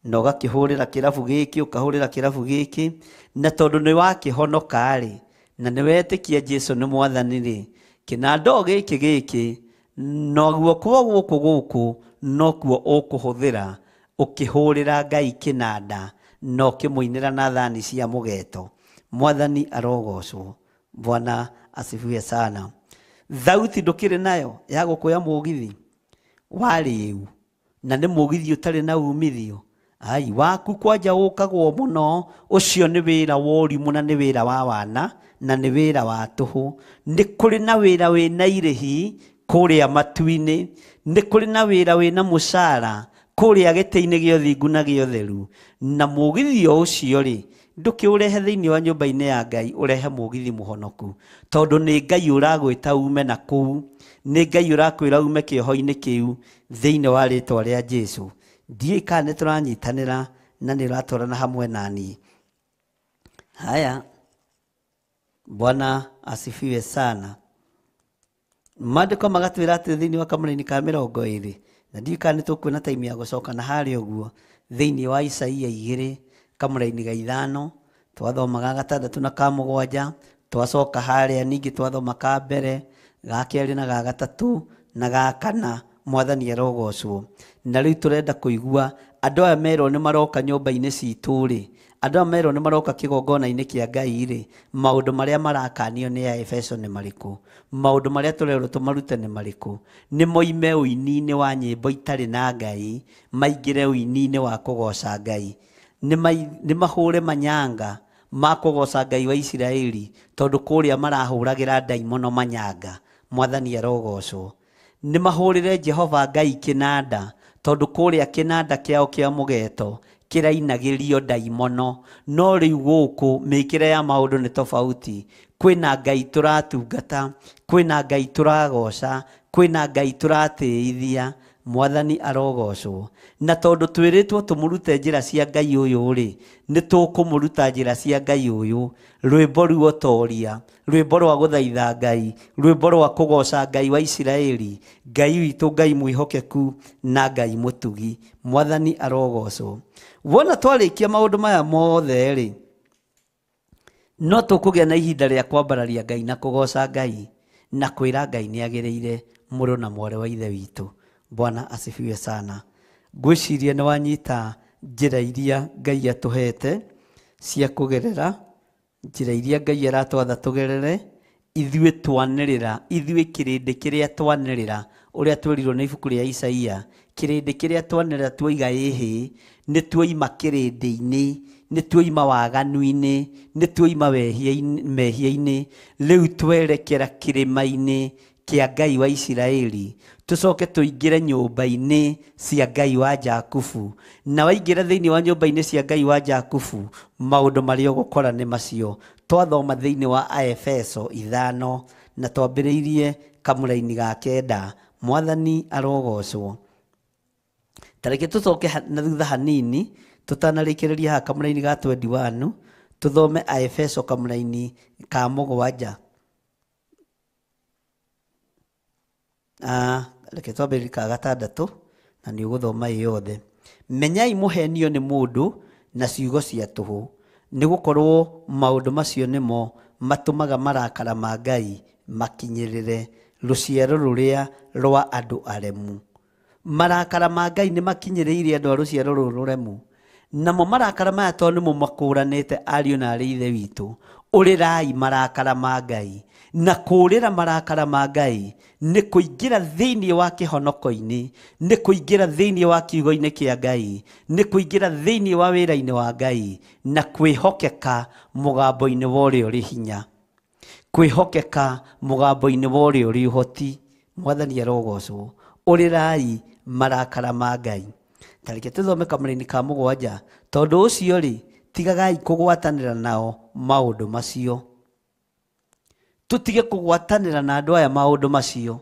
S5: na ũgakĩhũrĩra kĩrabu gĩkĩ, ũkahũrĩra kĩrabu gĩkĩ, na tondũ nĩ wakĩhonoka rĩ, na nĩ wetĩkia Jesu nĩ mwathani rĩ, kĩnanda o gĩkĩ gĩkĩ no guoko gũkũ gũkũ nokuo ũkũhũthĩra ũkĩhũrĩra Ngai kĩnanda na ũkĩmũinĩra na thani cia mũgeto. Mwathani arogocwo. Bwana asifiwe sana. Thauti ndũkĩrĩ nayo ya gũkũya mũgithi warĩu, na nĩ mũgithi ũtarĩ na umithio. Ai, waku kwanja ũkagwo mũno, ũcio nĩ wĩra wa ũrimũ na nĩ wĩra wa wana na nĩ wĩra wa tũhũ. Nĩ kũrĩ na wĩra wĩna irĩhi kũrĩa matu-inĩ, nĩ kũrĩ na wĩra wĩna mũcara kũrĩa gĩtĩ-inĩ gĩa ũthingu na gĩa ũtheru. Na mũgithi o ũcio rĩ, ndũkĩũrehe thĩinĩ wa nyũmba-inĩ ya Ngai, ũrehe mũgithi mũhonoku, tondũ nĩ Ngai ũragwĩta ume na kũu, nĩ Ngai ũrakwĩra ume kĩoho-inĩ kĩu thĩinĩ wa rĩtwa rĩa Jesu. Ndiũĩ kana nĩ tũranyitanĩra na nĩ ũratwarana hamwe na niĩ. Haya, Bwana asifiwe sana. Maandĩko magatwĩra atĩ thĩinĩ wa kamũraini ka 20, na ndiũĩ kana nĩ tũkuona time ya gũcoka na harĩa ũguo, thĩinĩ wa Isaia 2 kamũraini ga 5, twathoma ga 6 na ka 7, twacoka harĩa ningĩ twathoma ka mbere, ga 2 na ga 3 na ga 4. Mwathani arogocwo. Na rĩu tũrenda kũigua andũ aya merwo nĩ maroka nyũmba-inĩ citũ rĩ, andũ aya merwo nĩ maroka kĩgongona-inĩ kĩa Ngai rĩ, maũndũ marĩa marakanio nĩ a Efeso nĩ marĩkũ? Maũndũ marĩa tũrerwo tũmarute nĩ marĩkũ? Nĩ moime ũini-inĩ wa nyĩmbo itarĩ na Ngai, maingĩre ũini-inĩ wa kũgoca Ngai. Nĩ mahũre manyanga ma kũgoca Ngai wa Isiraeli, tondũ kũrĩa marahũragĩra ndaimono manyanga. Mwathani arogocwo. Nĩ mahũrĩre Jehova Ngai kĩnanda, tondũ kũrĩa kĩnanda kĩao kĩa mũgeto kĩrainagĩrio ndaimono. No rĩu gũkũ mĩkĩre ya maũndũ nĩ tofauti. Kwĩna Ngai tũratungata, kwĩna Ngai tũragoca, kwĩna Ngai tũratĩithia. Mwathani arogocwo. Na tondũ twĩrĩtwo tũmũrute njĩra cia Ngai ũyũ rĩ, nĩ tũkũmũruta njĩra cia Ngai ũyũ. Rwĩmbo ruotoria, rwĩmbo rwa gũthaitha Ngai, rwĩmbo rwa kũgoca Ngai wa Isiraeli, Ngai witũ, Ngai mwĩhokeku na Ngai mũtugi. Mwathani arogocwo. Wona twarĩkia maũndũ maya mothe rĩ, no tũkũgĩa na ihinda rĩa kwambararia Ngai na kũgoca Ngai na kwĩra Ngai nĩ agĩrĩire mũrũ na mwarĩ wa ithe witũ. Bwana asifiwe sana. Ngwĩciria nĩ wanyita njĩra iria Ngai atũhete cia kũgerera, njĩra iria Ngai aratwatha tũgerere, ithuĩ twanĩrĩra, ithuĩ kĩrĩndĩ kĩrĩa twanĩrĩra, ũrĩa twerirwo nĩ ibuku rĩa Isaia, kĩrĩndĩ kĩrĩa twanĩrĩra tuoiga ĩhĩ, nĩ tuoima kĩrĩndĩ-inĩ, nĩ tuoima waganu-inĩ, nĩ tuoima mehia-inĩ, rĩu twerekera kĩrĩma-inĩ kĩa Ngai wa Isiraeli, tũcoke tũingĩre nyũmba-inĩ cia Ngai wa Jakubu. Na waingĩra thĩinĩ wa nyũmba-inĩ cia Ngai wa Jakubu, maũndũ marĩa ũgũkora nĩ macio twathoma thĩinĩ wa Aefeso 5 na twambĩrĩirie kamũraini ga 9. Mwathani arogocwo. Tareke tũcoke na thutha hanini tũtanarĩkĩrĩria haha kamũraini ga 21, tũthome Aefeso kamũraini ka 7. Reke twambĩrĩrie ka 6 na nĩ ũgũthoma ĩ yothe. Menyai mũhenio nĩ mũndũ na ciugo cia tũhũ, nĩ gũkorwo maũndũ macio nĩmo matũmaga marakara ma Ngai makinyĩrĩre rũciaro rũrĩa rwa andũ aremu. Marakara ma Ngai nĩ makinyĩrĩire andũ a rũciaro rũrũ rũremu. Namo marakara maya tondũ nĩmo makũranĩte ariũ na arĩ ithe witũ, ũrĩrai marakara ma Ngai. Na kũũrĩra marakara ma Ngai nĩ kũingĩra thĩinĩ wa kĩhonoko-inĩ, nĩ kũingĩra thĩinĩ wa kiugo-inĩ kĩa Ngai, nĩ kũingĩra thĩinĩ wa wĩra-inĩ wa Ngai, na kwĩhokeka mũgambo-inĩ wa ũrĩa ũrĩ hinya, kwĩhokeka mũgambo-inĩ wa ũrĩa ũrĩ ũhoti. Mwathani arogocwo. Ũrĩrai marakara ma Ngai. Tareke tũthome kamũraini ka 7. Tondũ ũcio rĩ, tigagai kũgwatanĩra nao maũndũ macio. Tũtige kũgwatanĩra na andũ aya maũndũ macio,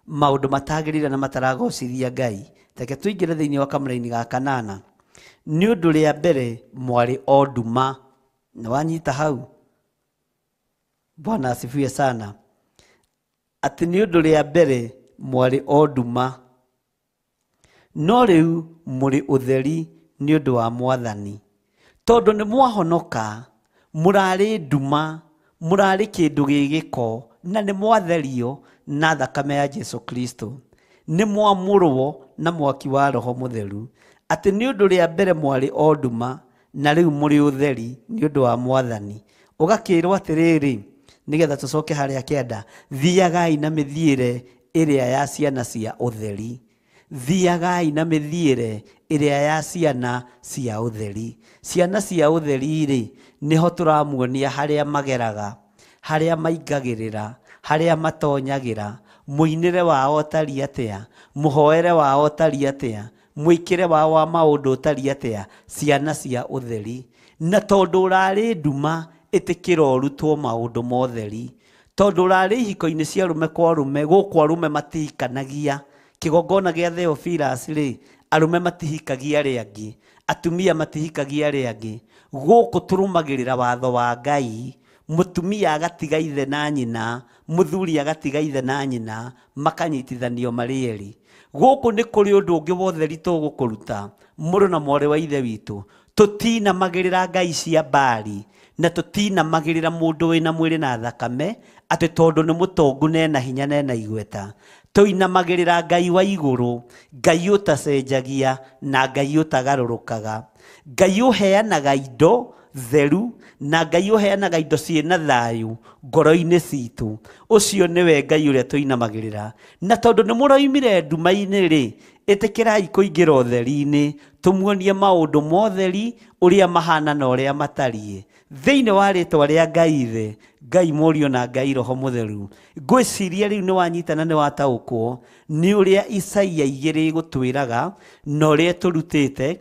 S5: maũndũ matagĩrĩire na mataragocithia Ngai. Reke tũingĩre thĩinĩ wa kamũraini ga 8. Nĩ ũndũ rĩa mbere mwarĩ o nduma. Nĩ wanyita hau? Bwana asifiwe sana. Atĩ nĩ ũndũ rĩa mbere mwarĩ o nduma, no rĩu mũrĩ ũtheri nĩ ũndũ wa Mwathani. Tondũ nĩ mwahonoka, mũrarĩ nduma, mũrarĩ kĩndũ gĩ gĩko, na nĩ mwatherio na thakame ya Jesu Kristo. Nĩ mwamũrwo na mwaki wa Roho Mũtheru. Atĩ nĩ ũndũ rĩa mbere mwarĩ o nduma, na rĩu mũrĩ ũtheri nĩ ũndũ wa Mwathani. Ũgakĩrwo atĩrĩrĩ, nĩgetha tũcoke harĩa 9, thiagai na mĩthiĩre ĩrĩa ya ciana cia ũtheri. Thiagai na mĩthiĩre ĩrĩa ya ciana cia ũtheri. Ciana cia ũtheri rĩ, nĩho tũramuonia harĩa mageraga, harĩa maingagĩrĩra, harĩa matonyagĩra, mũinĩre wao ũtariĩ atĩa, mũhoere wao ũtariĩ atĩa, mwĩkĩre wao wa maũndũ ũtariĩ atĩa. Ciana cia ũtheri. Na tondũ ũrarĩ nduma, ĩtĩkĩra ũrutwo maũndũ ma ũtheri. Tondũ ũrarĩ ihiko-inĩ cia arũme kwa arũme, gũkũ arũme matihikanagia. Kĩgongona gĩa Theophilus rĩ, arũme matihikagia arĩa angĩ, atumia matihikagia arĩa angĩ. Gũkũ tũrũmagĩrĩra watho wa Ngai. Mũtumia agatiga ithe na nyina, mũthuri agatiga ithe na nyina, makanyitithanio marĩ erĩ. Gũkũ nĩ kũrĩ ũndũ ũngĩ wa ũtheri tũgũkũruta, mũrũ na mwarĩ wa ithe witũ. Tũtinamagĩrĩra ngai cia Baali, na tũtinamagĩrĩra mũndũ wĩna mwĩrĩ na thakame, atĩ tondũ nĩ mũtongu na ena hinya na ena igweta. Tũinamagĩrĩra Ngai wa igũrũ, Ngai ũtacenjagia na Ngai ũtagarũrũkaga, Ngai ũheanaga indo theru na Ngai ũheanaga indo ciĩna thayũ ngoro-inĩ citũ. Ũcio nĩwe Ngai ũrĩa tũinamagĩrĩra. Na tondũ nĩ mũroimire nduma-inĩ rĩ, ĩtĩkĩrai kũingĩra ũtheri-inĩ, tũmuonie maũndũ ma ũtheri ũrĩa mahana na ũrĩa matariĩ. Thĩinĩ wa rĩtwa rĩa Ngai Ithe, Ngai Mũriũ na Ngai Roho Mũtheru. Ngwĩciria rĩu nĩ wanyita na nĩ wataũkwo nĩ ũrĩa Isaia 2 ĩgũtwĩraga na ũrĩa ĩtũrutĩte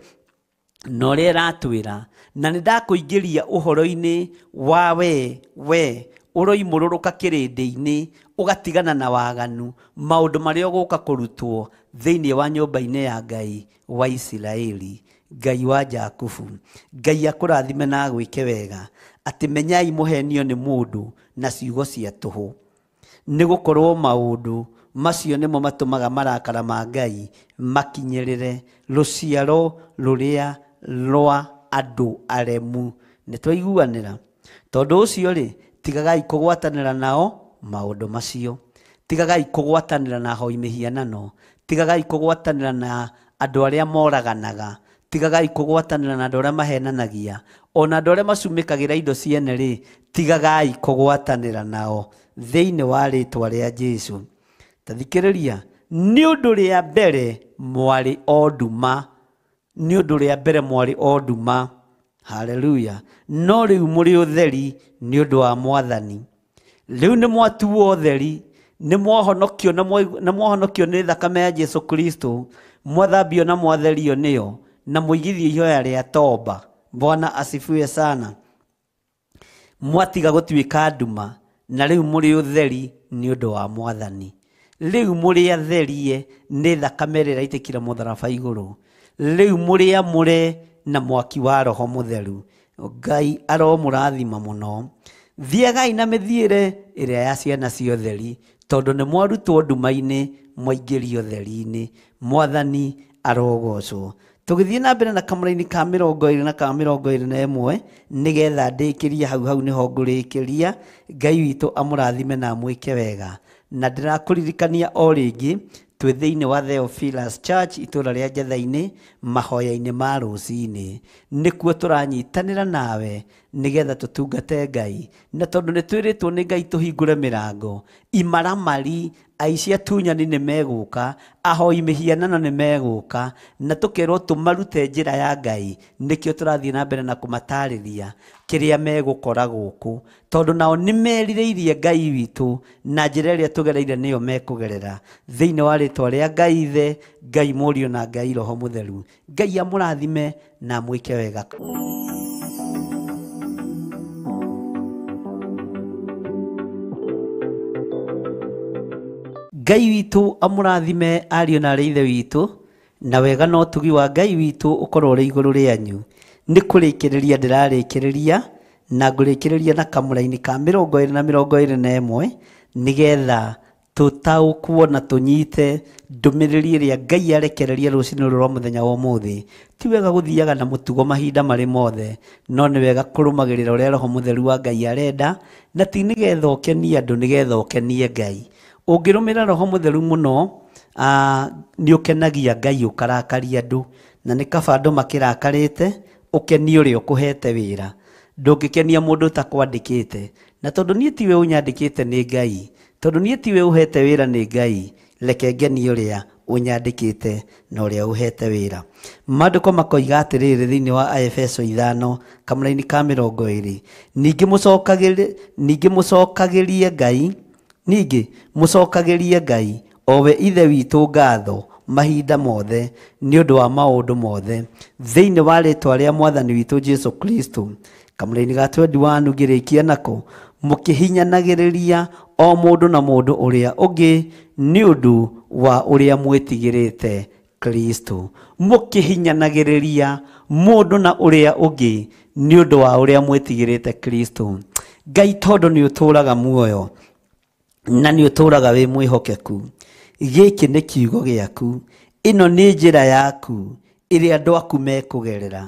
S5: na ũrĩa ĩratwĩra. Na nĩ ndakũingĩria ũhoro-inĩ wa we ũroimũrũrũka kĩrĩndĩ-inĩ, ũgatigana na waganu, maũndũ marĩa ũgũka kũrutwo thĩinĩ wa nyũmba-inĩ ya Ngai wa Isiraeli, Ngai wa Jakubu. Ngai akũrathime na agwĩke wega. Atĩ menyai mũhenio nĩ mũndũ na ciugo cia tũhũ, nĩ gũkorwo maũndũ macio nĩmo matũmaga marakara ma Ngai makinyĩrĩre rũciaro rũrĩa rwa andũ aremu. Nĩ twaiguanĩra? Tondũ ũcio rĩ, tigagai kũgwatanĩra nao maũndũ macio. Tigagai kũgwatanĩra na ahoi mĩhianano. Tigagai kũgwatanĩra na andũ arĩa moraganaga. Tigagai kũgwatanĩra na andũ arĩa mahenanagia. Ona andũ arĩa macumĩkagĩra indo ciene rĩ, tigagai kũgwatanĩra nao thĩinĩ wa rĩtwa rĩa Jesu. Ta thikĩrĩria, nĩ ũndũ rĩa mbere mwarĩ o nduma, nĩ ũndũ rĩa mbere mwarĩ o nduma. Haleluya. No rĩu mũrĩ ũtheri nĩ ũndũ wa Mwathani. Rĩu nĩ mwatuo ũtheri, nĩ mwahonokio na mwahonokio nĩ thakame ya Jesu Kristo, mwathambio na mwatherio nĩyo, na mũigithio ihoya rĩa toba. Bwana asifiwe sana. Mwatiga gũtuĩka nduma, na rĩu mũrĩ ũtheri nĩ ũndũ wa Mwathani. Rĩu mũrĩ atherie nĩ thakame ĩrĩa ĩraitĩkire mũtharaba igũrũ. Rĩu mũrĩ amũre na mwaki wa Roho Mũtheru. Ngai aromũrathima mũno. Thiagai na mĩthiĩre ĩrĩa ya ciana cia ũtheri, tondũ nĩ mwarutwo nduma-inĩ mwaingĩrio ũtheri-inĩ. Mwathani arogocwo. Tũgĩthiĩ na mbere na kamũraini ka 20 na ka 21 nĩgetha ndĩkĩrie hau hau nĩho ngũrĩkĩria. Ngai witũ amũrathime na amwĩke wega. Na ndĩrakũririkania o rĩngĩ twĩ thĩinĩ wa Theophilus Church itũũra rĩa Njetha-inĩ mahoya-inĩ ma rũcinĩ. Nĩkuo tũranyitanĩra nawe nĩgetha tũtungate Ngai, na tondũ nĩ twĩrĩtwo nĩ Ngai tũhingũre mĩrango, imaramari aici atunyani nĩ megũka, ahoi mĩhianano nĩ megũka, na tũkerwo tũmarute njĩra ya Ngai. Nĩkĩo tũrathiĩ na mbere na kũmatarĩria kĩrĩa megũkora gũkũ, tondũ nao nĩ merirĩirie Ngai witũ na njĩra ĩrĩa tũgereire nĩyo mekũgerera. Thĩinĩ wa rĩtwa rĩa Ngai Ithe, Ngai Mũriũ na Ngai Roho Mũtheru. Ngai amũrathime na amwĩke wega. Ngai witũ amũrathime ariũ na arĩ ithe witũ, na wega na ũtugi wa Ngai witũ ũkorwo ũrĩ igũrũ rĩanyu. Nĩ kũrĩkĩrĩria ndĩrarĩkĩrĩria, na ngũrĩkĩrĩria na kamũraini ka 20 na 21 nĩgetha tũtaũkwo na tũnyite ndũmĩrĩri ĩrĩa Ngai arekereria rũcinĩ rũrũ rwa mũthenya wa ũmũthĩ. Ti wega gũthiaga na mũtugo mahinda marĩ mothe, no nĩ wega kũrũmagĩrĩra ũrĩa Roho Mũtheru wa Ngai arenda, na ti nĩgetha ũkenie andũ, nĩgetha ũkenie Ngai. Ũngĩrũmĩrĩra Roho Mũtheru mũno, nĩ ũkenagia Ngai ũkarakaria andũ, na nĩ kaba andũ makĩrakarĩte ũkenie ũrĩa ũkũhete wĩra. Ndũngĩkenia mũndũ ũtakwandĩkĩte, na tondũ niĩ tiwe ũnyandĩkĩte nĩ Ngai, tondũ niĩ tiwe ũhete wĩra nĩ Ngai, reke ngenie ũrĩa ũnyandĩkĩte na ũrĩa ũhete wĩra. Maandĩko makoiga atĩrĩrĩ thĩinĩ wa Aefeso 5 kamũraini ka 20, ningĩ mũcokagĩrie Ngai, ningĩ mũcokagĩrie Ngai o we Ithe witũ ngatho mahinda mothe nĩ ũndũ wa maũndũ mothe thĩinĩ wa rĩtwa rĩa Mwathani witũ Jesu Kristo. Kamũraini ga 21 ngĩrĩkia nako, mũkĩhinyanagĩrĩria o mũndũ na mũndũ ũrĩa ũngĩ nĩ ũndũ wa ũrĩa mwĩtigĩrĩte Kristo. Mũkĩhinyanagĩrĩria mũndũ na ũrĩa ũngĩ nĩ ũndũ wa ũrĩa mwĩtigĩrĩte Kristo. Ngai tondũ nĩ ũtũũraga muoyo na nĩ ũtũũraga wĩ mwĩhokeku, gĩkĩ nĩ kiugo gĩaku, ĩno nĩ njĩra yaku ĩrĩa andũ aku mekũgerera,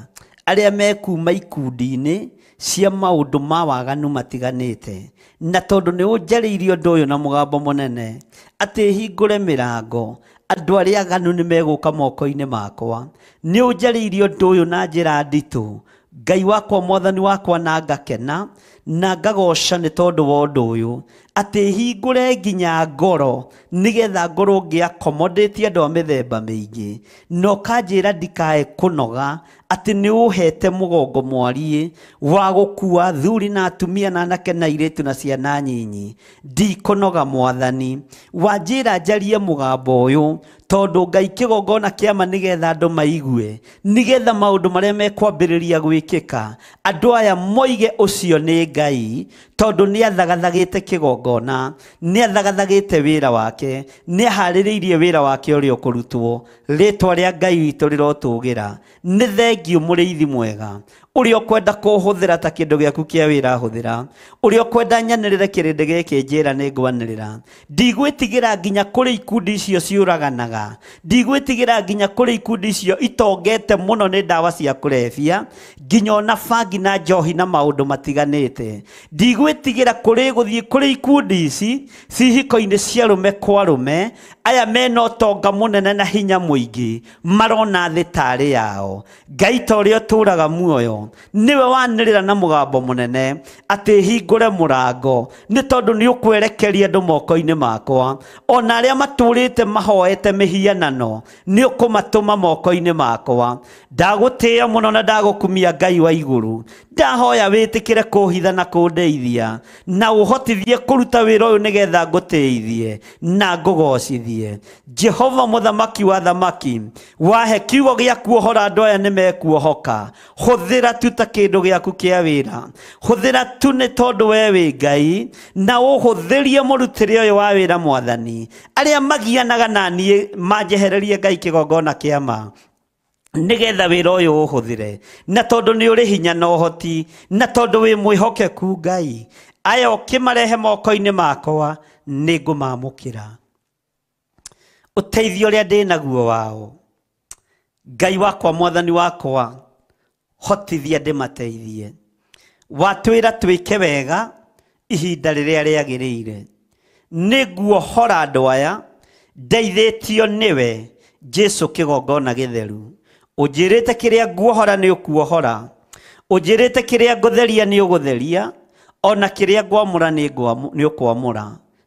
S5: arĩa mekuma ikundi-inĩ cia maũndũ ma waganu matiganĩte. Na tondũ nĩ ũnjarĩirie ũndũ ũyũ na mũgambo mũnene atĩ hingũre mĩrango, andũ arĩa aganu nĩ megũka moko-inĩ makwa. Nĩ ũnjarĩirie ũndũ ũyũ na njĩra nditũ, Ngai wakwa, Mwathani wakwa, na ngakena na ngagoca nĩ tondũ wa ũndũ ũyũ, atĩ hingũre nginya ngoro nĩgetha ngorwo ngĩ-accommodate andũ a mĩthemba mĩingĩ, na ũkanjĩra ndikae kũnoga, atĩ nĩ ũhete mũgongo mwariĩ wa gũkua thuri na atumia na anake na airĩtu na ciana nyinyi. Ndikũnoga Mwathani, wanjĩra njarie mũgambo ũyũ tondũ Ngai kĩgongona kĩama nĩgetha andũ maigue, nĩgetha maũndũ marĩa mekwambĩrĩria gwĩkĩka andũ aya moige ũcio nĩ Ngai, tondũ nĩ athagathagĩte kĩgongona, nĩ athagathagĩte wĩra wake, nĩ aharĩrĩirie wĩra wake ũrĩa ũkũrutwo. Rĩtwa rĩa Ngai witũ rĩrotũgĩra. Nĩ thengiũ mũrĩithi mwega ũrĩa ũkwenda kũhũthĩra ta kĩndũ gĩaku kĩa wĩra hũthĩra, ũrĩa ũkwenda nyanĩrĩre kĩrĩndĩ gĩkĩ njĩra nĩ ngwanĩrĩra. Ndigwĩtigĩra nginya kũrĩ ikundi icio ciũraganaga, ndigwĩtigĩra nginya kũrĩ ikundi icio itongete mũno nĩ ndawa cia kũrebia, nginya ona bangi na njohi na maũndũ matiganĩte. Ndigwĩtigĩra kũrĩ gũthiĩ kũrĩ ikundi ici cihiko-inĩ cia rũme kwa rũme, aya mena ũtonga mũnene na hinya mũingĩ marona thĩ tarĩ yao. Ngai ta ũrĩa ũtũũraga muoyo nĩwe wanĩrĩra na mũgambo mũnene atĩ hingũre mũrango, nĩ tondũ nĩ ũkwerekeria andũ moko-inĩ makwa, ona arĩa matũrĩte mahoete mĩhianano nĩ ũkũmatũma moko-inĩ makwa. Ndagũtĩĩa mũno na ndagũkumia Ngai wa igũrũ. Ndahoya wĩtĩkĩre kũhitha na kũndeithia, na ũhotithie kũruta wĩra ũyũ nĩgetha ngũtĩithie na ngũgocithie. ngũteithie. Jehova mũthamaki wa thamaki, wahe kiugo gĩa kuohora andũ aya nĩ mekuohoka. Hũthĩra tu ta kĩndũ gĩaku kĩa wĩra, hũthĩra tu nĩ tondũ we wĩ Ngai, na ũhũthĩrie mũrutĩre ũyũ wa wĩra Mwathani. Arĩa magianaga na niĩ manjehererie Ngai kĩgongona kĩa ma, nĩgetha wĩra ũyũ ũhũthĩre, na tondũ nĩ ũrĩ hinya na ũhoti, na tondũ wĩ mwĩhokeku Ngai, aya ũkĩmarehe moko-inĩ makwa nĩ ngũmamũkĩra. Ũteithio ũrĩa ndĩ naguo wao, Ngai wakwa, Mwathani wakwa, hotithia ndĩmateithie. Watwĩra twĩke wega ihinda rĩrĩa rĩagĩrĩire. Nĩ nguohora andũ aya ndeithĩtio nĩwe Jesu kĩgongona gĩtheru. Ũnjĩrĩte kĩrĩa nguohora nĩ ũkuohora, ũnjĩrĩte kĩrĩa ngũtheria nĩ ũgũtheria, ona kĩrĩa ngwamũra nĩ ũkwamũra.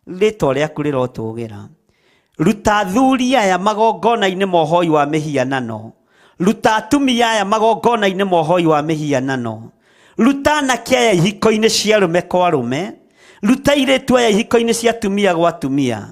S5: Rĩtwa rĩaku rĩrotũgĩra. Ruta athuri aya magongona-inĩ ma ũhoi wa mĩhianano, ruta atumia aya magongona-inĩ ma ũhoi wa mĩhianano, ruta anake aya ihiko-inĩ cia arũme kwa arũme, ruta airĩtu aya ihiko-inĩ cia atumia gwa atumia,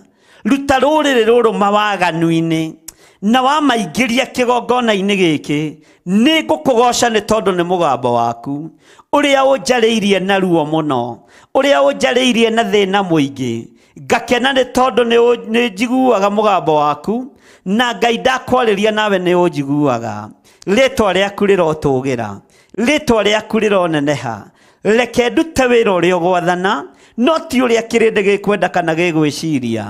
S5: ruta rũrĩrĩ rũrũ mawaganu-inĩ, na wamaingĩria kĩgongona-inĩ gĩkĩ. Nĩ ngũkũgoca nĩ tondũ nĩ mũgambo waku ũrĩa ũnjarĩirie na ruo mũno, ũrĩa ũnjarĩirie na thĩna mũingĩ. Ngakena nĩ tondũ nĩ njiguaga mũgambo waku, na Ngai ndakwarĩria nawe nĩ ũnjiguaga. Rĩtwa rĩaku rĩrotũgĩra, rĩtwa rĩaku rĩroneneha. Reke ndute wĩra ũrĩa ũgwathana, no ti ũrĩa kĩrĩndĩ gĩkwenda kana gĩgwĩciria,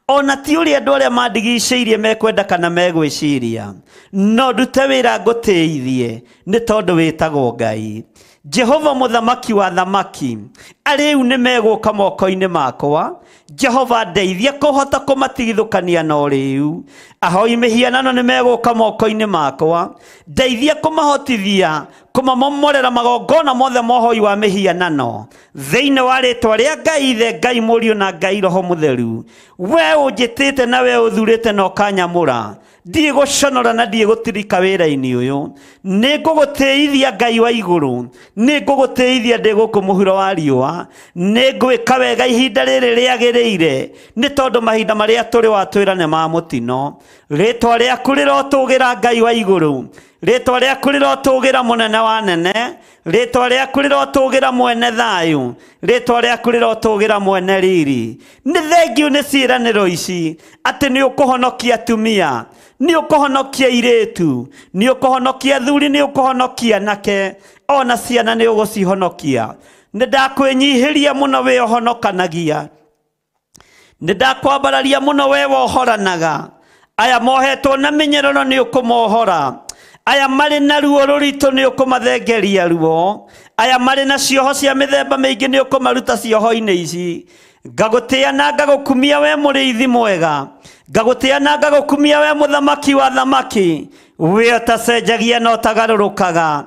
S5: ona ti ũrĩa andũ arĩa mandigicĩirie mekwenda kana megwĩciria, no ndute wĩra ngũtĩithie nĩ tondũ wĩtagwo Ngai. Jehova mũthamaki wa thamaki, arĩu nĩ megũka moko-inĩ makwa. Jehova ndeithia kũhota kũmatigithũkania na ũrĩu. Ahoi mĩhianano nĩ megũka moko-inĩ makwa, ndeithia kũmahotithia kũmamomorera magongona mothe ma ũhoi wa mĩhianano, thĩinĩ wa rĩtwa rĩa Ngai Ithe, Ngai Mũriũ na Ngai Roho Mũtheru. We ũnjĩtĩte na we ũthurĩte na ũkanyamũra, ndiĩ gũconora na ndiĩ gũtirika wĩra-inĩ ũyũ. Nĩ ngũgũtĩithia Ngai wa igũrũ, nĩ ngũgũtĩithia ndĩ gũkũ mũhuro wa riũa, nĩ ngwĩka wega ihinda rĩrĩ rĩagĩrĩire, nĩ tondũ mahinda marĩa tũrĩ watwĩra nĩ ma mũtino. Rĩtwa rĩaku rĩrotũgĩra Ngai wa igũrũ, rĩtwa rĩaku rĩrotũgĩra mũnene wa nene, rĩtwa rĩaku rĩrotũgĩra mwene thayũ, rĩtwa rĩaku rĩrotũgĩra mwene riri. Nĩ thengiũ nĩ ciĩranĩro ici atĩ nĩ ũkũhonokia atumia, nĩ ũkũhonokia airĩtu, nĩ ũkũhonokia athuri, nĩ ũkũhonokia anake, ona ciana nĩ ũgũcihonokia. Nĩ ndakwĩnyihĩria mũno wĩ ũhonokanagia, nĩ ndakwambararia mũno we wohoranaga. Aya mohetwo na mĩnyororo nĩ ũkũmohora, aya marĩ na ruo rũritũ nĩ ũkũmathengeria ruo, aya marĩ na cioho cia mĩthemba mĩingĩ nĩ ũkũmaruta cioho-inĩ ici. Ngagũtĩa na ngagũkumia we mũrĩithi mwega, ngagũtĩa na ngagũkumia we mũthamaki wa thamaki, we ũtacenjagia na ũtagarũrũkaga.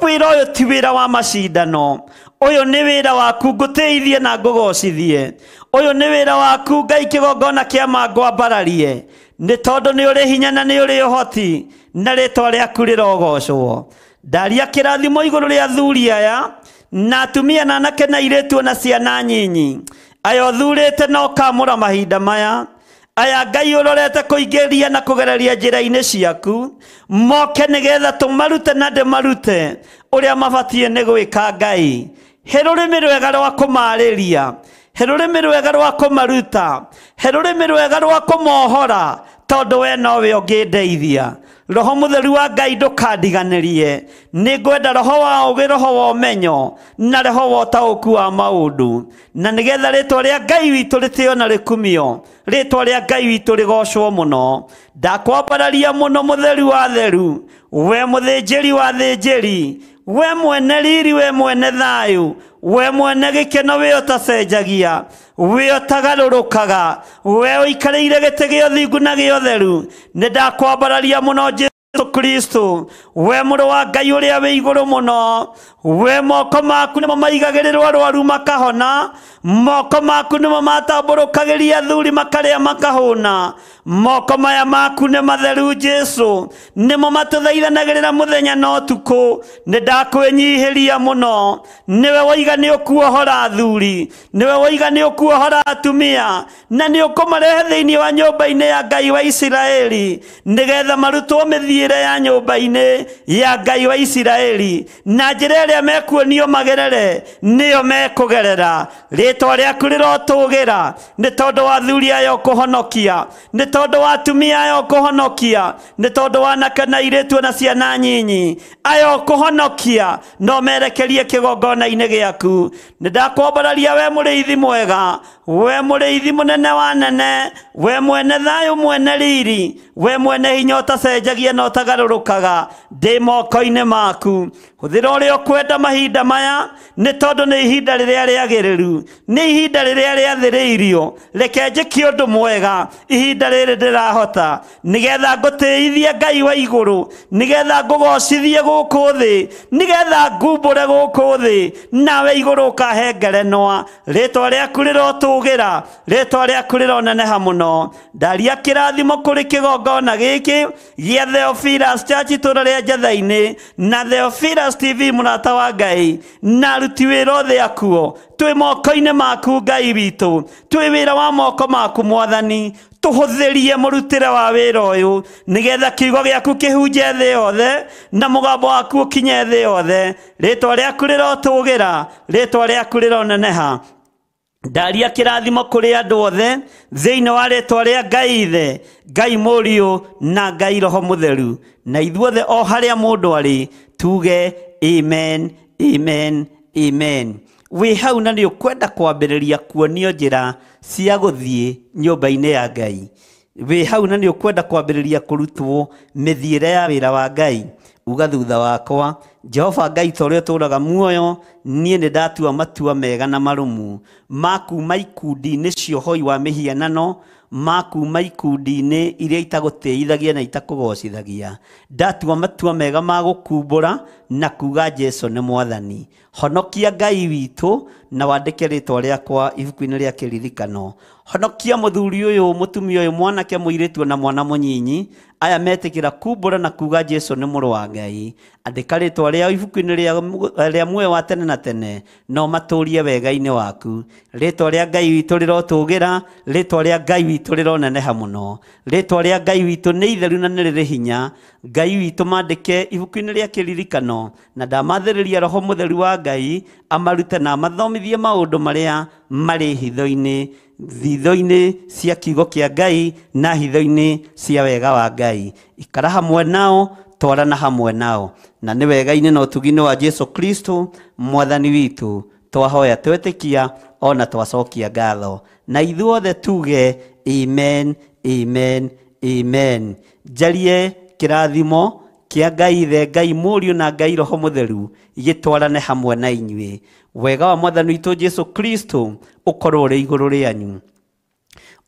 S5: Wĩra ũyũ ti wĩra wa macindano, ũyũ nĩ wĩra waku ngũtĩithie na ngũgocithie. Ũyũ nĩ wĩra waku Ngai kĩgongona kĩa ma ngwambararie, nĩ tondũ nĩ ũrĩ hinya na nĩ ũrĩ ũhoti, na rĩtwa rĩaku rĩrogocwo. Ndaria kĩrathimo igũrũ rĩa athuri aya na atumia na anake na airĩtu na ciana nyinyi, aya ũthurĩte na ũkamũra mahinda maya, aya Ngai ũrorete kũingĩria na kũgereria njĩra-inĩ ciaku, moke nĩgetha tũmarute na ndĩmarute ũrĩa mabatiĩ nĩ gwĩka. Ngai, he rũrĩmĩ rwega rwa kũmarĩria, he rũrĩmĩ rwega rwa kũmaruta, he rũrĩmĩ rwega rwa kũmohora, tondũ we nowe ũngĩndeithia. Roho Mũtheru wa Ngai ndũkandiganĩrie, nĩ ngwenda roho wa ũũgĩ, roho wa ũmenyo, na roho wa ũtaũku wa maũndũ, na nĩgetha rĩtwa rĩa Ngai witũ rĩtĩo na rĩkumio, rĩtwa rĩa Ngai witũ rĩgocwo mũno. Ndakwambararia mũno Mũtheru wa theru, we mũthĩnjĩri wa thĩnjĩri, we mwene riri, we mwene thayũ, we mwene gĩkeno, we ũtacenjagia, we ũtagarũrũkaga, we ũikarĩire gĩtĩ gĩa ũthingu na gĩa ũtheru. Nĩ ndakwambararia mũno Jesu Kristo, we mũrũ wa Ngai ũrĩa wĩ igũrũ mũno, we moko maku nĩmo maigagĩrĩrwo arwaru makahona,
S4: Moko maku nĩmo matambũrũkagĩria athuri makarĩa makahũna. Moko maya maku nĩ matheru Jesu, nĩmo matũthaithanagĩrĩra mũthenya na ũtukũ. Nĩ ndakwĩnyihĩria mũno. Nĩwe woiga nĩ ũkuohora athuri, nĩwe woiga nĩ ũkuohora atumia, na nĩ ũkũmarehe thĩinĩ wa nyũmba-inĩ ya Ngai wa Isiraeli, nĩgetha marutwo mĩthiĩre ya nyũmba-inĩ ya Ngai wa Isiraeli, na njĩra ĩrĩa mekuonio magerere nĩyo mekũgerera. Rĩtwa rĩaku rĩrotũgĩra nĩ tondũ wa athuri aya ũkũhonokia, nĩ tondũ wa atumia aya ũkũhonokia, nĩ tondũ wa anake na airĩtu na ciana nyinyi aya ũkũhonokia, no merekerie kĩgongona-inĩ gĩaku. Nĩ ndakwambararia we mũrĩithi mwega, we mũrĩithi mũnene wa nene, we mwene thayũ mwene riri, we mwene hinya ũtacenjagia na ũtagarũrũkaga, ndĩ moko-inĩ maku. Hũthĩra ũrĩa ũkwenda mahinda maya, nĩ tondũ nĩ ihinda rĩrĩa rĩagĩrĩru, nĩ ihinda rĩrĩa rĩathĩrĩirio. Reke njĩke ũndũ mwega ihinda rĩrĩ ndĩrahota, nĩgetha ngũtĩithie Ngai wa igũrũ, nĩgetha ngũgocithie gũkũ thĩ, nĩgetha ngumbũre gũkũ thĩ, nawe igũrũ ũkahe ngerenwa. Rĩtwa rĩaku rĩrotũgĩra, rĩtwa rĩaku rĩroneneha mũno. Ndaria kĩrathimo kũrĩ kĩgongona gĩkĩ gĩa Theophilus Church itũũra rĩa Njathai-inĩ, na Theophilus TV mũrata wa Ngai, na aruti wĩra othe akuo. Twĩ moko-inĩ maku Ngai witũ, twĩ wĩra wa moko maku Mwathani. Tũhũthĩrie mũrutĩre wa wĩra ũyũ, nĩgetha kiugo gĩaku kĩhunje thĩ yothe, na mũgambo waku ũkinye thĩ yothe. Rĩtwa rĩaku rĩrotũgĩra, rĩtwa rĩaku rĩroneneha. Ndaria kĩrathimo kũrĩ andũ othe thĩinĩ wa rĩtwa rĩa Ngai Ithe, Ngai Mũriũ na Ngai Roho Mũtheru, na ithuothe o harĩa mũndũ arĩ tuge amen, amen, amen. Wĩ hau na nĩ ũkwenda kwambĩrĩria kuonio njĩra cia gũthiĩ nyũmba-inĩ ya Ngai. Wĩ hau na nĩ ũkwenda kwambĩrĩria kũrutwo mĩthiĩre ya wĩra wa Ngai. Uga thutha wakwa, Jehova Ngai ta ũrĩa ũtũũraga muoyo, niĩ nĩ ndatua matua mega na marũmu ma kuma ikundi-inĩ cia ũhoi wa mĩhianano, ma kuma ikundi-inĩ iria itagũtĩithagia na itakũgocithagia. Ndatua matua mega ma gũkumbũra na kuga Jesu nĩ Mwathani. Honokia Ngai witũ na wandĩke rĩtwa rĩakwa ibuku-inĩ rĩa kĩririkano. Honokia mũthuri ũyũ, mũtumia ũyũ, mwanake, mũirĩtu na mwana mũnyinyi, aya metĩkĩra kumbũra na kuga Jesu nĩ mũrũ wa Ngai. Andĩka rĩtwa rĩao ibuku-inĩ rĩa muoyo wa tene na tene, no matũrie wega-inĩ waku. Rĩtwa rĩa Ngai witũ rĩrotũgĩra, rĩtwa rĩa Ngai witũ rĩroneneha mũno. Rĩtwa rĩa Ngai witũ nĩ itheru na nĩ rĩrĩ hinya. Ngai witũ mandĩke ibuku-inĩ rĩa kĩririkano, na ndamathĩrĩria Roho Mũtheru wa Ngai amarute na amathomithie maũndũ marĩa marĩ hitho-inĩ, hitho-inĩ cia kiugo kĩa Ngai na hitho-inĩ cia wega wa Ngai. Ikara hamwe nao, twarana hamwe nao, na nĩ wega-inĩ na ũtugi-inĩ wa Jesu Kristo Mwathani witũ twahoya twetĩkia ona twacokia ngatho, na ithuothe tuge amen, amen, amen. Njarie kĩrathimo kĩa Ngai Ithe, Ngai Mũriũ na Ngai Roho Mũtheru gĩtwarane hamwe na inyuĩ. Wega wa Mwathani witũ Jesu Kristo ũkorwo ũrĩ igũrũ rĩanyu,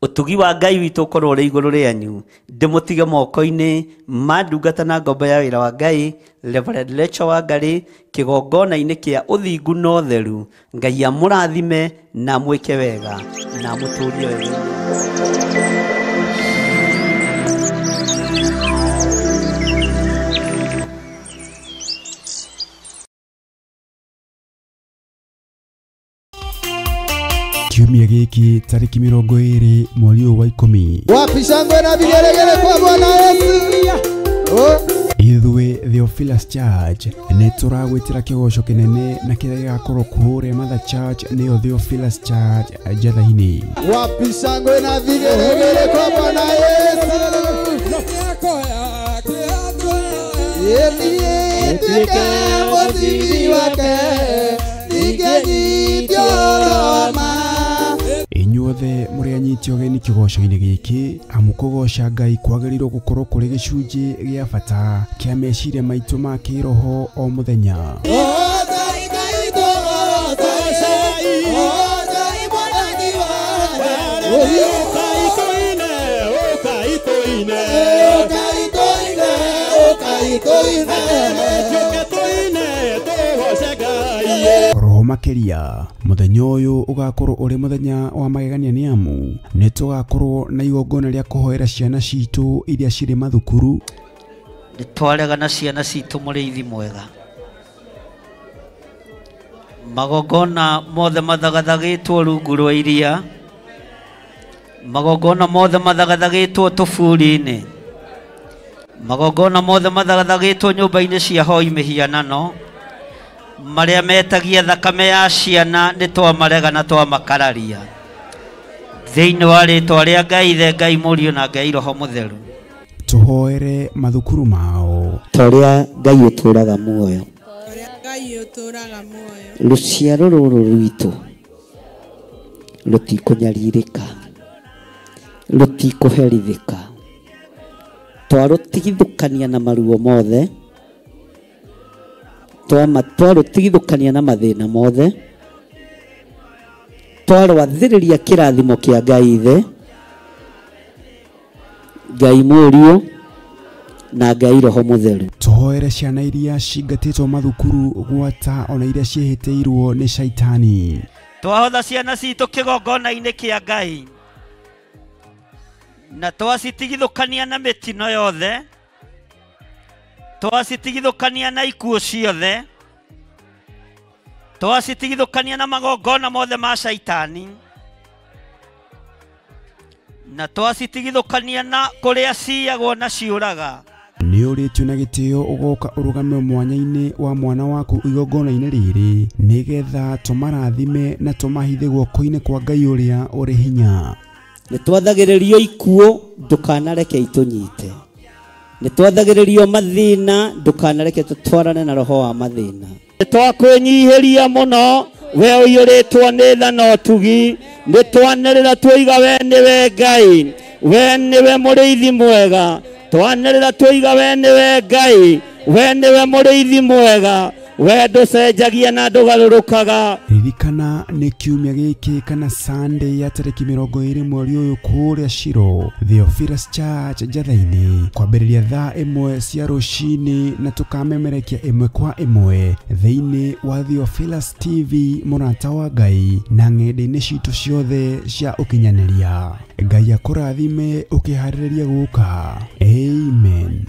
S4: ũtugi wa Ngai witũ ũkorwo ũrĩ igũrũ rĩanyu. Ndĩmũtige moko-inĩ ma ndungata na ngombo ya wĩra wa Ngai Reverend Rachel Wangari, kĩgongona-inĩ kĩa ũthingu na ũtheru. Ngai amũrathime na amwĩke wega na amũtũrie wega.
S2: Kiumia gĩkĩ tarĩki 20 mweri ũyũ wa 10.
S3: Wapi shangwe na vigelegele kwa Bwana Yesu.
S2: Ithuĩ Theophilus Church nĩ tũragwĩtĩra kĩgoco kĩnene na kĩrĩa gĩgakorwo kũrĩa Mother Church nĩyo Theophilus Church Njathai-inĩ.
S3: Wapi shangwe na vigelegele kwa Bwana Yesu. Yeye mũthithi wake
S2: Inyuothe mũrĩ anyiti ũgeni kĩgoco-inĩ gĩkĩ, amu kũgoca Ngai kwagĩrĩirwo gũkorwo kũrĩ gĩcunjĩ gĩa bata kĩa meciria maitũ ma kĩroho o mũthenya. Mũno makĩria mũthenya ũyũ ũgakorwo ũrĩ mũthenya wa magegania nĩ amu nĩ tũgakorwo na igongona rĩa kũhoera ciana citũ iria cirĩ mathukuru.
S5: Nĩ twarega na ciana citũ mũrĩithi mwega. Magongona mothe mathagathagĩtwo rungu rwa iria, magongona mothe mathagathagĩtwo tũburi-inĩ, magongona mothe mathagathagĩtwo nyũmba-inĩ cia hoi mĩhianano, marĩa metagia thakame ya ciana nĩ twamarega na twamakararia thĩinĩ wa rĩtwa rĩa Ngai Ithe, Ngai Mũriũ na Ngai Roho Mũtheru.
S2: Tũhoere mathukuru mao.
S5: Ta ũrĩa Ngai ũtũũraga muoyo, rũciaro rũrũ rwitũ rũtikũnyarirĩka, rũtikũherithĩka, twarũtigithũkania na maruo mothe, twarũtigithũkania na mathĩna mothe, twarwathĩrĩria kĩrathimo kĩa Ngai Ithe, Ngai Mũriũ na Ngai Roho Mũtheru.
S2: Tũhoere ciana iria cingatĩtwo mathukuru gwata ona iria ciĩhĩtĩirwo nĩ caitani.
S4: Twahotha ciana citũ kĩgongona-inĩ kĩa Ngai na twacitigithũkania na mĩtino yothe, twacitigithũkania na ikuũ ciothe, twacitigithũkania na magongona mothe ma caitani, na twacitigithũkania na kũrĩa ciyagwo na ciũraga.
S2: Nĩ ũrĩtio na gĩtĩo ũgoka ũrũgame mwanya-inĩ wa mwana waku igongona-inĩ rĩrĩ nĩgetha tũmarathime na tũmahithe guoko-inĩ kwa Ngai ũrĩa ũrĩ hinya.
S5: Nĩ twathagĩrĩrio ikuũ, ndũkanareke itũnyite. Nĩ twathagĩrĩrio mathĩna, ndũkanareke tũtwarane na roho wa mathĩna.
S4: Nĩ twakwĩnyihĩria mũno, we ũiyũrĩtwo nĩ tha na ũtugi, nĩ twanĩrĩra twoiga we nĩwe Ngai, we nĩwe mũrĩithi mwega. Twanĩrĩra twoiga we nĩwe Ngai, we nĩwe mũrĩithi mwega, we ndũcenjagia na ndũgarũrũkaga.
S2: Ririkana nĩ kiumia gĩkĩ kana Sunday ya tarĩki 20 mweri ũyũ kũrĩa Shiro, Theophilus Church Njatha-inĩ, kwambĩrĩria thaa 1 cia rũcinĩ na tũkamemerekia 1 kwa 1 thĩinĩ wa Theophilus TV mũrata wa Ngai na ng'enda-inĩ citũ ciothe cia ũkinyanĩria. Ngai akũrathime ũkĩharĩrĩria gũka. Amen.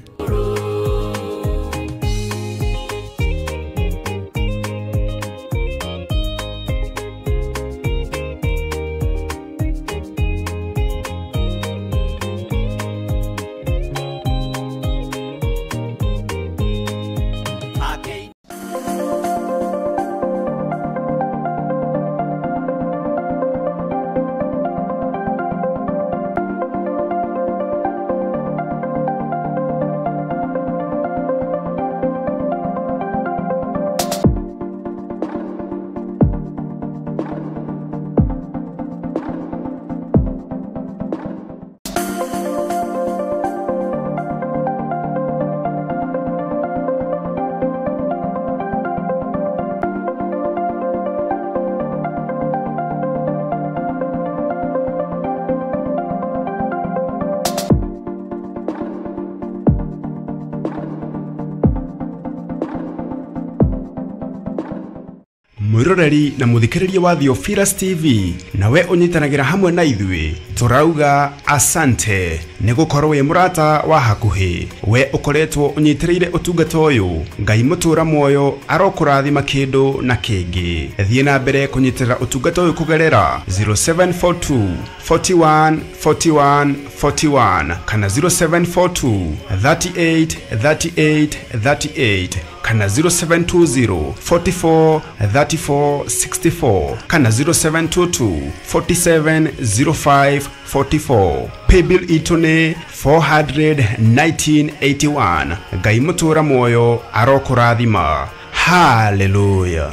S2: Mwiroreri na muthikiriria wa Theophilus TV nawe unyitanagĩra hamwe na ithuĩ tũrauga asante nĩ gũkorwo wĩ mũrata wa hakuhĩ. We ũkoretwo ũnyitĩrĩire ũtungata ũyũ, Ngai mũtũra muoyo arokũrathima kĩndũ na kĩngĩ. Thiĩ na mbere kũnyitĩrĩra ũtungata ũyũ kũgerera 0742 41 41 41 kana 0742 38 38 38 kana 0720 44 34 64 kana 0722 47 05 44. Paybill itũ nĩ 41981. Ngai mũtũra muoyo arokũrathima. Hallelujah.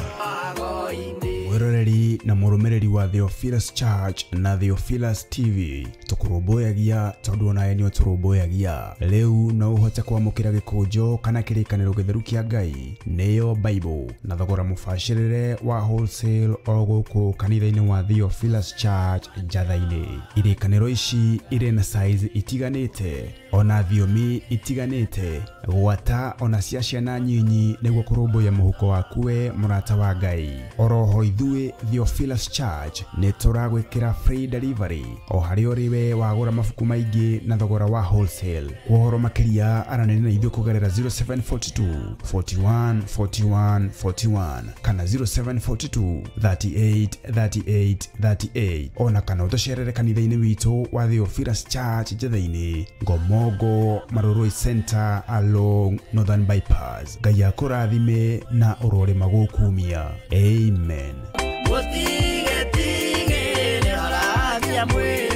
S2: Mwiroreri Mwĩroreri na mũrũmĩrĩri wa Theophilus Church na Theophilus TV, tũkũrũmbũyagia tondũ onawe nĩ ũtũrũmbũyagia. Rĩu no ũhote kwamũkĩra gĩkũnjo kana kĩrĩkanĩro gĩtheru kĩa Ngai, nĩyo Bible, na thogora mũbacĩrĩre wa wholesale o gũkũ kanitha-inĩ wa Theophilus Church Njatha-inĩ. Irĩkanĩro ici irĩ na size itiganĩte ona thiomi itiganĩte, gwata ona cia ciana nyinyi, nĩguo kũrũmbũiya mũhuko waku we mũrata wa Ngai. Oroho ithuĩ Theophilus Church nĩ tũragwĩkĩra free delivery o harĩa ũrĩ we wagũra mabuku maingĩ na thogora wa wholesale. Kwa ũhoro makĩria aranĩria na ithuĩ kũgerera 0742 41 41 41 kana 0742 38 38 38, ona kana ũtũcerere kanitha-inĩ witũ wa Theophilus Church Njatha-inĩ, Ngomongo Marurui Center along Northern Bypass. Ngai akũrathime na ũrorĩma gũkumia. Amen.
S4: Mũtigetigĩre, ũrathia mwĩrĩ.